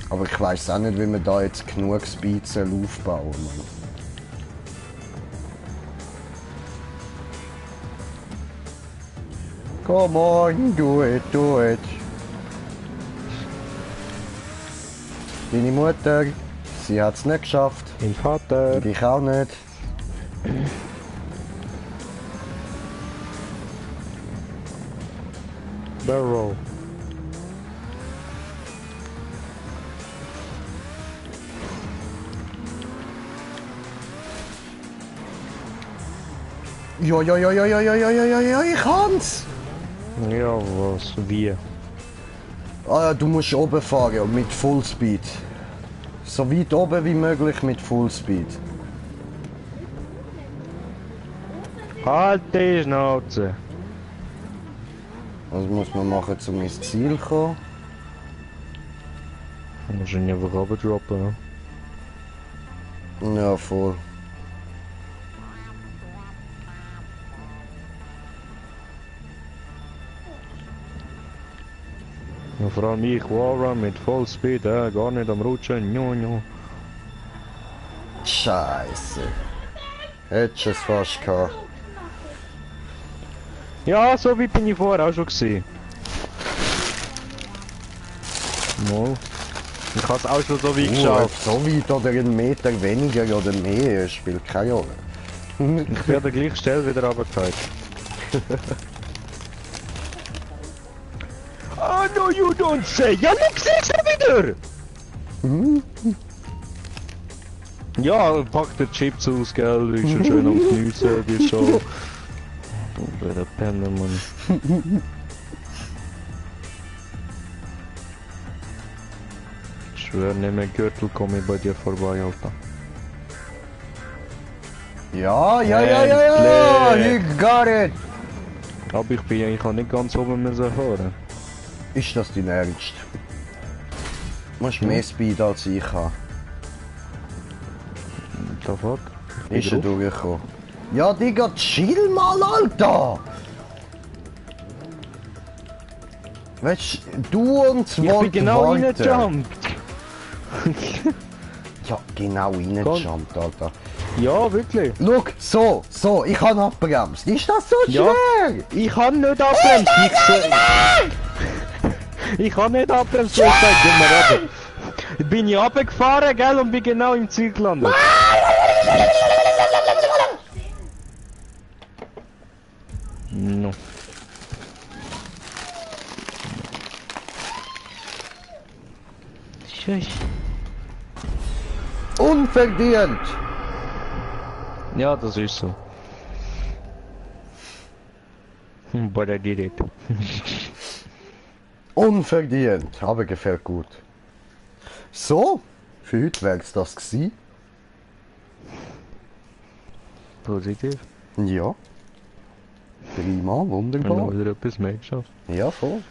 Speaker 1: Aber ich weiß auch nicht, wie man da jetzt genug Speed soll aufbauen soll. Come on, do it, do it. Deine Mutter, sie hat es nicht geschafft.
Speaker 2: Mein Vater.
Speaker 1: Und ich auch nicht.
Speaker 2: Barrel.
Speaker 1: Ja, ja, ja, ja, ja, ja, ja, ja, ja, ja, ich kann's!
Speaker 2: Ja, was? Wie?
Speaker 1: Ah, du musst oben fahren mit Fullspeed. So weit oben wie möglich mit Fullspeed.
Speaker 2: Halt die Schnauze!
Speaker 1: Was muss man machen, um ins Ziel zu kommen?
Speaker 2: Du musst ihn einfach runterdroppen, ne?
Speaker 1: Ja, voll.
Speaker 2: Ja, vor allem ich, Wallrun mit Vollspeed, gar nicht am Rutschen, njo.
Speaker 1: Scheiße. Hättest du es fast gehabt.
Speaker 2: Ja, so wie bin ich vorher auch schon gewesen. Mal. Ich habe es auch schon so weit
Speaker 1: Ob
Speaker 2: geschafft.
Speaker 1: so weit oder einen Meter weniger oder mehr, spielt keine Rolle.
Speaker 2: Ich werde gleich schnell wieder runtergefallen. Oh no, you don't say! Ja, look, siehst du wieder! Ja, pack die Chips aus, gell? Ist schon schön am Geniessen, die Show. Du der Penner, Mann. Ich schwör, nicht mehr Gürtel komme ich bei dir vorbei, Alter.
Speaker 1: Ja, you got it!
Speaker 2: Aber ich kann nicht ganz oben müssen fahren.
Speaker 1: Ist das dein Ernst? Du musst mehr Speed als ich habe.
Speaker 2: Da fuck?
Speaker 1: Ist er durchgekommen? Ja, Digga, chill mal, Alter! Weißt du und
Speaker 2: Ich bin genau reingejumpt.
Speaker 1: Ja, genau reingejumpt, Alter.
Speaker 2: Ja, wirklich.
Speaker 1: Schau, so, ich habe abgebremst. Ist das so
Speaker 2: Ja.
Speaker 1: schwer?
Speaker 2: Ich kann nicht abbremsen. Ich kann nicht abbremsen, so ist das immer. Bin ich runtergefahren, gell, und bin genau im Ziel gelandet. No. Scheiße.
Speaker 1: Unverdient!
Speaker 2: Ja, das ist so. But I did it.
Speaker 1: Unverdient, aber gefällt gut. So, für heute wäre es das gewesen.
Speaker 2: Positiv.
Speaker 1: Ja. Prima,
Speaker 2: Wenn
Speaker 1: wunderbar.
Speaker 2: noch wieder etwas mehr geschafft.
Speaker 1: Ja, voll.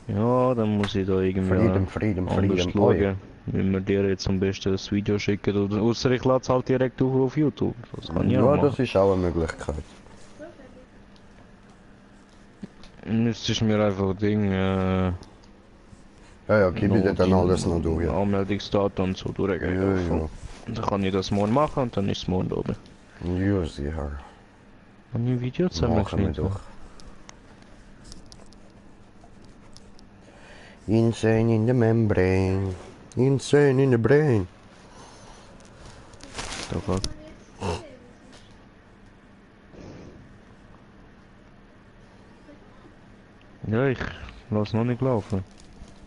Speaker 2: Ja, dann muss ich da irgendwie
Speaker 1: Frieden,
Speaker 2: anders schauen. Wenn wir dir jetzt am besten das Video schicken oder außer ich lade es halt direkt auf YouTube. Das kann ich auch
Speaker 1: Ja,
Speaker 2: machen.
Speaker 1: das ist auch eine Möglichkeit.
Speaker 2: Müsstest mir einfach Ding,
Speaker 1: Ja, gib mir dann
Speaker 2: die
Speaker 1: alles noch durch. Ja,
Speaker 2: Anmeldungsdaten und so durchgehen.
Speaker 1: ja.
Speaker 2: Dann kann ich das morgen machen und dann ist es morgen oben.
Speaker 1: Ja, sicher.
Speaker 2: Haben wir ein Video zusammen
Speaker 1: Machen wir
Speaker 2: geschnitten?
Speaker 1: doch. Insane in the membrane. Insane in the brain.
Speaker 2: Da fuck. Ja, ich lass noch nicht laufen.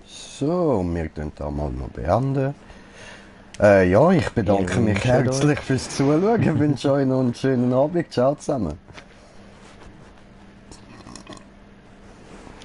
Speaker 1: So, wir können da mal noch beenden. Ja, ich bedanke
Speaker 2: Ja,
Speaker 1: mich
Speaker 2: schön,
Speaker 1: herzlich fürs Zuschauen. Ich wünsche euch noch einen schönen Abend. Ciao zusammen.